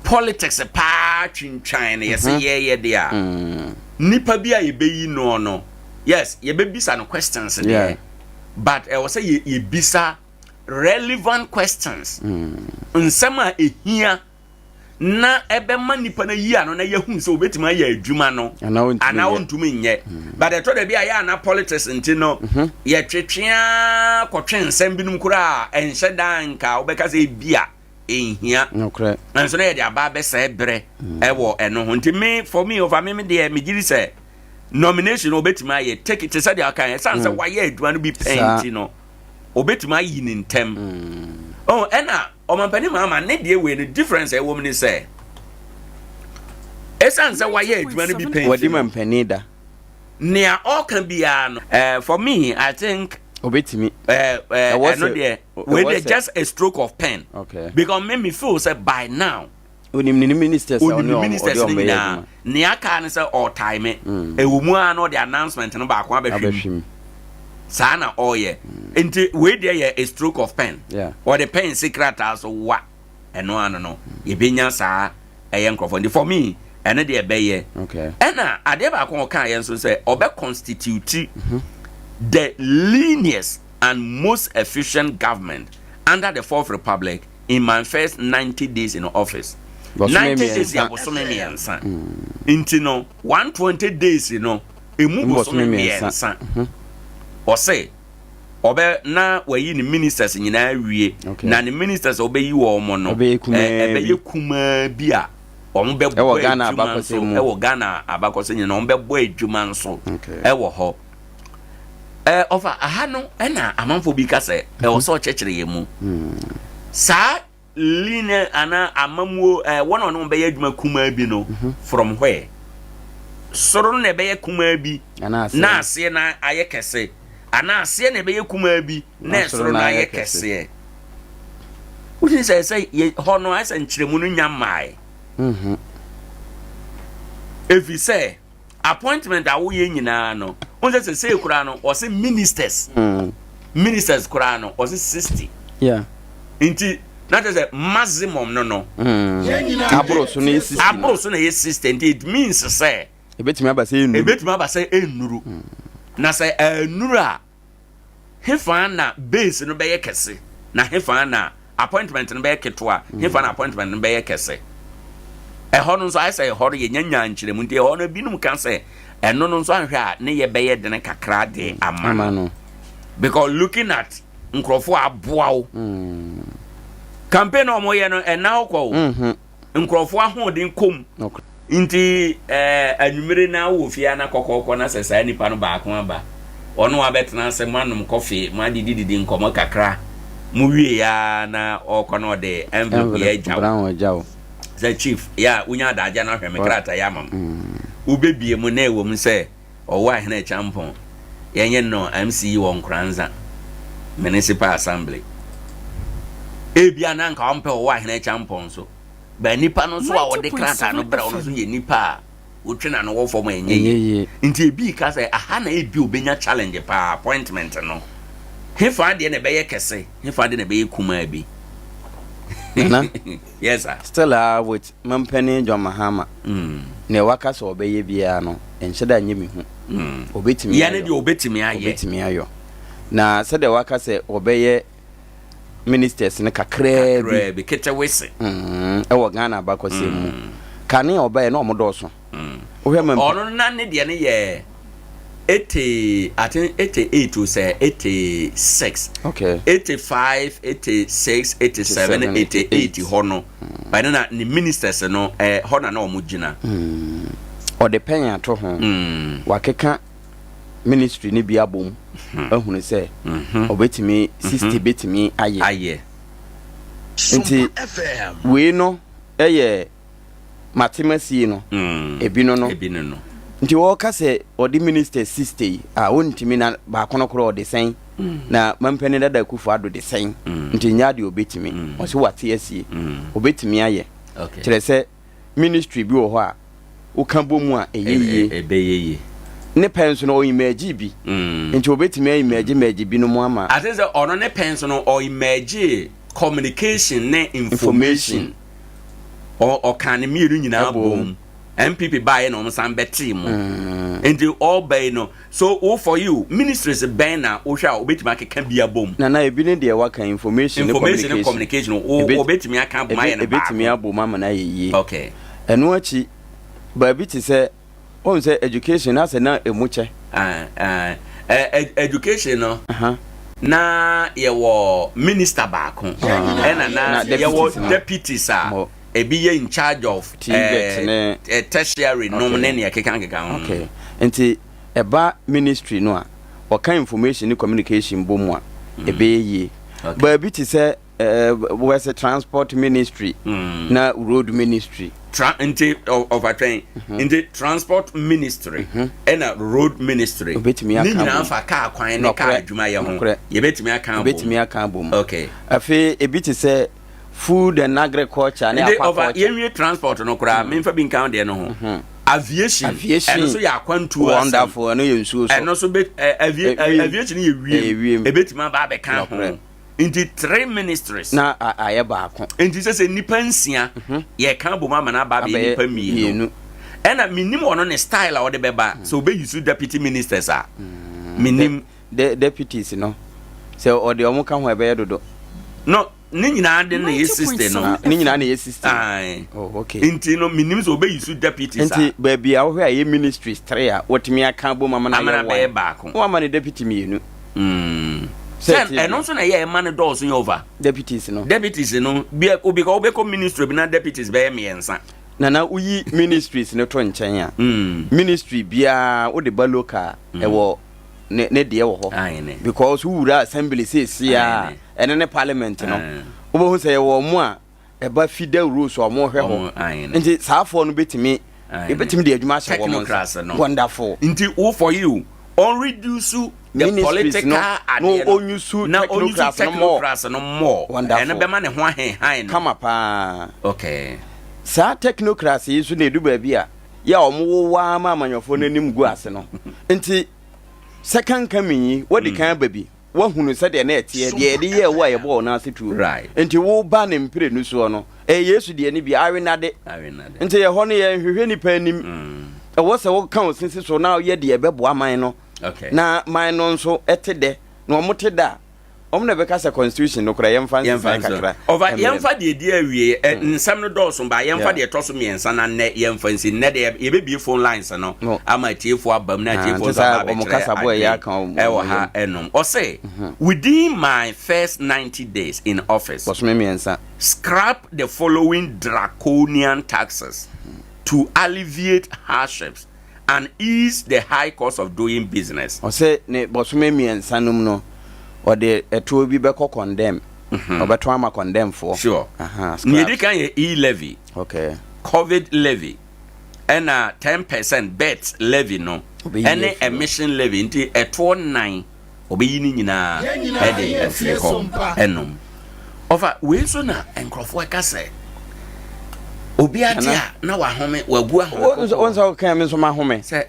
politics paa twintwan no yɛsɛ yɛyɛ deɛ a, nipa bi a yɛbɛyi noɔ no, yes, yɛbɛbisa no questions deɛ, but ɛwɔ sɛ yɛbisa relevant questions, nsɛm a ɛhia na ɛbɛma nipa no yi ano na yɛhu sɛ obɛtumi ayɛ adwuma no anaa ɔntumi nyɛ. But ɛtɔ da bi a yɛ ana politics nti no yɛtwetwea kɔtwe nsɛm binom koraa a ɛnhyɛ da nka wobɛka sɛ ebi a ɛnhia, nso na yɛde aba abɛsɛe berɛ ɛwɔ ɛno ho. Nti me, for me, ɔfa me me deɛ, megye di sɛ nomination no obɛtumi ayɛ take te sɛ deɛ aka yɛ sane sɛ wayɛ adwuma no bi pɛn nti no obɛtumi ayi ne ntɛm. Oh, ɛna ɔmampanin Mahama ne deɛ wei no difference a ɛwɔ mu ne sɛ ɛsiane sɛ wayɛ adwuma no bi pɛn Wadi ma mpanin da. Nea ɔka biara no, for me, I think obetumi. Ɛno deɛ wei deɛ just a stroke of pen because me feel sɛ by now onim ne ministers a onim ɔne ne wɔn ministers ɔde no wɔn bɛyɛ nyinaa adwuma. Nea aka ne sɛ ɔtae ɛwɔ mu a na ɔde announcement no baako abɛhwɛ mu. Abɛhwɛ mu. Saa na ɔreyɛ, nti wei deɛ yɛ a stroke of pen. Ɔde pen si krataa so wa ɛno ano no yɛbɛnya saa ɛyɛ nkurɔfoɔ. Nti for me, ɛno deɛ ɛbɛyɛ. Ɛna adeɛ baako a ɔka yɛn nso sɛ ɔbɛ constitute the leanest and most efficient government under the Fourth Republic in my first 90 days in office. Bosome 90 days yɛ 3. Bosome 3. Nti no 120 days no emu Emu bosome bosome 3. 3 ɔse ɔbɛ na wayi ne ministers nyinaa wie. Na ne ministers a ɔbɛyi wɔn mo no Ɔbɛyɛ kumaa bi. Ɛbɛyɛ kumaa bi a wɔn bɛbɔ Ɛwɔ Ghana adwuma abakɔsɛm nso mu. Ɛwɔ Ghana abakɔsɛm nyinaa wɔn bɛbɔ adwuma nso ɛwɔ hɔ. Ɔfa aha no ɛna amanfoɔ bi ka sɛ ɛwɔ sɛ ɔkyerɛkyerɛ yɛn mu saa lean anaa amamuo wɔn a wɔn bɛyɛ adwuma kumaa bi no from where soro no na ɛbɛyɛ kumaa bi Anaa aseɛ. Na aseɛ na ayɛ kɛse anaa aseɛ na ɛbɛyɛ kumaa bi na ɛsoro no ayɛ kɛseɛ. Wotumi sɛ yɛ hɔ no ayɛ sɛ nkyerɛmu no nya mmae ɛfiri sɛ appointment a woyɛ nyinaa no, wɔn sɛ sɛsɛ koraa no ɔsɛ ministers koraa no ɔsɛ 60. Nti na kyerɛ sɛ maximum no Aboro so no yɛ 60 no. Aboro so na yɛ 60, nti it means sɛ ebetumi aba sɛ enuru. Ebetumi aba sɛ enuru. Na sɛ ɛnuru a, hefa na base no bɛyɛ kɛse na hefa na appointment no bɛyɛ ketewa, hefa na appointment no bɛyɛ kɛse? Ɛhɔ no nso ayɛ sɛ ɛhɔ no yɛnya nya nkyerɛmu, nti ɛhɔ no ebinom ka sɛ ɛno no nso ahwɛ a ne yɛ bɛyɛ dene kakra de ama ama no no because looking at nkurɔfoɔ a aboa wo campaign a wɔyɛ no ɛna hɔ kɔ o. Nkurɔfoɔ ahoɔden kɔ mu. Nti eh, anwummere na wowɔ fie a na kɔkɔɔkɔ na sɛ saa nipa no baako aba, ɔne wo abɛtena ase, moanom kɔfe, moadidididi nkɔmmɔ kakra, mowie a na ɔrekɔ na ɔde envelope yɛ agya wo. Sɛ chief, yɛ a wonya adagya no ahwɛ me krataa yi ama m. Wobɛbie mu na ɛwɔ mu sɛ ɔwɔ Ahene Acheampong, yɛnyɛ no MC wɔ Nkoranza Municipal Assembly. Ebia na anka ɔmpɛ ɔwɔ Ahene Acheampong nso. But nipa no nso a ɔde krataa no brɛ wo no nso yɛ nipa a wotwe n'ano wɔ fam a ɛnyɛ yie. Nti ebi ka sɛ aha na ebi obenya challenge paa appointment no. Hefa deɛ na ɛbɛyɛ kɛse, hefa deɛ na ɛbɛyɛ kumaa bi. Nana, yes sir. Still ah with Mampanin John Mahama, mm. nea waka sɛ ɔbɛyɛ biara no, ɛnhyɛ da nyɛ me hu. Mm. Obetumi ayɔ. Yɛne deɛ obetumi ayɛ. Obetumi ayɔ. Na sɛdeɛ waka sɛ ɔbɛyɛ ministers no kakraa bi. Kakraa bi, ketewese. Mm, ɛwɔ Ghana abakɔsɛm mu. Mm. Kane a ɔbaeɛ na ɔmo dɔɔso. Mm. Wohwɛ ma Ɔno na ne deɛ no yɛ 80, I think 88 o sɛ 86. Okay. 85, 86, 87, 88 hɔ no. Mm. Ɛno na ne ministers no eh, hɔ na na ɔmo gyina. Mm. Ɔde pɛn ato ho. Mm. Wakeka ministry no bi abom ahunu sɛ ɔbɛtumi 60 bɛtumi ayɛ. Nti wei no yɛ matemasie no ebi no no. Nti wɔka sɛ ɔde minister 60 yi a ɔntumi na baako no korɔ ɔde sɛn na mampanin dada Akufo Addo de sɛn nti nyɛ adeɛ ɔbɛtumi ɔse wate asie ɔbɛtumi ayɛ kyerɛ sɛ ministry bi wɔ hɔ a woka bɔ mu a ɛyɛ yie. Ɛbɛyɛ yie. Ne pɛ nso no ɔimɛgye bi. Nti obetumi aimɛgye mɛgye binom ama. Ate sɛ ɔno ne pɛ nso no ɔimɛgye communication ne information. Ɔka ne mmienu nyinaa bom. NPP baeɛ na wɔn san bɛtee mu. Nti ɔba yi no So wo for you ministries bɛn na wohwɛ a wobɛtumi akeka bi abom? Nana ebi ne deɛ waka information ne communication. Information ne communication wo wobɛtumi aka abom ayɛ no baako. Ebɛtumi abom ama no ayɛ yie. Okay. Ɛno akyi baabi te sɛ wohu sɛ education na sɛ na emu kyɛ. Ah, ah, education no. Uh -huh. Na yɛwɔ minister baako. Ɛna na yɛwɔ deputies a ebi yɛ in charge of TVET ne eh, tertiary nom ne nea ɛkeka keka ho. Okay. Nti ɛba ministry no a, wɔka information ne communication bɔ mu a, mm. ɛbɛyɛ yie. Okay. Baabi te sɛ eh, wɔsɛ transport ministry mm. na road ministry. Tra nti ɔfatwɛn mhm. nti transport ministry mhm. ɛna road ministry obetumi aka ne nyinaa fa kaa kwan ne kaa adwumayɛ ho yɛbɛtumi aka abom obetumi aka abom okay afei ebi te sɛ food and agriculture ne aquaculture. Yɛnwie transport no koraa mm. memfa bi nka deɛ no ho mm-hmm. aviation aviation ɛno nso yɛ akwantuo asɛm wonderful ɛno yɛ nsuo so ɛno nso bɛ aviation yɛ wiem ebetumi aba abɛka ho nti three ministries na ayɛ baako nti sɛ sɛ nipa nsia mhm. yɛka bom ama no aba abɛyɛ nipa mmienu ɛna menim ɔno ne style a ɔde bɛba mm. sɛ ɔbɛyi so deputy ministers a mm. menim deputies no sɛ ɔde ɔmo ka ho ɛbɛyɛ dodo no ne nyinaa de na yɛ 60 no. Ah, ne nyinaa na yɛ 60. Aye. Oh, okay. Nti no menim sɛ ɔbɛyi so deputies a. Nti baabi a wohwɛ a ɛyɛ ministries three a wɔtumi aka abom ama no ayɛ one. bɛyɛ baako. Na wama no deputy mmienu. Mm. Sɛ ɛno nso na ɛyɛ ɛma no dɔɔso yɛ over. Deputies no. Deputies no bi obi ka wobɛkɔ ministry bi na deputies bɛyɛ mmiɛnsa. Nana woyi ministries no to nkyɛn a. Mm. Ministry biara wode ba local mm. ɛwɔ ne ne deɛ wɔ hɔ. Because wowura assembly seesie a. ɛno ne parliament no wobɛhu sɛ yɛwɔ ɔmo a ɛba fi dawuro so ɔmo hwɛ hɔ nti saa afoɔ no bɛtumi ebɛtumi de adwuma ahyɛ wɔn nsa wonderful nti wo for you on reduce the political adeɛ no onyusu na onyusu technocrats no more wonderful ɛno bɛma ne ho ahenhan no kama paa okay saa technocrats yi nso na edu baabi a yɛ a wɔn wowaa ma amanyɔfoɔ no anim gu ase no nti second coming yi wɔde kan aba bi Woahunu sɛdeɛ na ɛteɛ, deɛ yɛde yɛɛ wo a yɛbɔɔ wo nan ase tuo. Enti woreba ne mprenu soɔ no, ɛyɛ Yesu deɛ no bi, awenade. Nti ɛhɔ no yɛnhwehwɛ nnipa anim. Ɛwɔ sɛ woka wo sisi so na woyɛ deɛ ɛbɛboa man no, na man no nso te dɛ, na wɔte dɛ a, Wɔn na ɛbɛka sɛ constitution no koraa yɛmfa Yɛmfa nsesae nso. kakra. Ɔfa Mmerɛ yɛmfa deɛ ɛdi awie ɛ, nsɛm no dɔɔso ba yɛmfa Yeah. deɛ ɛtɔ so mmiɛnsa na nnɛ yɛmfa nsi nnɛ deɛ yɛbɛbie phone lines no No. ama atiefoɔ aba mu na Ah, atiefoɔ nti nso saa aba wɔn abɛkyerɛ kasaboa ɛyɛ adwene aka wɔn ɛwɔ wɔn ha yam. ɛnom. Ɔse within my first 90 days in office, Bɔsome mmiɛnsa. scrap the following draconian taxes to alleviate hardships and ease the high cost of doing business. Ɔse ne bɔsome mmiɛnsa nom no ɔde ɛtoɔ bi bɛkɔ condemn. Ɔbɛtɔn ama condemn foɔ. Sure. Aha, Nea edi scraps. kan yɛ e-levy, Okay. covid levy, ɛna 10% bet levy no, Ɔbɛyi ɛne afiri hɔ. emission levy nti ɛtoɔ nnan ɔbɛyi ne nyinaa Yɛn nyinaa ɛde yɛ afiri tie hɔ sompa. ɛnom. Ɔfa wei nso na nkurɔfoɔ ɛka sɛ obi ate Nana. a na wahome wagu ahome Wo nso wo kɔkɔɔ nso woka me nso mahome. sɛ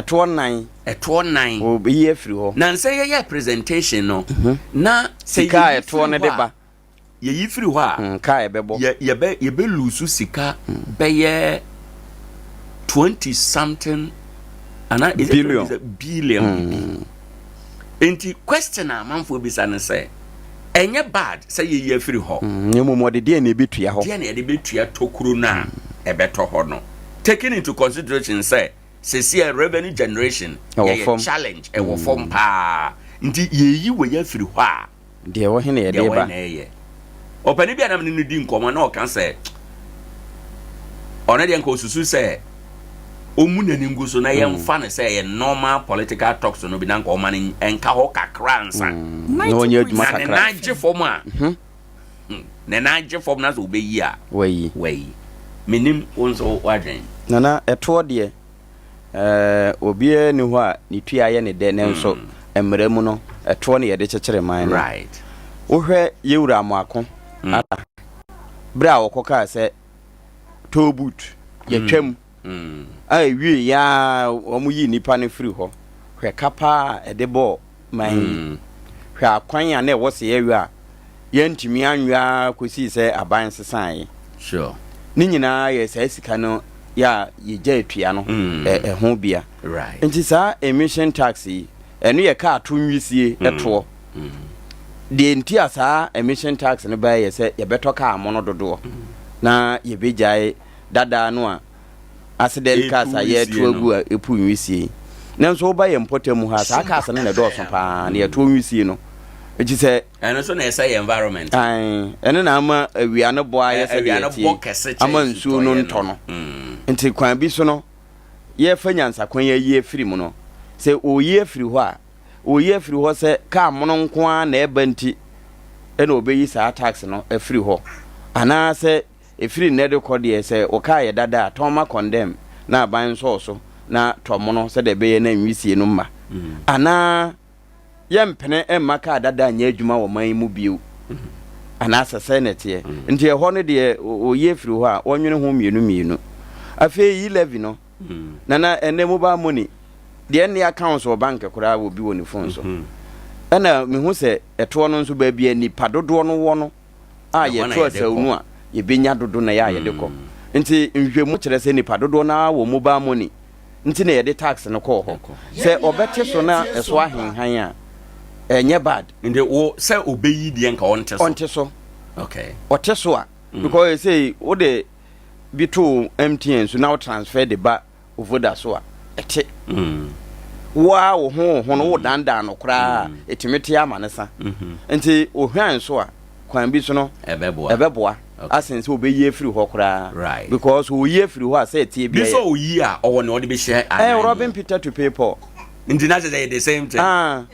Ɛtoɔ nnan ɛtoɔ nnan ɔbɛyi afiri hɔ. na nsɛ yɛyɛ presentation no na sɛ Sika a yɛyi ɛtoɔ firi no hɔ de a ba. yɛyi firi hɔ a Kaa a ɛbɛbɔ. yɛ yɛbɛ yɛbɛ lose sika bɛyɛ 20 something ana is it Billion. 20 billion bibi nti question a amanfoɔ bisa no sɛ ɛnyɛ bad sɛ yɛyi afiri hɔ. Na mmom ɔde deɛ na ɛbɛtua hɔ. Deɛ na yɛde bɛtua tokuro no a ɛbɛtɔ hɔ no, taking into consideration sɛ seesei a revenue generation Ɛwɔ yɛyɛ fam. challenge ɛwɔ fam paa nti yɛyi wei afiri hɔ a Deɛ ɛwɔ he na deɛ yɛde wɔyɛ ba? na ɛyɛ. Ɔpanin bi a na me ne no di nkɔmmɔ na ɔka sɛ ɔno deɛ nka ɔsusu sɛ ɔmmu n'ani ngu so na yɛmfa no sɛ ɛyɛ normal political talks no bi na nka ɔma no nka hɔ kakra ansa Na ɔnyɛ adwuma na ne kakra. nan gye fam a ne nan gye fam na sɛ ɔbɛyi a Wayi. wayi. Menim wo nso w'adwene. Nana, ɛtoɔ deɛ, ɛɛ, obiara nni hɔ a ne tua yɛ ne dɛ nanso mmara mu no, ɛtoɔ na yɛde kyekyere man no. Right. Wohwɛ Yewura Amoako Ada, berɛ a wɔkɔkaa sɛ toll booth yɛtwam a ɛwieeɛ ara wɔyii nnipa no firi hɔ. Hwɛ ka paa a ɛde bɔɔ man yi. Hwɛ akwan a na ɛwɔ sɛ yɛyɔ a yɛantumi anwɛ ara kɔsii sɛ aban sesaeɛ. Sure. Ne nyinaa yɛ saa sika no yɛ a yɛgya atua no ɛho bia. Right. Nti saa emission tax yi, ɛno yɛ kaa to nwisie toɔ. Deɛ nti a saa emission tax no baeɛ yɛ sɛ yɛbɛtɔ kaa mono dodoɔ na yɛbɛgyae dadaa no a accident cars a yɛto agu a ɛpu nwisie yi. Nanso woba yɛn mpɔtam mu ha a, saa cars no na ɛdɔɔso paa na yɛto nwisie no. Nti sɛ. Ɛno nso na ɛsɛe yɛn environment. Ae, ɛno na ama awia no bɔ ayɛ sɛdeɛ Awia no bɔ kɛse ɛteɛ, kyɛn ama nsuo no nsutɔeɛ ntɔ no. no. Nti kwan bi so no, yɛrefa nyansakwan ayi afiri mu no, sɛ wɔreyi afiri hɔ a, wɔreyi afiri hɔ sɛ kaa mono nko ara na ɛba nti na wɔbɛyi saa tax no afiri hɔ, anaasɛ ɛfiri nnɛ de kɔ deɛ sɛ wo kaa yɛ dada a, tɔn ma condemn na aban nsɔɔ so na tɔ mono sɛdeɛ ɛbɛyɛ na nwisie no mma, anaa yɛmpene mma kaa dada nyɛ adwuma wɔ man yi mu bio, anaasɛ sɛn na ɛteɛ. Nti ɛhɔ no deɛ wɔyi afiri hɔ a, wɔnwene ho mmienu mmienu. Afei yi levy no, Nana ɛnnɛ mobile money deɛ ɛnne accounts wɔ bank koraa wɔ bi wɔ ne phone so. Ɛna mehu sɛ ɛtoɔ no nso baabi a nipa dodoɔ no wɔ no a Ɛhɔ na yɛto yɛde asaw kɔ. no a yɛbɛnya dodo na yɛ a yɛde kɔ. Nti nhwehwɛmu kyerɛ sɛ nipa dodoɔ no ara wɔ mobile money nti na yɛde tax no kɔɔ hɔ. Sɛ ɔbɛte so na ɛso ahenhan a ɛnyɛ bad. Nti wo sɛ ɔbɛyi deɛ nka ɔnte so. Ɔnte so. Okay. Ɔte so a because ɛsei wode bi to wo MTN so na wo transfer de ba wo Voda so a, ɛte. Wo ara wo ho wo ho no wodandan no koraa a, ɛtumi te ama no sa. Nti ohwan so a, kwan bi so no, Ɛbɛboa. ɛbɛboa asen sɛ obeyi afiri hɔ koraa. Right. Because oyi afiri hɔ a, sɛ ɛteɛ Bi biara sɛ yɛ. oyi a, ɔwɔ nea ɔde bɛhyɛ Ɛɛ, anan mu. robbing Peter to pay Paul. Nti na kyerɛ sɛ ɛyɛ the same thing. Ah,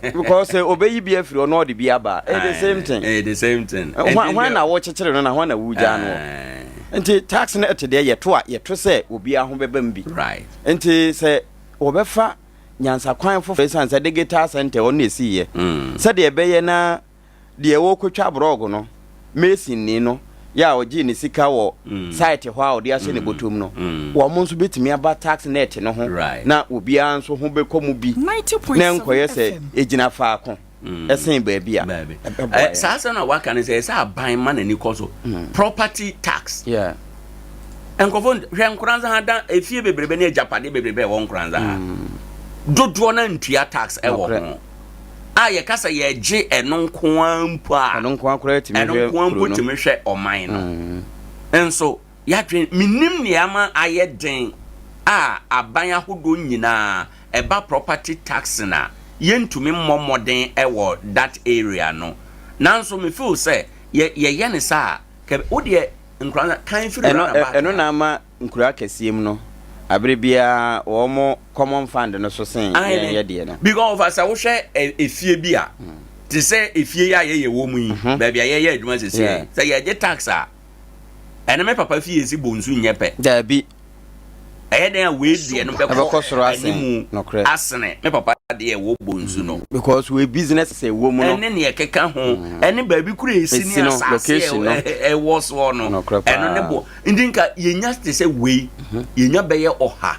because sɛ obeyi bi afiri hɔ na ɔde bi aba a, ɛyɛ the same thing. Ɛyɛ the same thing. Hwan hwan na wokyekyere no na hwan na wogyaa no hɔ? Nti tax no ɛte deɛ yɛto a yɛto sɛ obiara ho bɛba mu bi. Right. Nti sɛ wɔbɛfa nyansakwan foforɔ ɛsiane sɛ digital center hɔ na ɛsiiɛ sɛdeɛ ɛbɛyɛ na deɛ wɔrekɔtwa brɔg no, masonni no yɛ a ɔgyee ne sika wɔ site hɔ a ɔde ahyɛ ne bɔtɔm no, wɔn nso bɛtumi aba tax net no ho na obiara nso ho bɛkɔ mu bi na ɛnkɔyɛ sɛ ɛgyina faako ɛsen baabi a ɛbɛboa yɛn. Saa asɛm no a waka no sɛ ɛsɛ aban ma n'ani kɔ so property tax. Nkurɔfoɔ hwɛ Nkoranza ha dan efie bebrebe ne agyapadeɛ bebrebe a ɛwɔ Nkoranza ha dodoɔ no ntua tax ɛwɔ ho. A yɛka sɛ yɛgye ɛno nko ara mpo a, Ɛno nko ara koraa tumi ɛno hwɛ nko ara kuro mpo no. tumi hwɛ ɔman no. Nso yɛadwen, mennim nea ama ayɛ den a aban ahodoɔ nyinaa ɛba property tax no a, yɛntumi mmɔ mmɔden wɔ that area no. Nanso me feel sɛ yɛ yɛyɛ no saa a, kɛ wo deɛ nkura no kan firi Ɛno round about ɛno ha. na ama nkuro akɛseɛ mu no, abere biara wɔn common fund no so sen yɛn Aane, yɛ deɛ no. because ɔfa sɛ wohwɛ ɛ efie bi a, te sɛ efie yi a yɛyɛ wɔ mu yi, baabi a yɛyɛ adwuma seesei yi, sɛ yɛgye tax a, ɛne me papa fie si Bonsu nyɛ pɛ. Daabi. Ɛyɛ dɛn a wei deɛ no Ɛbɛkɔ soro bɛkɔ asen, animu nokorɛ. asene me papa deɛ ɛwɔ Bonsu no. Because wei business ɛwɔ mu no. Ɛne neɛ ɛkeka ho, ɛne baabi koro a ɛsi Ɛsi ne no, asase location no. a ɛwɔ soɔ no, Nokorɛ ɛno ne paa. bo. Nti nka yɛnya te sɛ wei, yɛnya bɛyɛ ɔha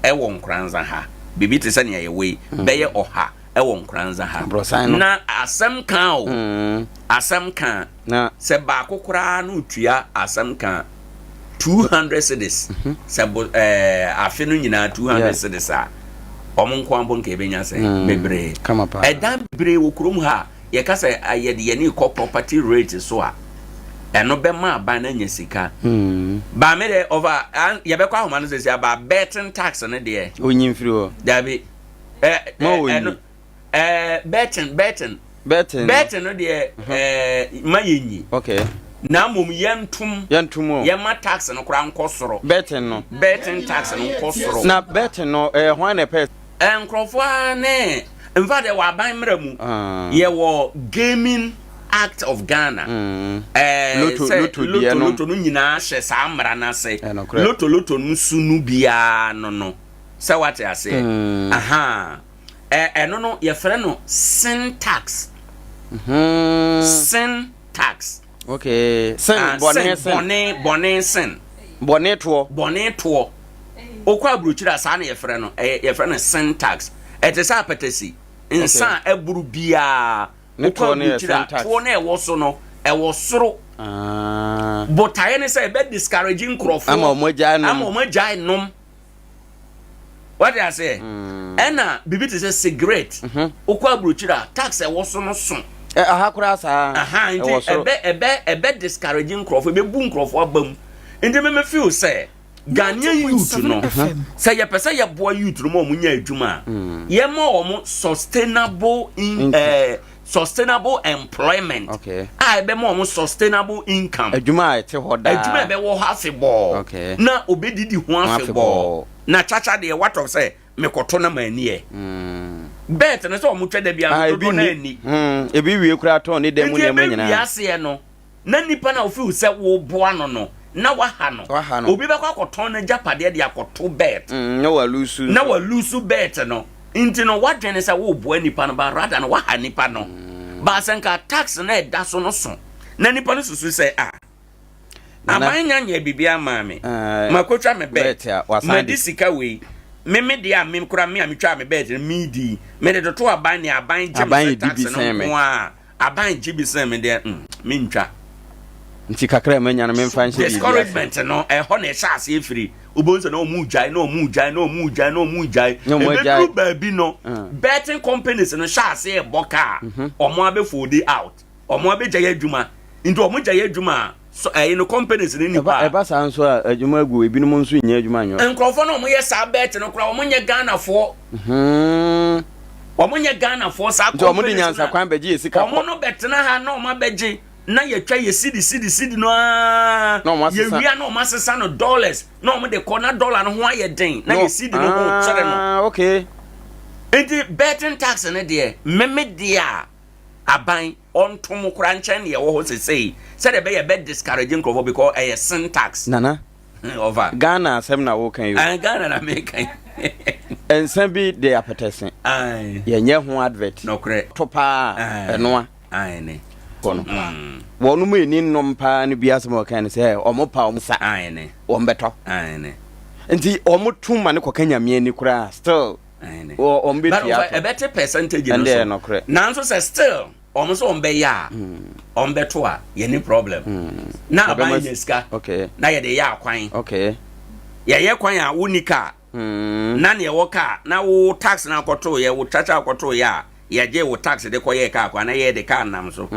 ɛwɔ Nkoranza ha, biribi te sɛ nea yɛwɔ yi, bɛyɛ ɔha ɛwɔ Nkoranza ha. Aborɔsan no. Na asɛm ka o, asɛm ka. Na. Sɛ baako koraa no tua asɛm ka 200 cedis, sɛ bo ɛɛ afe no nyinaa 200 cedis a, wɔn nko ara mpo nka ebenya sɛ bebree. Kama paa. Ɛdan bebree wɔ kurom ha a yɛka sɛ ah, yɛde yɛn ani kɔ property rate so a, ɛno bɛma aban no anya sika. Ba me deɛ ɔfa an- yɛbɛkɔ ahoma no sɛsi aba betting tax no deɛ. Onyi mfiri hɔ. Dabi. Ɛ Ma ɛ onyi. ɛno ɛɛ betting betting. Betting no. Betting no deɛ ɛɛ ma yɛnyi. Okay. Na mmom yɛntom. Yɛntom o. Yɛma tax no koraa nkɔ soro. Betting no. Betting tax no nkɔ soro. Na betting no ɛyɛ hwan na ɛpɛ? Nkurɔfoɔ ara ne in fact ɛwɔ aban mmara mu. Ah. Yɛwɔ Gaming Act of Ghana. Ɛɛ Lotto sɛ lotto deɛ lotto no. lotto no nyinaa hyɛ saa mmara no ase. Ɛnokorɛ. Lotto lotto no su no biara no no. Sɛ wate aseɛ. Ahaa. Ɛ ɛno no yɛfrɛ no sin tax. Sin tax. Okay. Sin Ah, bɔne sin sin. bɔne bɔne sin. Bɔne toɔ. Bɔne toɔ. Okɔ aburokyiri a saa na yɛfrɛ no. Ɛyɛ yɛfrɛ no sin tax. Ɛte sɛ apɛtɛsi. Nsa a ɛboro biara. Ne Wokɔ toɔ no yɛ aburokyiri sin a tax. toɔ no a ɛwɔ so no ɛwɔ soro. Ah. Botaeɛ ne sɛ ɛbɛ discourage nkurɔfoɔ. Ama wɔn agyae nom. Ama wɔn agyae nom. Wate aseɛ? Ɛna biribi te sɛ cigarette, wokɔ aburokyire a, tax a ɛwɔ so no so. Ɛ, aha koraa saa. Aha, nti Ɛwɔ soro. ɛbɛ, ɛbɛ, ɛbɛ discourage nkurɔfoɔ, ɛbɛbu nkurɔfoɔ aba mu. Nti me me feel sɛ, Ghanaian youth no, sɛ yɛpɛ sɛ yɛboa youth no ma wɔn nya adwuma a, yɛma wɔn sustainable in, eh, sustainable employment Okay. a ɛbɛma wɔn sustainable income. Adwuma a ɛte hɔ daa. Adwuma a ɛbɛwɔ hɔ afebɔɔ. Okay. Na obedidi ho afebɔɔ. Afebɔɔ. Na kyakya deɛ watɔ sɛ mekɔto na manni ɛ. Bet no sɛ wɔn twɛ da bi Ah, ano ebi dodoɔ na ni. anni. Ebi wie koraa tɔn ne dan mu Nti nneɛma ɛbɛwie nyinaa. aseɛ no na nipa no a ofeel sɛ woboa no no na waha no. Waha no. Obi bɛkɔ akɔtɔn n'agyapadeɛ de akɔto bet. Na walusu Na nso. walusu bet no. Nti no wadwene sɛ woboa nipa no but rather no waha nipa no. But sɛ nka tax no a ɛda so no so na nipa no susu sɛ ah Nana. aban nya nyɛɛ biribiara maa me. Eh, Makotwa me bet. bet a, wasan Madi de. sika wei. Me me deɛ a me koraa me a metwaa me bet no medi. Mede toto aban nea aban gye me Aban sɛ redi tax bi no sen me. nko ara. Aban gye bi sɛn me deɛ mm mentwa. Nti kakra a manya no memfa nhyɛ biribi ase. Discouragement no ɛhɔ na ɛhyɛ aseɛ firi. Wobɛhu sɛ na wɔn gyae na wɔn gyae na wɔn gyae na wɔn gyae. Na wɔn agyae. Ɛbɛduru baabi no betting companies no hyɛ aseɛ bɔ kaa wɔn abɛ fold out wɔn abɛgyae adwuma nti wɔn gyae adwuma a so ɛyi no companies no nipa a. Ɛba saa nso a adwuma agu ebinom nso nnya adwuma nyɛ. Nkurɔfoɔ no a wɔyɛ saa bet no koraa wɔn nyɛ Ghanafoɔ. Wɔn nyɛ Ghanafoɔ saa Nti wɔn de companies no nyansa kwan bɛgye yɛ sika wɔn kɔ. no bɛtena ha na wɔn abɛgye na yɛtwa yɛ sidi sidi sidi no ara Na wɔn asesa. yɛwia na wɔn asesa no dollars na wɔn de kɔ na dollar no ho ayɛ den na yɛ sidi no ho kyerɛ no. Ah, okay. Nti betting tax no deɛ meme deɛ a aban ɔntom koraa nkyɛn deɛ ɛwɔ hɔ sesei sɛdeɛ ɛbɛyɛ bɛ discourage nkurɔfoɔ because ɛyɛ sin tax. Nana. Ɔfa. Ghana asɛm na woka yi o. Ayi Ghana na meka yi. Nsa bi de apɛtɛse. Ayi. Yɛnyɛ ho advert. Nɔkorɛ. To paa ɛnoa. Ayi ne. Kɔ no. Wɔn mu ani nnom paa no bi asɛm a wɔka ne sɛ wɔn pa wɔn sa. Ayi ne. Wɔn bɛtɔ. Ayi ne. Nti wɔn to ma ne kɔka nyame ani koraa still. Ayi ne. Wɔn bɛtua to. Ɛbɛte percentage no Ɛnde so. ɛyɛ nɔkorɛ. Nanso sɛ still. Wɔn nso wɔn bɛyɛ a, wɔn bɛto a, yɛn ni problem. Na aban nya sika, na yɛde yɛ akwan. Yɛyɛ kwan a wonni kaa, na nea ɛwɔ kaa, na wo tax na akɔto yɛ, wo kyakya akɔto yɛ a, Yɛgyee wo tax de kɔyɛɛ kaa kwan na yɛde kaa nam so.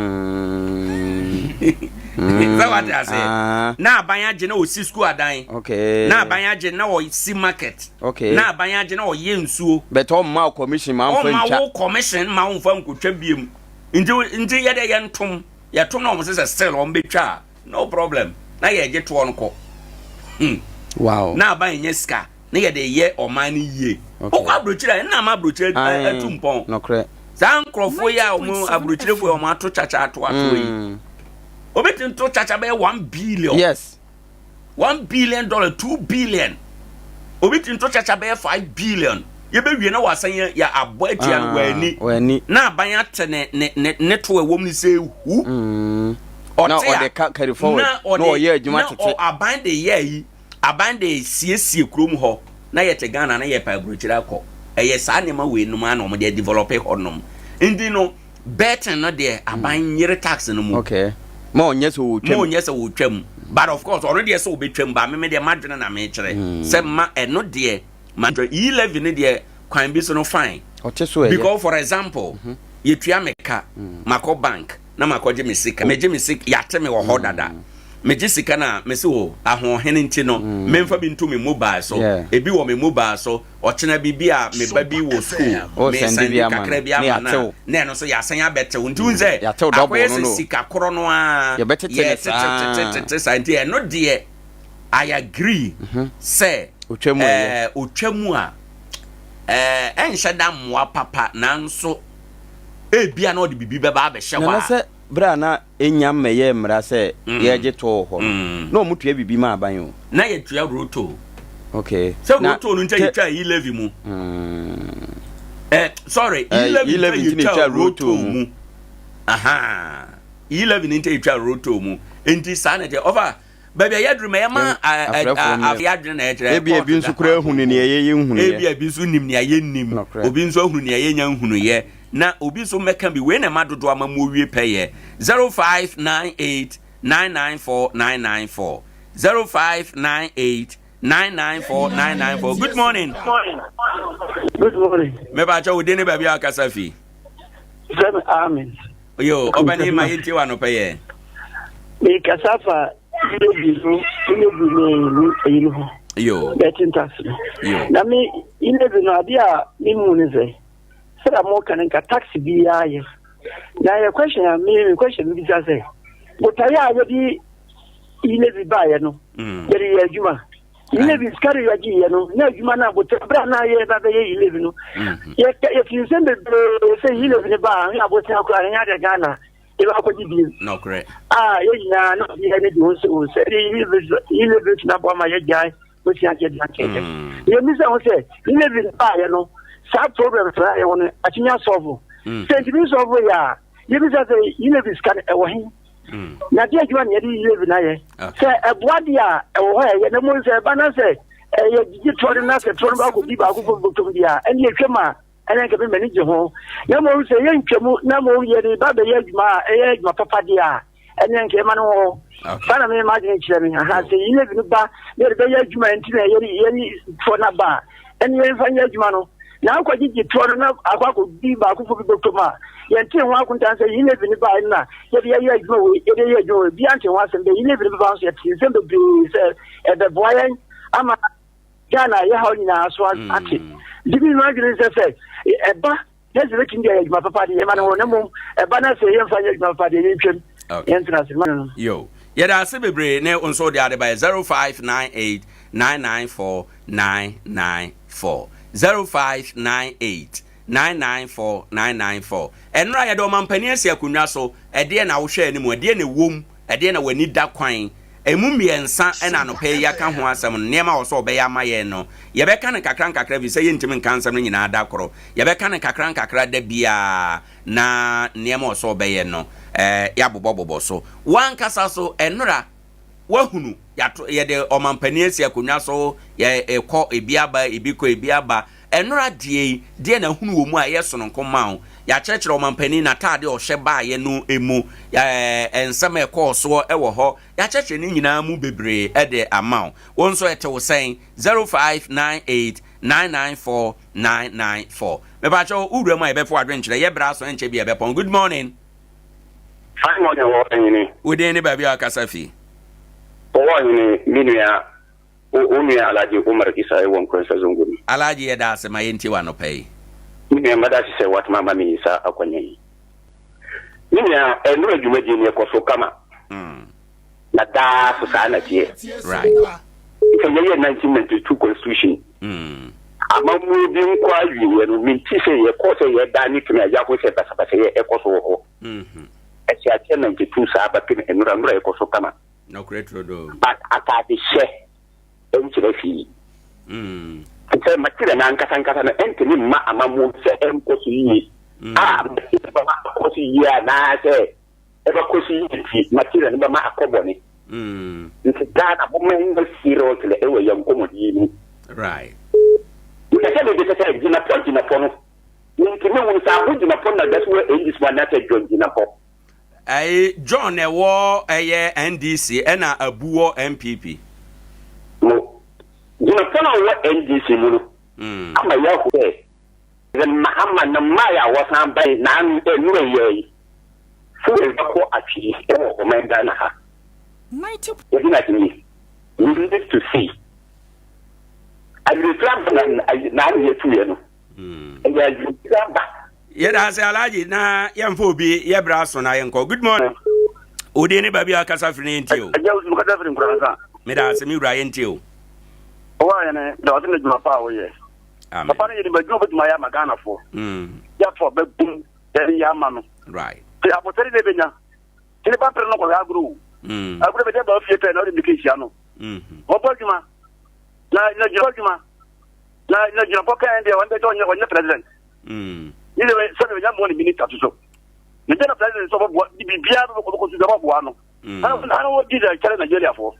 Sɛ wate ase? Ah. Na aban agye na ɔsi sukuu adan. Okay. Na aban agye na ɔsi market. Okay. Na aban agye na ɔyɛ nsuo. But ɔmma wo commission ma womfa Ɔmma ntwa. wo commission ma womfa nkotwa biem. Nti nti yɛde yɛntom. Yɛtom na wɔn sɛ sɛ still wɔn bɛtwa a no problem. Na yɛgye toɔ no kɔ. Hmm. Wow. Na aban nyɛ sika. na yɛde yɛ ɔman no yie. Wokɔ aburokyire a ɛnna ama aburokyire atu mpɔn. Nokorɛ. Saa nkurɔfoɔ yi a wɔn aburokyirefoɔ yi wɔn ato kyakya ato ato yi. Mm. Obetumi to kyakya bɛyɛ 1 billion. $1 billion, 2 billion. Obi tumi to kyakya bɛyɛ 5 billion. Yɛbɛwie na wasan yɛ yɛ abɔ atia no w'ani. W'ani. Na aban ate ne ne ne ne to ɛwɔ mu ne sɛ ehu. Na Ɔte a ɔde ka carry forward. na Na ɔde ɔyɛ adwuma na tete. ɔ aban de yɛ yi aban de siesie kurom hɔ na yɛte Ghana na yɛpɛ aburokyire akɔ. Ɛyɛ saa nneɛma wei nom ara na wɔde adevelop hɔ nom. Nti no betting no deɛ aban nyere tax no mu. Okay. Ma ɔnyɛ sɛ ɔretwam. Ma ɔnyɛ sɛ ɔretwam. But of course ɔno deɛ sɛ ɔbɛtwam ba meme deɛ madwene na mekyerɛ. Sɛ ma ɛno deɛ ma e levy no deɛ kwan bi so no fine. Ɔte so ɛyɛ. Because for example yɛtua me ka makɔ bank na makɔgye me sika. Megye me sika yɛate me wɔ hɔ dada. Megye sika no a mese o ahoɔhene nti no memfa bi nto me mobile so. Ebi wɔ me mobile so ɔkyena bi bi a me ba bi wɔ school O me send send bi ama kakra no bi na ama no a yɛatew. na ɛno nso yɛasan abɛtew. Nti wohu sɛ Yɛatew double akɔyɛ no sɛ no. sika korɔ no ara Yɛbɛtete no saa. yɛtetetete saa nti ɛno deɛ I agree sɛ Otwa mu ɛyɛ. ɛɛ otwa mu a ɛɛ ɛnhyɛ da mmoa papa nanso ebia na ɔde biribi bɛba abɛhyɛ hɔ Nana a. sɛ berɛ a na ɛnnya mmɛyɛɛ mmara sɛ yɛregye toll wɔ hɔ no, na wɔtua biribi ma aban o. Na yɛtua road toll. Okay. Sɛ Na road toll no nti a tɛ yɛtwa e-levy mu. Eh, sorry, Eh, e-levy nti a e-levy nti na yɛtwa yɛtwa road road toll toll mu. mu. Aha. E-levy no nti a yɛtwa road toll mu. Nti saa na ɛteɛ. Ɔfa, baabi a yɛaduru ma yɛma Afrɛfoɔ afei adwene na yɛkyerɛ Ebi ebi nso koraa ahunu nea yɛyɛ nhunuiɛ. Ebi ebi nso nim nea yɛnnim. Nokorɛ. Obi nso ahunu nea yɛnya nhunuiɛ. Na obi nso mmɛka bi. Wei na ɛma dodoɔ ama mu owie pɛyɛ. 0598 994 994 0598 994 994. Good morning. Good morning. Mepa kyɛw wo din ne baabi a wakasa fi. Sɛ amen. Yo, ɔbɛne ma yɛntie wɔ anɔpɛ yɛ. Mekasa fa e-levy no e-levy ne ne eyi no ho. Yo. Betting tax no. Yo. Na me e-levy no adeɛ a mehu ne sɛ sɛdeɛ moka no nka tax biara yɛ. Na yɛ question a me me question bi bisa sɛ botaeɛ a yɛde e-levy baeɛ no yɛde yɛ adwuma. E-levy sika de yɛgye yɛ no na adwuma no a botaeɛ berɛ a na yɛba bɛyɛ e-levy no yɛ yɛfi nsɛm bebree sɛ e-levy no baa ne abosea koraa ɛnyɛ adeɛ Ghana yɛbɛ akɔgye biem. Nokorɛ. A yɛn nyinaa na obiara ne di ho sɛ o sɛ e-levy tumi aboa ma yɛgyae bosia nkyɛ di ankyɛ. Yɛmmisa ho sɛ e-levy no baeɛ no saa problems na yɛwɔ no atumi asɔlvo. Sɛ ntumi nsɔlvo yɛ a yɛbisa sɛ e-levy sika no ɛwɔ he? Na deɛ adwuma na yɛde e-levy no ayɛ? Sɛ ɛboa deɛ a ɛwɔ hɔ a ɛyɛ na mmom sɛ ɛba na sɛ ɛyɛ gyigye toɔ no na sɛ toɔ no baakɔdi baako fam bɔtɔm deɛ a ɛne yɛtwam a ɛne nka me m'ani gye ho. Na mmom sɛ yɛntwa mu na mmom yɛde ba bɛyɛ adwuma a ɛyɛ adwuma papa deɛ a ɛne nka ɛma no wɔ hɔ. Saa na me m'adwene kyerɛ me. Aha sɛ e-levy no ba na yɛde bɛyɛ adwuma nti na yɛde yɛne toɔ no aba a ɛne yɛmfa nyɛ adwuma no. Na akɔgyegye toɔ no na akɔ akɔdi baakofo bi bɔtɔm a yɛnte ho akontan sɛ e-levy no baeɛ no na yɛde yɛyɛ adwuma wei yɛde yɛ adwuma wei bia nte ho asɛm bɛ e-levy no bɛba nso yɛte nsɛm bebree sɛ ɛbɛboa yɛn ama Ghana yɛ haw nyinaa so ate. Nti mi nua adwene sɛ sɛ ɛba na sɛ bɛtumi de ayɛ adwuma papa deɛ yɛma no hɔ na mmom ɛba na sɛ yɛmfa nyɛ adwuma papa deɛ yɛntwam yɛntena ase ma no. Yo, yɛda ase bebree ne wo nso wode ade baeɛ 0598 994 994 0598 994 994 Ɛnora yɛde ɔmampanin asi akonnwa so, ɛdeɛ na wohwɛ anim, ɛdeɛ na ɛwom, ɛdeɛ na w'ani da kwan? Ɛmu mmiɛnsa na anɔpa yi yɛaka ho asɛm no, nneɛma a ɔsɛ ɔbɛyɛ ama yɛn no, yɛbɛka no nkakra nkakra ɛfiri sɛ yɛntumi nka nsɛm no nyinaa da koro. Yɛbɛka no nkakra nkakra da biara na nneɛma a ɔsɛ ɔbɛyɛ no, yɛabobɔbobɔ so. W'ankasa so, ɛnora, woahunu, yɛato, yɛde ɔmampanin asi akonnwa so, yɛ, ɛkɔ, ebi aba, ebi kɔ, ebi aba. Ɛnora deɛ yi, deɛ na hunu wɔ mu a ɛyɛ sononko ma wo? Yɛakyerɛkyerɛ ɔmampanin n'atadeɛ a ɔhyɛ baeɛ no mu, ɛɛ, nsɛm a ɛkɔɔ soɔ wɔ hɔ. Yɛakyerɛkyerɛ ne nyinaa mu bebree de ama wo. Wo nso ɛte wo sɛn? 0598 994 994. Mepakyɛw, wo wura mu a yɛbɛfa w'adwenkyerɛ, yɛ berɛ aso ɛnkyɛ bi yɛbɛpɔn. Good morning. Fine morning wɔ ɔhene. Wo din ne baabi a wakasa fi? Ɔwɔ ɔhene, me nua, wo nua Alhaji Umar Isa ɛwɔ Nkoransa Zongo mu. Alhaji yɛda ase ma yɛntie wo anɔpa yi. Me nua mada ase sɛ woatumi ama me saa akwanya yi. Me nua, ɛnora dwumadie no ɛkɔ so kama. Na daa so saa na teɛ. Right. Sɛ yɛyɛ 1992 constitution. Amammuo bi nkɔ awieɛ no, mente sɛ yɛkɔɔ sɛ yɛda ne tumi a yɛaho sɛ basabasayɛ ɛkɔ so wɔ hɔ. Ɛte aseɛ 92 saa bɛpem nnora, nnora ɛkɔ so kama. Nɔkorɛ turodoo. But ataadehyɛ ɛnkyerɛ hwee. Te sɛ material no ankasa ankasa no ɛntumi mma amammuo sɛ ɛnkɔ so yie. A material bɛma akɔ so yie anaasɛ ɛbɛkɔ so yie nti material no bɛma akɔ bɔne. Nti Ghana momma yɛnyɛ seriously ɛwɔ yɛn nkɔmmɔdie mu. Right. Mepɛ sɛ mebisa sɛ gyinapɔ gyinapɔ no mentumi nhunu sɛ abo gyinapɔ na da so wɔ NDC mu anaasɛ John gyinapɔ. Ɛyi John na ɛwɔ ɛyɛ NDC ɛna Abu wɔ NPP. Mo gyinapɔ no a ɔwɔ NDC mu no ama yɛahu sɛ President Mahama ne mmaeɛ a wɔsan bae naanu nnura yi ara yi, fuel bɛkɔ atwee wɔ ɔman Ghana ha. Yɛde no ade we need to see. Awerɛfiri aba na naanu yɛtuiɛ no, ɛyɛ awerɛfiri aba. Yɛda ase Alhaji na yɛmfa obi yɛbrɛ aso na yɛnkɔ. Good morning. Wo din ne baabi a kasa firi no yɛntie o. Agya Wusu kasa firi Nkoransa. Meda ase me wura yɛntie o. Ɔwɔ ayɛ ne da ɔse ne dwuma pa a woyɛ. Amen. Papa no yɛ nipa dwuma obetumi ayɛ ama Ghana foɔ. Yɛato aba gum yɛde yɛ ama no. Right. Te abotare na ebenya. Te ne ba mpere no kɔhwɛ agorɔ o. Agorɔ bɛde aba fie pɛ na ɔde mmirika ehyia no. Ɔbɔ adwuma na na gyina adwuma na na gyina pɔ kɛn deɛ ɔno deɛ ɔnyɛ ɔnyɛ president. Ne deɛ sɛdeɛ ɔnya mmoa ne minister to so. Ne deɛ na president sɛ ɔbɛboa biribiara bɛkɔ so bɛboa no. Ana wɔdi dɛ kyerɛ Nigeriafoɔ.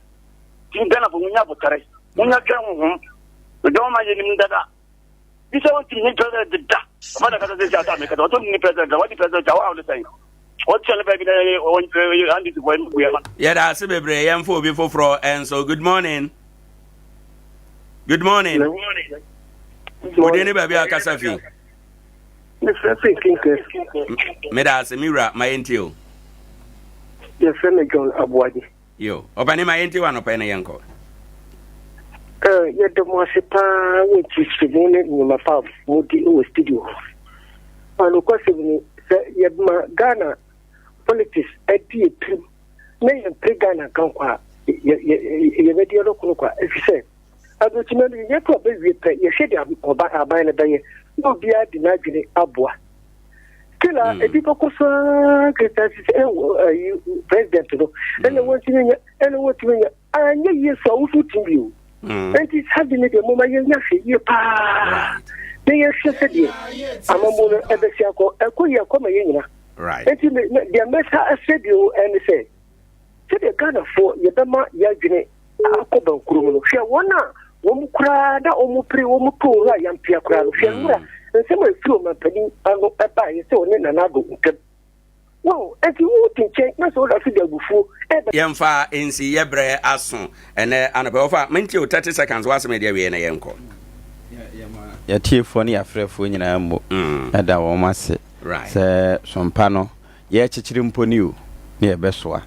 Ti Ghanafoɔ munya abotare. Munya dwɛ honhom. Dwɛ ma yɛnim dada. Bi sɛ wɔntumi ne president da. Ɔba na kasa sɛ sɛ asa mekasa. Wɔtɔ ne president da. Wɔdi president da. Wɔawo ne sɛn. Wɔkyɛ ne baabi na yɛ NDC foɔ ɛmu buya ma. Yɛda ase bebree yɛmfa obi foforɔ nso. Good morning. Good morning. Wodin ne baabi a kasa fi. Mefrɛ firi Kinkes. Meda ase me wura ma yɛntie o. Yɛfrɛ me John Aboagye. Yo, ɔpɛne ma yɛntie wɔ anɔpɛ no yɛnkɔ. Yɛda mo ase paa wɔ nkyerɛkyerɛmu ne nnwuma pa a modi wɔ studio hɔ. Nokwasɛm ni, sɛ yɛma Ghana politics adi yɛ tirim na yɛmpere Ghana nkankɔ a, yɛbɛdi ɔdɔkono kwa efisɛ Aburokyima no yɛto aba wie pɛ, yɛhwɛ de aban no bɛyɛ na obiara de n'adwene aboa. Still a, ebi bɛkɔ so ara kɛsɛ sɛ ɛyi president no ɛna wɔntumi nyɛ ɛna wɔntumi nyɛ anyɛ yie so a woso tumi bio. Nti saa de ne deɛ moma yɛnya hwɛ yie paa na yɛhwɛ sɛdeɛ amammuo no ɛbɛsi akɔ ɛkɔ yie akɔ ma yɛ nyina. Nti deɛ mɛsa asɛ bio ɛne sɛ sɛdeɛ Ghanafoɔ yɛbɛma yɛadwene akɔ bankuro mu no, hwɛ wɔn a wɔn koraa na wɔn pere wɔn to owura yampea koraa no, hwɛ nwura nsɛm a ɛfiri ɔmampanin ano ɛbaeɛ sɛ ɔne Nana Addo ntam. Wɔn, ɛnti wote nkyɛn na sɛ woda so de abufuo ɛba. Yɛmfa nsi yɛ brɛ aso ɛnɛ anɔpa wɔfa mente o 30 seconds w'asɛm ɛde awie na yɛnkɔ. Yɛatiefoɔ ne yɛafrɛfoɔ nyinaa mmo da wɔn ase sɛ sompa no yɛrekyekyere mpo ni o na yɛbɛsoa.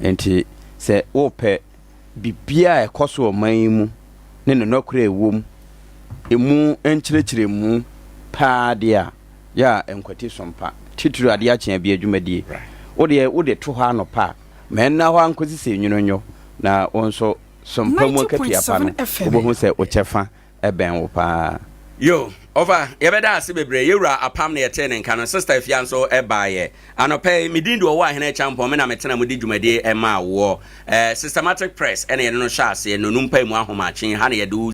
Enti sɛ wopɛ biribiara a ɛkɔ so ɔman yi mu ne ne nɔkorɛ a ɛwɔ mu, ɛmu nkyerɛkyerɛmu paa deɛ a, yɛ a nkwati som pa, titiriw adeɛ akye abia dwumadie. Wo deɛ wode to hɔ anɔpa a, ma ɛnna hɔ ara nkɔsi sɛ enwunu nnwo, na wo nso som pa mu akatua pa no, wobɛhu sɛ wo kyɛfa bɛn wo paa. Yo, ɔfa, yɛbɛda ase bebree. Yɛwura Apam na yɛtee ne nka no. Sister Afia nso baeɛ. Anɔpa yi, me din de Ɔwɔ Ahene Acheampong, me na metena mu di dwumadie maa woɔ. Eh, Systematic Press ɛna yɛne no hyɛ aseɛ, Nnɔnum mpaemu ahomakye, ha na yɛde wo.